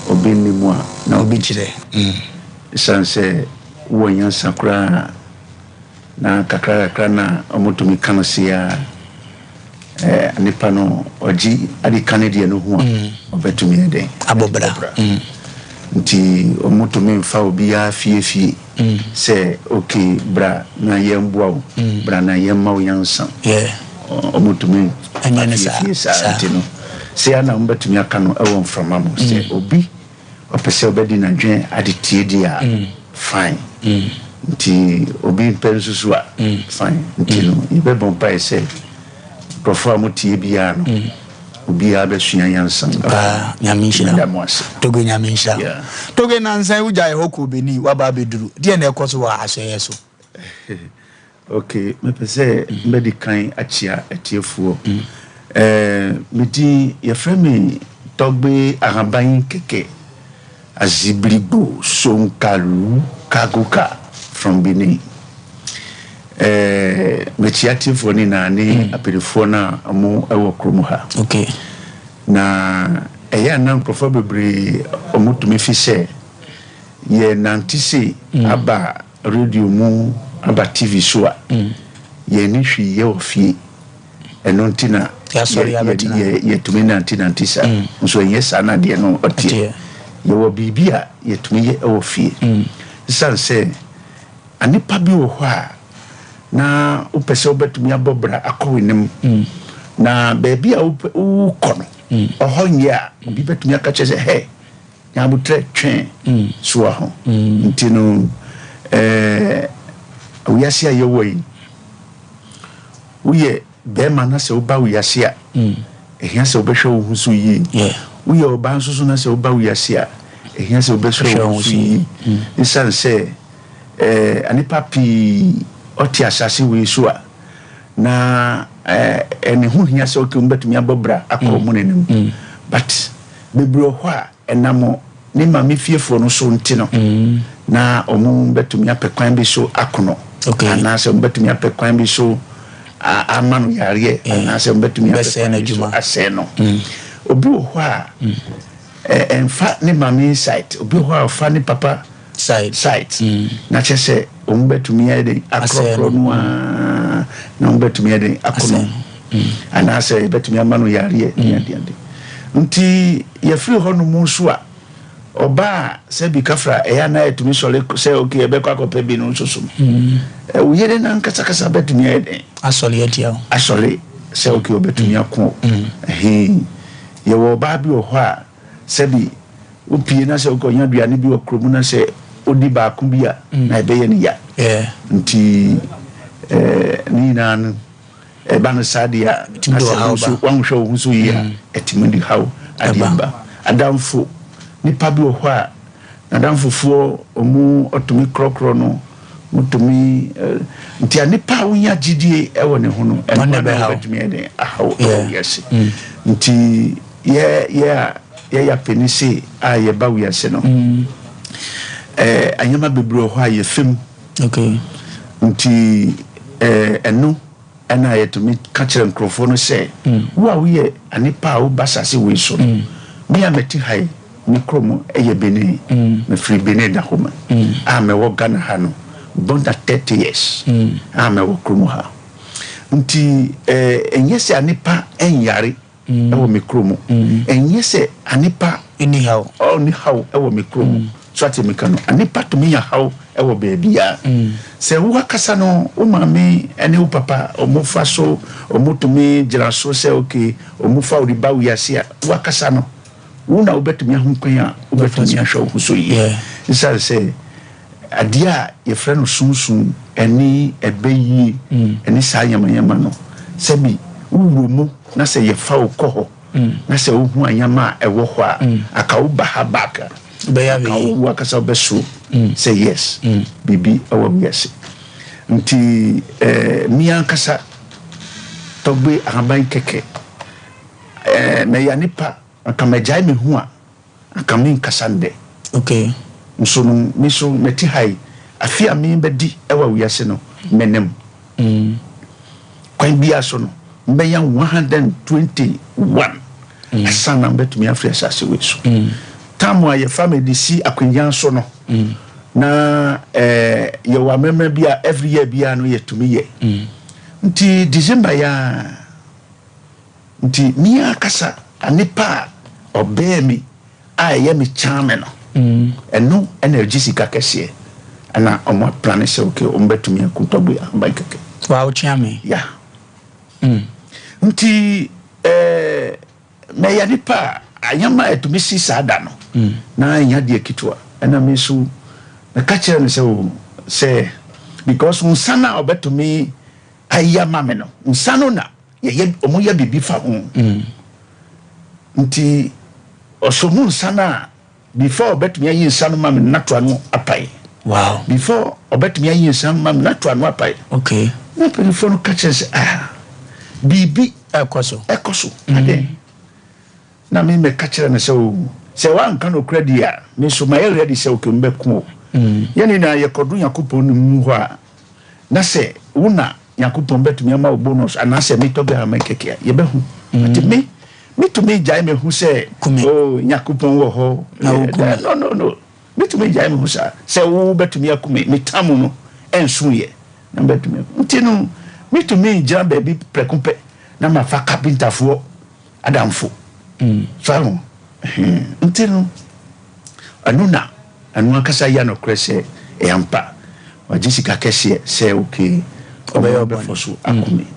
obi nni mu a na obi kyerɛ. Ɛsiane sɛ wowɔ nyansa koraa. Na kakra kakra na wɔtumi ka no sei ara, eh, nipa no ɔgye ade ka ne deɛ no ho a, ɔbɛtumi ayɛ dɛn? Abɔ bra. Nti wɔtumi mfa obiara fie fie sɛ ok bra na yɛmboa wo, bra na yɛmma wo nyansa. Wɔtumi mfa fie fie saa. Nti no, sei ara na wɔbɛtumi aka no wɔ mframa mu sɛ obi Ɔpɛ sɛ ɔbɛdi n'adwene ade tie deɛ a, fine. Nti obi mpɛ nso so a, fine. Nti no, yɛbɛbɔ mpaeɛ sɛ nkurɔfoɔ a motie biara no, obiara bɛsua nyansa. Paa, Nyame nhyira Meda mo ase. Toge Nyame nhyira. Yeah. Toge nansa yi wogyae hɔ kɔɔ Benin, woaba abɛduru. Deɛ na ɛkɔ so wɔ asɔeɛ so? Ok, mepɛ sɛ mɛdi kan akyia atiefoɔ. Eh, me din, yɛfrɛ me Tɔgbe Ahaban Kɛkɛ Azibirigbo Sonkalu Kagoka from Benin. Eh, mekyia atiefoɔ no nyinaa ne apanifoɔ no a wɔn wɔ kurom ha. Ok. Na ɛyɛ a na nkurɔfoɔ bebree wɔtumi fi sɛ yɛnante sei aba Radio mu aba TV so a, yɛnni hwee yɛ wɔ fie. Ɛno nti na yɛtumi nantenante saa. Nso ɛnyɛ saa na adeɛ no teɛ. Yɛwɔ biribi a yɛtumi yɛ wɔ fie. Ɛsiane sɛ nnipa bi wɔ hɔ a na wopɛ sɛ wobɛtumi abɔ bra akɔ w'anim, na baabi a wokɔ no, ɔhɔ nyɛ a, obi bɛtumi aka kyerɛ sɛ, hɛ, Nyabotrɛ twe soa ho. Nti no eh, wiase a yɛwɔ yi, woyɛ bɛrima na sɛ woba wiase a, ɛhia sɛ wobɛhwɛ wo ho so yie. Woyɛ ɔbaa nso so na sɛ woba wiase a, ɛhia sɛ wobɛhwɛ wo ho so yie. Ɛsiane sɛ eh, nnipa pii ɔte asase wei so a, na eh, ɛne ho hia sɛ okay, wɔbɛtumi abɔ bra akɔ wɔn anim. But Bebree wɔ hɔ a, ɛnam ne maame fiefoɔ no so nti no, na wɔbɛtumi apɛ kwan bi so ako no, anaasɛ wɔbɛtumi apɛ kwan bi so ama no yareɛ, anaasɛ wɔbɛtumi apɛ kwan bi so asɛe no. Obi wɔ hɔ a, ɛmfa ne maame side, obi wɔ hɔ a ɔfa ne papa side, na kyerɛ sɛ wɔbɛtumi ayɛ den akorɔkorɔ no ara, na wɔbɛtumi ayɛ den ako no. Anaasɛ yɛbɛtumi ama no yareɛ ne adeade. Nti yɛfiri hɔ nom nso a, ɔbaa a sɛ bi kafra ɛyɛ a na yɛtumi sɔre sɛ ok yɛbɛkɔ akɔpɛ bi no nso so no, wo yere no ankasakasa bɛtumi ayɛ dɛn? Asɔre atia wo. Asɔre sɛ ok ɔbɛtumi ako wo. Ɛhee. Yɛwɔ ɔbaa bi wɔ hɔ a sɛbi wopie na sɛ wokɔnya aduane bi wɔ kurom na sɛ wodi baako bi a na ɛbɛyɛ no ya. Nti ne nyinaa no ɛba no saa deɛ a na sɛ wo nso woanhwɛ wo ho so yie a ɛtumi de haw adeɛ ba. Adamfo, nipa bi wɔ hɔ a n'adamfofoɔ ɔmo ɔtumi korɔkorɔ no, ɔmo nti a nipa a wonya gyidie ɛwɔ ne ho no ɛno na wobɛtumi ayɛ dɛn ahaw ɛwɔ wiase. Nti yɛ yɛ a yɛyɛ apenise a yɛba wiase no ɛɛ anyɛma bebree wɔ hɔ a yɛfam. Okay. Nti ɛɛ ɛno ɛna yɛtumi ka kyerɛ nkurɔfoɔ no sɛ wo a woyɛ anipa a woba asase wei so no, me a mete ha yi, me kurom yɛ Benin, mefiri Benin Dahomey a mewɔ Ghana ha no, more than 30 years a mewɔ kurom ha. Nti ɛɛ ɛnyɛ sɛ anipa ɛnyare ɛwɔ me kurom, ɛnyɛ sɛ anipa ɛni haw ɔni haw ɛwɔ me kurom. So ate meka no, anipa tumi nya haw ɛwɔ baabiara. Sɛ wo akasa no, wo maame ɛne wo papa ɔmo fa so, ɔmo tumi gyina so sɛ okay, ɔmo fa wo de ba wiase a, wo akasa no, wo na wobɛtumi ahu kwan a wobɛtumi ahwɛ wo ho so yie. Esiane sɛ adeɛ a yɛfrɛ no sunsum ɛne ɛbɛ yie ɛne saa nyamanyama no, sɛbi wowɔ mu na sɛ yɛfa wo kɔ hɔ na sɛ wohu anyama a ɛwɔ hɔ a, aka wo ba ha back a, aka wo akasa wobɛsoro sɛ yes, biribi ɛwɔ wiase. Nti me ankasa Tɔgbe Ahaban kɛkɛ, mɛya nipa, anka mɛgyae me ho a, anka menkasa ndɛ. Okay. Nso no, me so mɛte ha yi, afe a mebɛdi ɛwɔ wiase no, menim. Kwan biara so no, mbɛnya 121 asan na mbɛtumi afiri asase wei so. Tam a yɛfa me de si akonnwa so no, na yɛwɔ amammerɛ bi a every year biara no yɛtumi yɛ. Nti December ya nti me akasa anipa a ɔbɛɛ mi a ɛyɛ me kyan me no, ɛno ɛna ɛgye sika kɛseɛ ɛna ɔmo aprane sɛ okay ɔmo bɛtumi aku Tɔgbe Ahaban kɛkɛ. Wa wokyea me. Ya. Nti mɛyɛ nipa a anyama a ɛtumi si saa da no na ɛnya deɛ ketewa ɛna me nso mɛka kyerɛ no sɛ o sɛ because nsa no a ɔbɛtumi ayi ama me no nsa no na yɛyɛ ɔmo yɛ biribi fa ho nti ɔsɔ mu nsa no a before ɔbɛtumi ayi nsa no ma me natoa no apae. Wow. Before ɔbɛtumi ayi nsa no ma me natoa no apae. Okay. Na mpanyinfoɔ no ka kyerɛ sɛ ah biribi ɛkɔ so ɛkɔ so aden na me mɛka kyerɛ no sɛ o sɛ wanka no kura di a me nso ma yɛ ready sɛ okay mbɛko o. Yɛn nyinaa yɛkɔdo Nyankopɔn no mu hɔ a na sɛ wo na Nyankopɔn bɛtumi ama wo bonus anaasɛ metɔ bi ama kɛkɛ a yɛbɛhu. Nti me metumi gyae me ho sɛ oh Nyankopɔn wɔ hɔ. No no no metumi gyae me ho saa sɛ wo bɛtumi aku me me tam no ɛnso yɛ na bɛtumi aku. Nti no metumi gyina baabi prɛko pɛ na mafa kapintafoɔ adamfo. So ahu nti no ɛno na ɛno ankasa yɛ nokorɛ sɛ ɛyɛ ampa wagye sika kɛseɛ sɛ okay ɔbɛyɛ ɔbɛfɔ so ako me.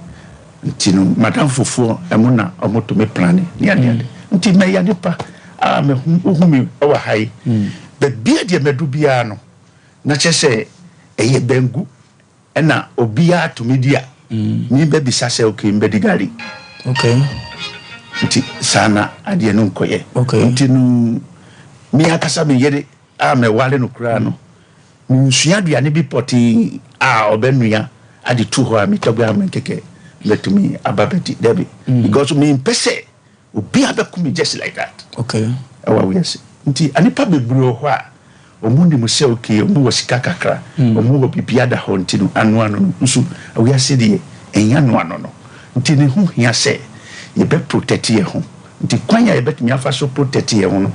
Nti no madamfofoɔ ɛmo na ɔmo to me plane ne adeade. Nti mɛyɛ nipa a mehu wohu me ɛwɔ ha yi baabi a deɛ mɛdu biara no na kyerɛ sɛ ɛyɛ bangu ɛna obiara tumi di a me bɛbisa sɛ okay mbɛdi gari. Okay. Nti saa na adeɛ no nkɔyɛ. Okay. Nti no me ankasa me yere a mɛware no koraa no mensua aduane bi pɔtee a ɔbɛnua ade tu hɔ a metɔ bi a menkɛkɛ mɛtumi aba bɛdi dabi because mempɛ sɛ obi abɛko me just like that. Okay. Ɛwɔ wiase nti anipa bebree wɔ hɔ a ɔmo nim sɛ okay ɔmo wɔ sika kakra ɔmo wɔ biribi ada hɔ nti no ano ano no nso wiase deɛ ɛnyɛ ano ano no nti ne ho hia sɛ yɛbɛ protect yɛn ho nti kwan a yɛbɛtumi afa so protect yɛn ho no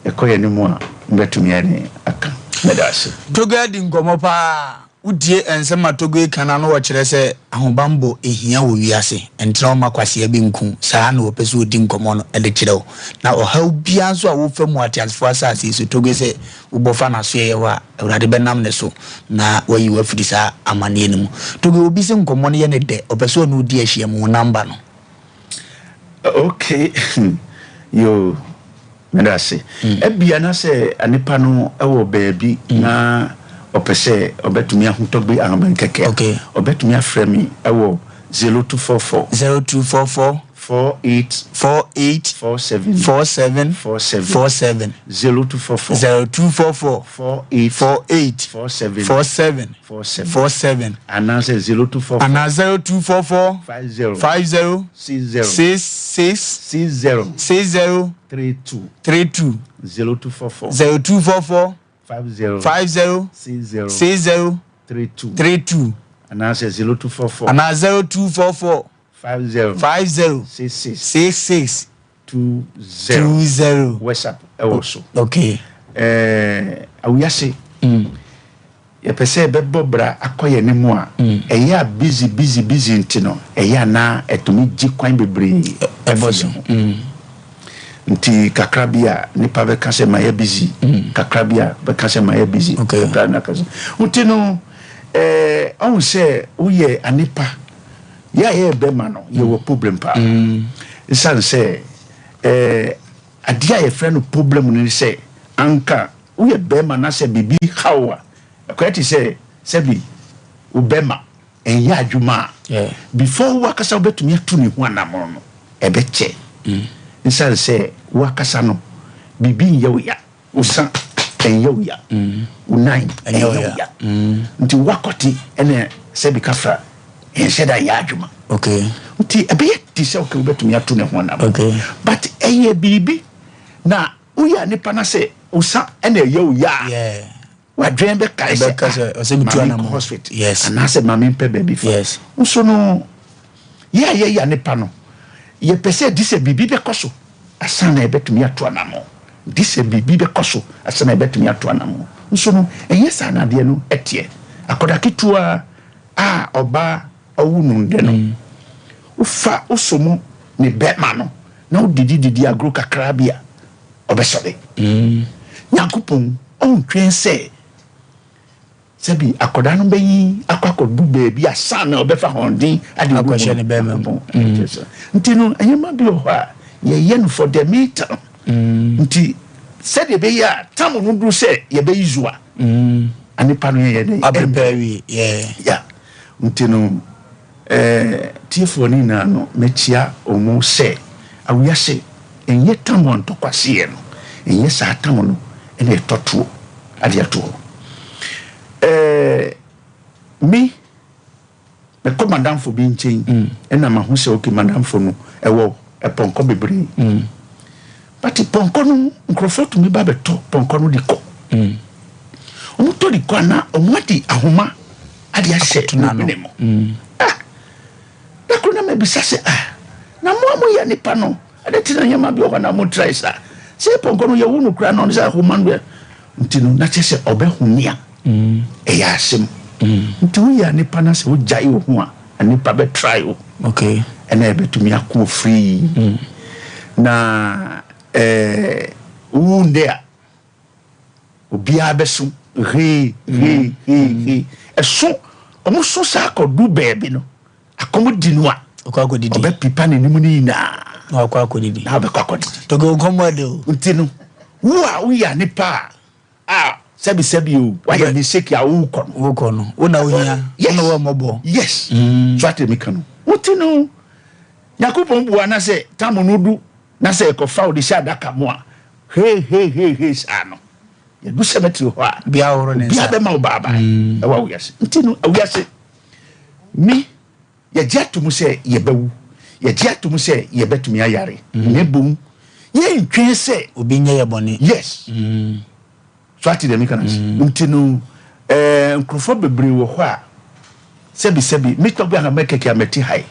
ɛkɔ yɛn anim a mbɛtumi ayɛ ne aka mɛda ase. Togo adi nkɔmmɔ paa. Wotie nsɛm a Togoe ka no a na wɔkyerɛ sɛ ahobammɔ hia wɔ wiase. Ɛntena hɔ mma kwasea bi nku wo. Saa na wɔpɛ sɛ wɔdi nkɔmmɔ no de kyerɛ wo. Na ɔhaw biara nso a wofa mu wɔ ateasefo asase yi so, Togoe sɛ wobɔ fa n'asoɛeɛ hɔ a, Awurade bɛnam ne so na wayi wo afiri saa amanneɛ no mu. Togoe, obi se nkɔmmɔ no yɛ no dɛ, ɔpɛ sɛ ɔne wo di ahyiam, wo number no. Okay, yoo. Meda ase. Ebia na sɛ nipa no wɔ baabi na ɔpɛ sɛ ɔbɛtumi ahotɔ bi ahaban kɛkɛ a, ɔbɛtumi afrɛ me wɔ 0244. 0244. 48. 48. 47. 47. 47. 47. 0244. 0244. 48. 48. 47. 47. 47. 47. Anaasɛ 0244. Anaa 0244. 50. 50. 60. 66. 60. 60. 32. 32. 0244. 0244. 50. 50. 60. 60. 32. 32. Anaasɛ 0244. Anaa 0244. 50. 50. 66. 66. 20. 20. WhatsApp ɛwɔ so. Okay. Ɛɛ awiase. Yɛpɛ sɛ yɛbɛbɔ bra akɔ yɛn anim a, ɛyɛ a busy busy busy nti no, ɛyɛ a na ɛtumi gye kwan bebree Ɛbɔ fi so. yɛn ho. Nti kakra bi a nipa bɛka sɛ mayɛ busy, kakra bi a bɛka sɛ mayɛ busy, kakra na ka sɛ. Nti no, ɛɛ ɔhu sɛ woyɛ anipa, yɛ a yɛyɛ bɛma no, yɛwɔ problem paa. Esiane sɛ ɛɛ adeɛ a yɛfrɛ no problem no ne sɛ anka Woyɛ barima na sɛ biribi haw wo a, ɛkɔyɛ te sɛ sɛbi wo bɛma ɛnyɛ adwuma a, before wo akasa wobɛtumi atu ne ho anamɔn no, ɛbɛkyɛ. Esiane sɛ wo akasa no, biribi nyɛ wo ya, wo sa ɛnyɛ wo ya, wo nan ɛnyɛ wo ya, nti woakɔte ɛna sɛbi kafra ɛnhyɛ da nyɛ adwuma. Nti ɛbɛyɛ te sɛ okay wobɛtumi atu ne ho anamɔn, but ɛyɛ biribi na Woyɛ nipa na sɛ wo sa na ɛyɛ wo ya a, w'adwene bɛkae sɛ ah, ma menkɔ hospital anaasɛ ma mempɛ baabi fa. Nso no, yɛ a yɛyɛ nipa no, yɛpɛ sɛ di sɛ biribi bɛkɔ so ansa na yɛbɛtumi ato anammɔn. Di sɛ biribi bɛkɔ so ansa na yɛbɛtumi ato anammɔn. Nso no, ɛnyɛ saa na adeɛ no teɛ. Akwadaa ketewa a ɔbaa ɔwo no ndɛ no, wofa wosɔ mu ne bɛrima no na wodidi didi agorɔ kakra bi a, ɔbɛsɔre. Nyankopɔn ɔntwɛn sɛ sɛbi akwadaa no bɛyi akɔ akɔdu baabi ansa na ɔbɛfa ahoɔden ade agu Akɔhyɛ ne bɛrima mu. Nyankopɔn ɛkyerɛ sɛ. Nti no, nneɛma bi wɔ hɔ a yɛyɛ no for the meantime. Nti sɛdeɛ ɛbɛyɛ a tam no duru sɛ yɛbɛyi zu a, anepa no yɛyɛ dɛn? Aprepare awie. Yeah. Yeah. Nti no, Eh, tiefoɔ no nyinaa no, mɛkyia wɔn sɛ, awiase, ɛnyɛ tam a ntɔkwaseɛ no, ɛnyɛ saa tam no na ɛtɔ toɔ ade ato hɔ. Eh, me, mɛkɔ madamfo bi nkyɛn, ɛna mahu sɛ, okay, madamfo no, ɛwɔ pɔnkɔ bebree. But pɔnkɔ no, nkurɔfoɔ tumi ba bɛtɔ pɔnkɔ no de kɔ. Wɔtɔ de kɔ a, na wɔde ahoma ade ahyɛ ne hwene mu. Ah! Da koro na mabisa sɛ, ah, na mo a moyɛ nipa no, ɛde te na nneɛma bi wɔ hɔ na mo trae saa. Sɛ pɔnkɔ no yɛwo no koraa na ɔno sɛ ahoma no deɛ, nti no, na kyerɛ sɛ ɔbɛhome a, ɛyɛ asɛm. Nti woyɛ nipa na sɛ wogyae wo ho a, nipa bɛtrae wo. Okay. Ɛna ɛbɛtumi ako free. Na ɛɛ, wowu ndɛ a, Obiara bɛso hee hee hee hee. Ɛso, wɔn so saa kɔdu baabi no, akɔm di no a, ɔbɛpipa n'anim no nyinaa. Na wakɔ akɔdidi. Na ɔbɛkɔ akɔdidi. Togo nkɔmmɔ ɛde o. Nti no, wo a woyɛ nipa a, a sɛbi sɛbi o, wayɛ mistake a wokɔ no. Wokɔ no, wo na wohia, wo na wɔ mmɔbɔ. Yes. So ate mi ka no. Wote no, Nyankopɔn bua na sɛ tam no du na sɛ ɛkɔfa wo de hyɛ adaka mu a, Hei hei hei hei saa no yɛdu cemetery hɔ a obiara bɛma wo bye bye ɛwɔ awiase nti no awiase me yɛgye ato mu sɛ yɛbɛwu yɛgye ato mu sɛ yɛbɛtumi ayare na ebom yɛntwɛn sɛ obi nyɛ yɛ bɔne yes so ate deɛ meka no ase nti no ɛɛ nkurɔfoɔ bebree wɔ hɔ a sɛbi sɛbi metɔ bi a mɛkɛkɛ a mɛte ha yi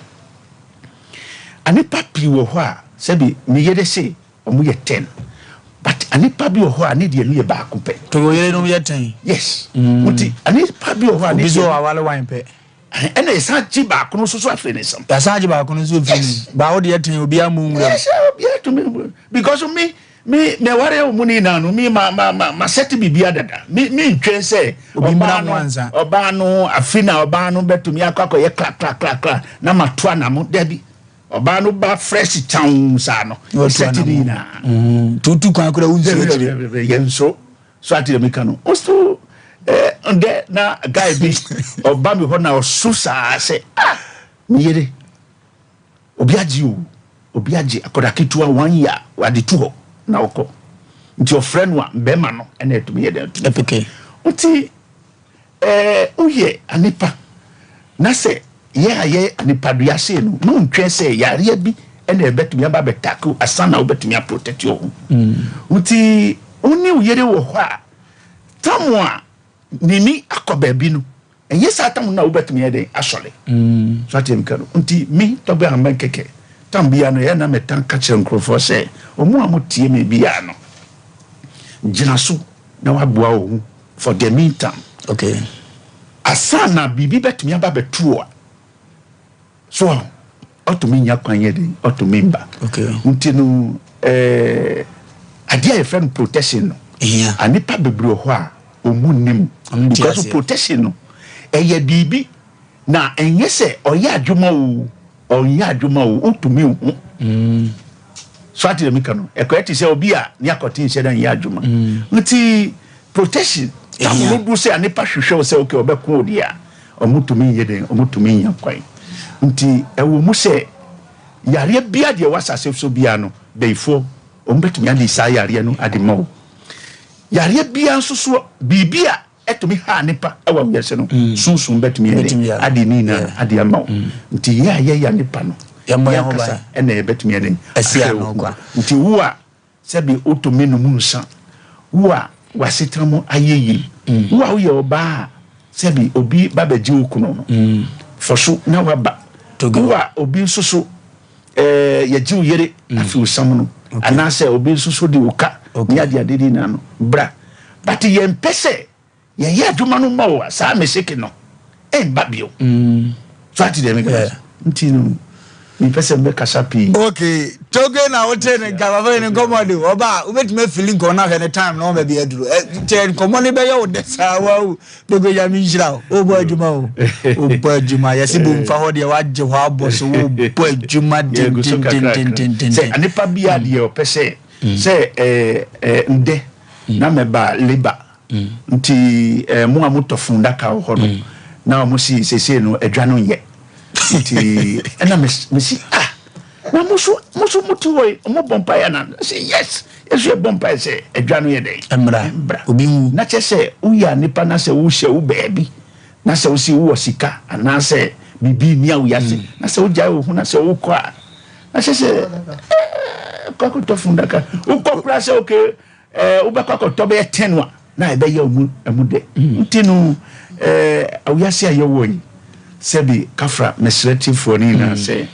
anipa pii wɔ hɔ a sɛbi meyɛ dɛ se Ɔmo yɛ ten but anipa bi wɔ hɔ a ne deɛ no yɛ baako pɛ. Togo yerenom yɛ ten. Yes. Nti anipa. Ɔbaa bi wɔ hɔ a ne Obi so deɛ wawale wan pɛ. Ɛna yɛsan gye baako no nso so afiri ne nsam. Yɛasan agye baako no nso afiri ne mu. Baa wo deɛ ten obiara mmu nwura mu. Yes, obiara tumi mmu. Because me me me aware wɔ mu ne nyinaa no me ma ma ma ma sɛte biribi adada. Me me ntwɛn sɛ Obi mmra ɔbaa ho no ansa. ɔbaa no afi na ɔbaa no bɛtumi akɔ akɔyɛ kla kla kla kla na ma to anamo dabi. Ɔbaa no ba fresh kyaw saa no. Na watu Sɛte ne anamo. nyinaa. Tutu kwan koraa wonsuo akyire. Yɛn nso So ate deɛ meka no? Ɔso eh, ndɛ na guy bi ɔba me hɔ na ɔso saa sɛ ah me yere obi agye o obi agye akɔda ketewa one year wade tu hɔ na ɔkɔ nti ɔfrɛ no a bɛrima no ɛna ɛtumi yɛ dɛn ɛtumi Ɛpeke. nti Ɛɛ, woyɛ onipa, na sɛ yɛn a yɛyɛ nipadua sei no, na wontwɛn sɛ yareɛ bi na ɛbɛtumi aba abɛtake wo ansa na wobɛtumi aprotect wo ho. Nti wo ne wo yere wɔ hɔ a, tam a n'ani akɔ baabi no, ɛnyɛ saa tam no na wobɛtumi ayɛ dɛn asɔre. So ate mka no? Nti me Tɔgbe Ahamban kɛkɛ, tam biara no, ɛyɛ na metan ka kyerɛ nkurɔfoɔ sɛ, wɔn a motie me biara no, gyina so na waboa wo ho For the mean time. Okay. Asa na biribi bɛtumi aba bɛto wo a, so a ɔtumi nya kwan yɛ den, ɔtumi mba. Okay. Nti no, eh, adeɛ a yɛfrɛ no protection no, yeah. anipa bebree wɔ hɔ a ɔmu nnim. Because protection no, ɛyɛ biribi na ɛnyɛ sɛ ɔyɛ adwuma o, Ɔnyɛ adwuma o, wotumi nhu. So ate deɛ meka no? Ɛkɔyɛ te sɛ obi a ne akɔte nhyɛ da nyɛ adwuma. Nti protection tam no du sɛ nipa hwehwɛ wo sɛ okay ɔbɛko wo deɛ a, ɔmo tumi nyɛ dɛn? Ɔmo tumi nya kwan. Nti ɛwɔ mu sɛ yareɛ biara deɛ ɛwɔ asase so biara no, bayifoɔ ɔmo bɛtumi ade saa yareɛ no ade ma wo. Yareɛ biara nso so biribi a Ɛtumi ha nipa wɔ wiase no sunsum bɛtumi ayɛ dɛn ade ne nyinaa ade ama wo nti yɛ a yɛya nipa no yɛn ankasa ɛna yɛbɛtumi ayɛ dɛn ahwɛ wo ho nti wo a sɛbi wotumi nom nsa wo a w'asetena mu ayɛ yie wo a woyɛ ɔbaa a sɛbi obi ba bɛgye wo kunu no fɔ so na waba wo a obi nso so ɛɛ yɛgye wo yere afi wo sam no anaasɛ obi nso so de wo ka ne ade ade ne nyinaa no bra but yɛmpɛ sɛ yɛyɛ adwuma no ma wo a saa meseke no ɛmba bio mm. so ate deɛ meka nti no mepɛ sɛ mbɛkasa pii. ok toge na wote ne nka papa yi ne nkɔmmɔ de ɔba a wobɛtumi afili nkɔmmɔ no ahwɛ ne time na ɔma bi aduru kyɛ nkɔmmɔ no bɛyɛ wo dɛ saa wawu Dogo Nyame nhyira wo. Wobɔ adwuma o. Wobɔ adwuma. Yɛse bu mfa hɔ deɛ wagye hɔ abɔ so. Wobɔ adwuma dendendendenden. Sɛ nipa biara deɛ ɔpɛ sɛ sɛ ɛɛ ndɛ na mɛba labour nti ɛɛ mo a motɔ fundaka wɔ hɔ no na wɔn si sese no adwa no nyɛ nti ɛna mesi ah Na mo nso, mo nso mote hɔ yi, mobɔ mpaeɛ anaa? Sɛ yes, yɛn nso yɛbɔ mpaeɛ sɛ adwa no yɛ dɛn? Mmra. Mmra. Obi nwu. Na kyerɛ sɛ woyɛ nipa na sɛ wohyɛ wo baabi na sɛ wosi wowɔ sika anaasɛ biribi nni a woyɛ na sɛ wogyae wo ho na sɛ wokɔ a na kyerɛ sɛ ɛɛ kɔ akɔtɔ fundaka wokɔ koraa sɛ okay Ɛɛ wobɛkɔ akɔtɔ bɛyɛ ten a na ɛbɛyɛ ɔmo ɛmo dɛ. Nti no ɛɛ awiase a yɛwɔ yi sɛbi kafra mesrɛ tiefoɔ no nyinaa sɛ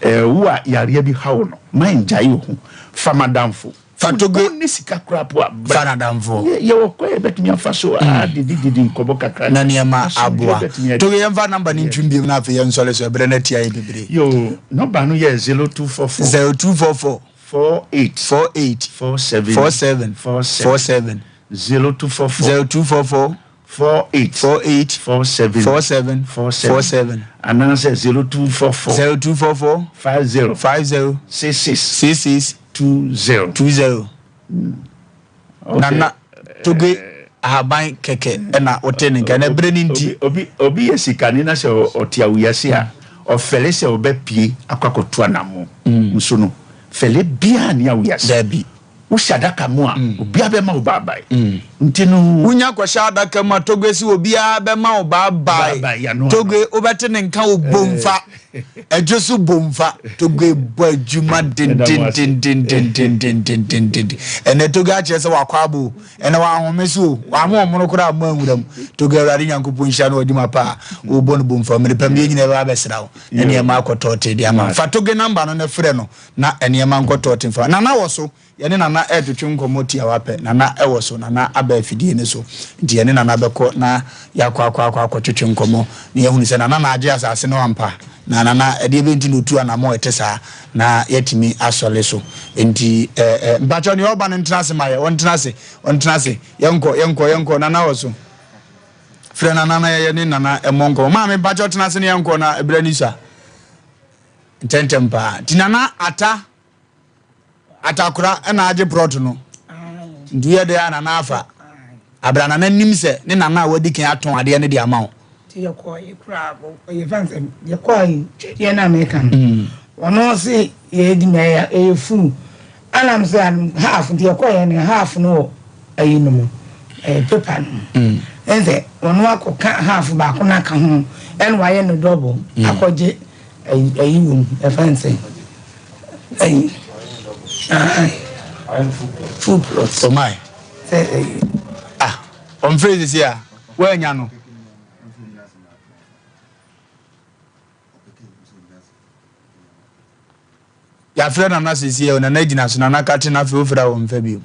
ɛɛ wo a yareɛ bi ha wo no ma ngyae wo ho fa madamfo. Fa togo. Wonni sika koraa po a bra. Fa nadamfo. Yɛ yɛwɔ kwan a yɛbɛtumi afa so a didi didi nkɔmɔ kakra Na nneɛma asomdwoeɛ aboa. bɛtumi adi. Togo yɛmfa number no ntwim biom na afei yɛnsɔre so ɛberɛ no atia yɛ bebree. Yoo nɔba no yɛ 0244. 0244. 48. 48. 47. 47. 47. 47. 0244. 0244. 48. 48. 47. 47. 47. 47. Anaasɛ 0244. 0244. 50. 50. 66. 66. 20. 20. Nana Toge ahaban kɛkɛ ɛna wote ne nka na ɛberɛ no nti. Obi obi yɛ sikani na sɛ ɔte awuiase a ɔfɛle sɛ ɔbɛpie akɔ akɔto anamo nso no fɛle biara ni awuiase. Dabi. Wohyɛ adaka mu a obiara bɛma wo baabae nti no. Wonya kɔhyɛ adaka mu a Toge se obiara bɛma wo baabae. Toge wobɛte ne nka wɔ bomfa. Ɛdwo so bomfa Togo bɔ adwuma dendendendendendendendenden. Ɛnɛ Togo akyerɛ sɛ wakɔ abo o. Ɛnɛ wahome so o. Wama ɔmono koraa ammɔ anwura mu. Togo Awurade Nyankopɔn nhyira no wɔ adwuma pa a wobɔ no bomfa. Mmere pa mu yɛn nyinaa bɛba abɛsra wo na nneɛma akɔ tɔɔtee de ama wo. Fa Togo namba no na frɛ no na nneɛma nkɔ tɔɔtee mfa. Nana wɔ so. Yɛne Nana retwetwe nkɔmmɔ tiawa pɛ, Nana wɔ so, Nana aba afidie no so. Nti yɛne Nana bɛkɔ na yɛakɔ akɔ akɔ akɔtwetwe nkɔmmɔ na yɛahunu sɛ Nana na agye asase no ampa, na Nana ɛdeɛ bɛn nti na ɔtu anammɔn a ɛte saa na yɛatumi asɔre so. Nti ɛ ɛ mpakyɛw deɛ ɔreba no ntena ase ma yɛ, ɔntena ase, ɔntena ase. Yɛnkɔ, yɛnkɔ, yɛnkɔ, Nana wɔ so. Frɛ Nana na yɛne Nana mmɔ nkɔmmɔ. Maame mpakyɛw tena ase na yɛnkɔ na berɛ no sua ntɛntɛm paa. Nti Nana Ata Atakora na agye prɔt no. Nti woyɛ dɛ a nana afa. Abra nana nim sɛ ne nana a wadi kan atɔn adeɛ no de ama wo. Nti yɛkɔ yɛkura yɛfa nsɛm yɛkɔ ayi twɛdeɛ no a meka no. Mm. Ɔno se yɛdi na ɛyɛ ɛyɛ full. Anam sɛ half nti yɛkɔ yɛ no half no wɔ ayi no mu ɛyɛ paper no mu. Mm. Ɛnsɛ ɔno akɔka half baako no aka ho ɛna wayɛ no double mm. akɔgye ayi wɔ mu yɛfa nsɛm. Ayi ayi full plot. Oh my. Sɛ ayi. Ah, ɔmfrɛ sisi a woanya no. Yɛafrɛ nana sisi a nana gyina so nana ka te na afei wofrɛ a wɔmfa bio.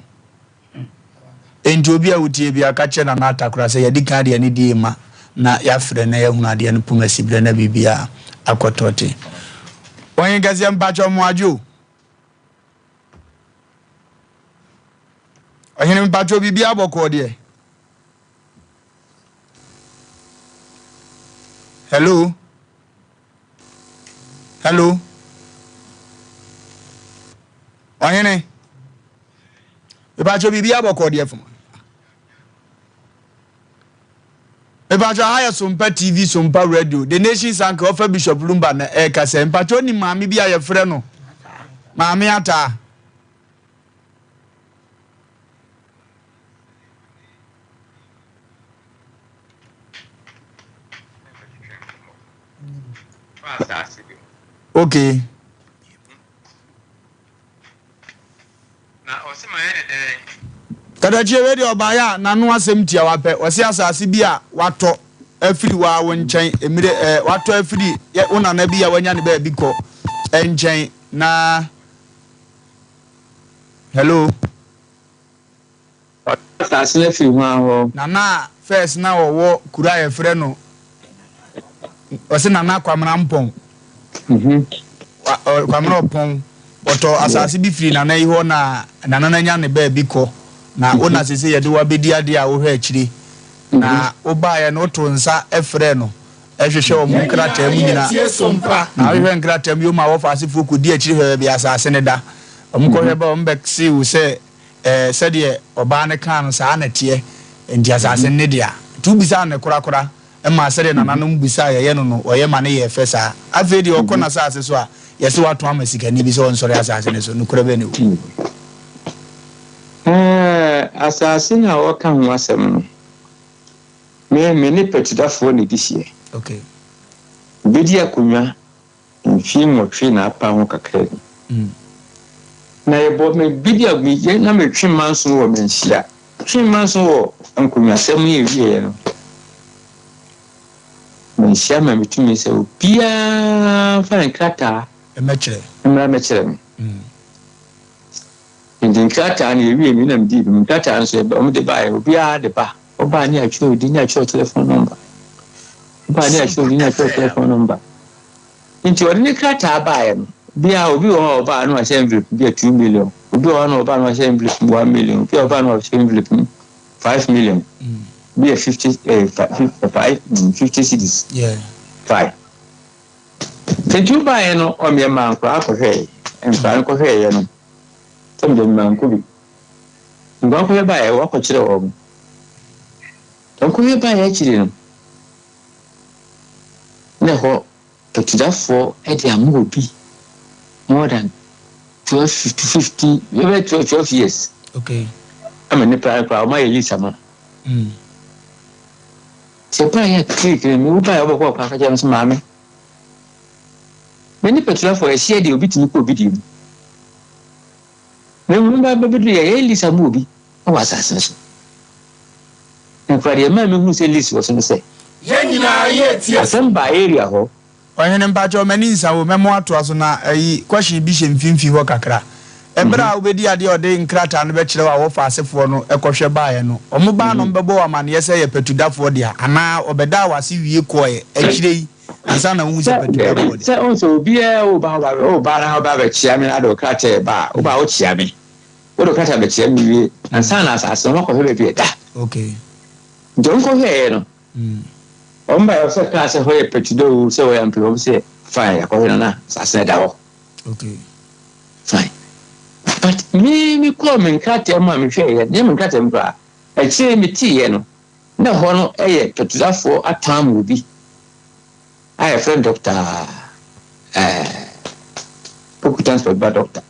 Enti obi a wotie biara, ka kyerɛ Nana Atakora sɛ yɛadi kan de anidie rema na yɛafrɛ na yɛahunu adeɛ no poma siberɛ na biribiara akɔ tɔte. Ɔhen kɛseɛ mpakyɛw mo adwo o. Ɔhene mpakyɛw biribiara bɔkɔɔ deɛ. Hello. Hello. Ɔhene. Mepakyɛ biribi abɔkɔ deɛ fam. Mepakyɛ ha yɛ Sompa TV, Sompa Radio, The Nation Sanke, ɔfa Bishop Lumba na ɛrekasa. Mepakyɛ onim maame bi a yɛfrɛ no Maame Ataa. Okay. Na ɔse mayɛ ne dɛn? Katakyie wei deɛ ɔbaeɛ a n'ano asɛm tiawa pɛ, ɔse asase bi a watɔ afiri waa wo nkyɛn mmire ɛɛ watɔ afiri yɛ wo nana bi a wanya ne baabi kɔ nkyɛn na hello. Watɔ asase no afiri hwan hɔ? Nana a first na ɔwɔ kuro a yɛfrɛ no ɔse Nana Kwamena Mpɔn Kwamena Ɔpɔn ɔtɔ asase bi firi Nana yi hɔ na Nana no anya ne baabi kɔ na wo na sese yɛde wo abɛdi adeɛ a wohwɛ akyire na wobaeɛ no woto nsa frɛ no ɛhwehwɛ wɔn nkrataa mu nyina na wohwehwɛ nkrataa mu yom a wɔfa asefoɔ kɔdi akyire hwɛ baabi asase no da wɔn kɔhwɛ ba wɔn bɛse wo sɛ Ɛɛ, sɛdeɛ ɔbaa no kaa no, saa na ɛteɛ. Enti asase no ne dea. Nti wobisaa no korakora maa sɛdeɛ nananom bisa a yɛyɛ no no, ɔyɛ ma no yɛɛ fɛ saa. Afei deɛ ɔkɔ n'asase so a, yɛse watɔn ama sikani bi sɛ ɔnsɔre asase no so. Nokorɛ bɛn na ɛwɔ mu? Ɛɛ, asase no a wɔka ho asɛm no, me, me ne Patudafoɔ na ɛdi hyeɛ. Okay. Mebɛdi akonnwa Mfie nwɔtwe na apa ho kakra bi. Na yɛbɔ me bedi a meyɛ na metwe manso wɔ manhyia. Twe manso wɔ nkonnwasɛm yi awieɛ no. Manhyia ma metumi sɛ obiara mfa ne nkrataa mmɛkyerɛ mmra mmɛkyerɛ me. Nti nkrataa no yɛwie me na medii bi. Nkrataa nso wɔn de baeɛ obiara de ba. Ɔbaa ne atwerɛ odin ne atwerɛ telephone number. Ɔbaa ne atwerɛ odin ne atwerɛ telephone number. Nti ɔde ne krataa baeɛ no, bia obi wɔ hɔ a ɔbaa no wahyɛ envelope bi a 2 million, obi wɔ hɔ na ɔbaa no wahyɛ envelope mu 1 million, obi a ɔbaa no wahyɛ envelope mu 5 million, bi a 50 5 50 cedis. Five. Nti wobaeɛ no ɔmeɛ maa nkwadaa kɔhwɛɛ, nkwadaa no kɔhwɛeɛ no, sɛ mede manko bi. Nkwadaa kɔhwɛ baeɛ wakɔkyerɛ wɔn. Nkɔhwɛ baeɛ akyiri no, na ɛhɔ atudafoɔ de ama obi more than 12 to 15 bɛbɛ 12 12 years. Okay. Ama nipa no koraa wɔn ayɛ list ama. Sɛ baeɛ click no, wo baeɛ wobɛkɔ ɔkwan kakyɛ no sɛ maame. Me ne Petulafo yɛhyia deɛ obi tumi kɔ obi deɛ mu. Na mmom ba bɛbɛduru yɛ yɛyɛ lease ama obi wɔ asase no so. Na kura deɛ ɛmaa mehunu sɛ lease wɔ so ne sɛ, Yɛn nyinaa yɛ tie. Asɛm baa area hɔ. Ɔhene mpakyɛw m'ani nsa wo mɛmo atoa so na ayi question bi hyɛ mfimfini hɔ kakra. Ɛberɛ a wobɛdi adeɛ a ɔde nkrataa no bɛkyerɛ wo a wɔfa asefoɔ no kɔhwɛ baeɛ no wɔn baa na wɔbɛbɔ wo amaneɛ sɛ ɛyɛ patudafoɔ dea anaa ɔbɛdaa wo ase wie kɔeɛ akyire yi ansa na wohu sɛ Sɛ patudafoɔ dea? sɛ wohu sɛ obiara woba woba woba na woba abɛkyea me na wode wo krataa reba a woba a wokyea me wode wo krataa bɛkyea me wie ansa na asase no wɔakɔhwɛ baabi a ɛda. Okay. Nti wɔkɔhwɛeɛ no Wɔn baeɛ sɛ kaa sɛ hɔ yɛ pɛtudɛ o sɛ hɔ yɛ ampe wɔn sɛ fine yɛakɔhwɛ no na asase no da hɔ. Okay. Fine. But me me kɔɔ me nkrataa mu a mehwɛeɛ nyɛ me nkrataa mu koraa akyire meteeɛ no na hɔ no yɛ pɛtudafoɔ atam wɔ bi a yɛfrɛ no dɔkta ɛɛ Poku transport ba dɔkta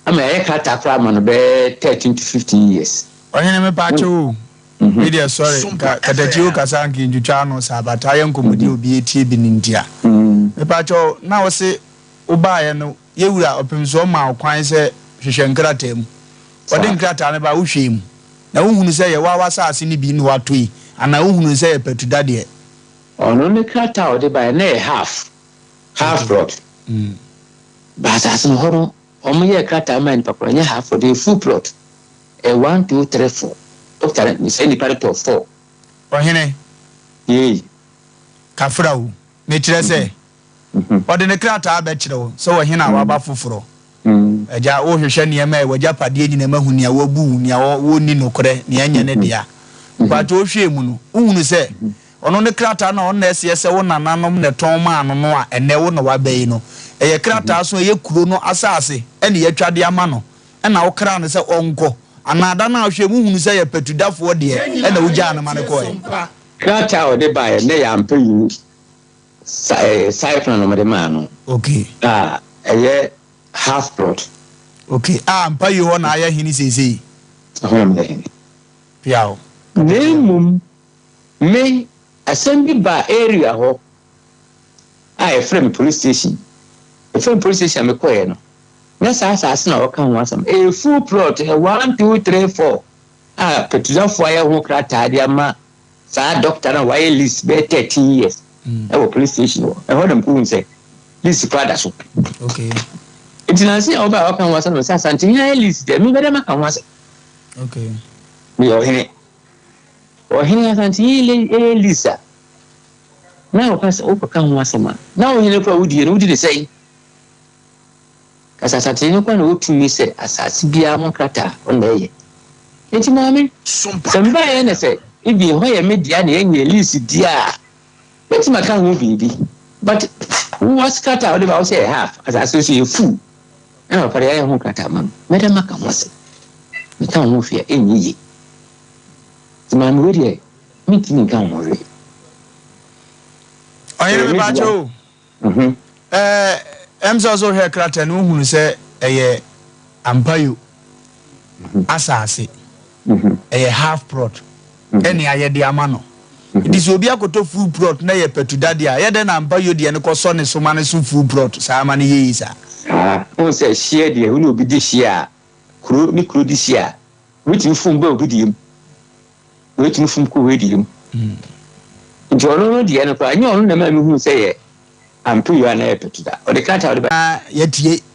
ama yɛayɛ krataa koraa ama no bɛyɛ 13 to 15 years. Ɔhene mepaakyɛw o, me deɛ sorry nka katakyi wo kasa nka ntwitwa ano saa but ayɛ nkɔmmɔdi a obi atie bi no ntia. Mepaakyɛw na wo se wo baeɛ no yɛwura ɔpemsoɔ maa wo kwan sɛ hwehwɛ nkrataa mu. Ɔde nkrataa no baa wo hwɛɛ mu na wo hunu sɛ yɛ waa w'asaase no bi na watɔ yi anaa wo hunu sɛ yɛ patuda deɛ? Ɔno ne krataa a ɔde baeɛ na ɛyɛ half, half plot. But asase no hɔ no wɔn yɛɛ krataa maa nipa korɔ ɛnyɛ half plot ɛyɛ full plot ɛyɛ one two three four doctor no sɛ nipa no tɔ four. Ɔhene. Yei. Kafra o, mekyerɛ sɛ, ɔde ne krataa bɛkyerɛ wo sɛ ɔhene a waba foforɔ. Agya, wohwehwɛ nneɛma a ɛwɔ w'agyapadeɛ nyinaa mu ahu nea wabu wo, nea ɔnni nokorɛ, nea ɛnyɛ ne dea. Mpakyɛ wohwɛɛ mu no, wohunu sɛ ɔno ne krataa no a ɔno na ɛseɛ sɛ wo nananom na ɛtɔn maa no no a ɛnnɛ wo na waba yi no, ɛyɛ krataa so a ɛyɛ kuro no asase na yɛatwa de ama no na wokraa no sɛ ɔnkɔ, anaa da no a wohwɛɛ mu wohunu sɛ ɛyɛ patudafoɔ deɛ na wogyaa no ma no kɔeɛ? Krataa a ɔde baeɛ no, na ɛyɛ ampa yi Saifena na wɔde maa no. Okay. A ɛyɛ half plot. Okay, a ampa yi hɔ na ayɛ hene seesei. Ɛhɔ na meyɛ hene. Piaw. Na mmom me, asɛm bi baa area hɔ a yɛfrɛ me police station. Yɛfrɛ me police station a mekɔeɛ no, na saa asase na wɔka ho asɛm. Ɛyɛ full plot, ɛyɛ one, two, three, four a Petuzafoɔ ayɛ ho krataa de ama saa doctor no a wayɛ list bɛyɛ 13 years ɛwɔ police station hɔ. Ɛhɔ na mekɔhu sɛ list koraa da so. Okay. Nti nanse a wɔbaa wɔka ho asɛm no sɛ Asante hene ayɛ list deɛ mebɛdɛ maka ho asɛm. Okay. Meyɛ ɔhene. Ɔhene Asante hene yɛ list a na wɔka sɛ wokɔka ho asɛm a na ɔhene koraa wodie no wodi ne sɛn? Kasa Asante hene koraa na ɔwɔ tumi sɛ asase biara ho krataa ɔno na ɛyɛ. Enti maame, sɛ mebaeɛ na sɛ ebi ɛhɔ yɛ me dea na yɛnyɛ lease deɛ a, mɛtumi aka ho biribi. But wo ase krataa a wode ba wo sɛ yɛ half, asase nso yɛ full. Ɛna papa de ayɛ ho krataa ma no. Mɛda maka ho asɛm. Meka ho hwee a ɛnyɛ yie. Nti maame wei deɛ mentumi nka ho hwee. Ɔhene mepakyɛ o. Ɛɛ ɛm sɛ ɔsɛ wohwɛ krataa no wohunu sɛ ɛyɛ ampayo asaase ɛyɛ half plot ɛne ayɛ de ama no nti sɛ obi akɔtɔ full plot na ɛyɛ patu dadeɛ a ɛyɛ dɛn na ampayo deɛ no kɔsɔ ne so ma no so full plot saa ma no yɛ yi saa. Saa wohu sɛ hyeɛ deɛ wo ne obi di hyeɛ a kuro ne kuro di hyeɛ a wobɛtumi fom ba obi deɛ mu. Wei fom kɔ wei deɛ mu. Nti ɔno no deɛ no koraa, ɛnyɛ ɔno na ɛma mehuu sɛ yɛ ampe wei anaa yɛ pɛtu da. Ɔde krataa a ɔde ba. Yɛatie.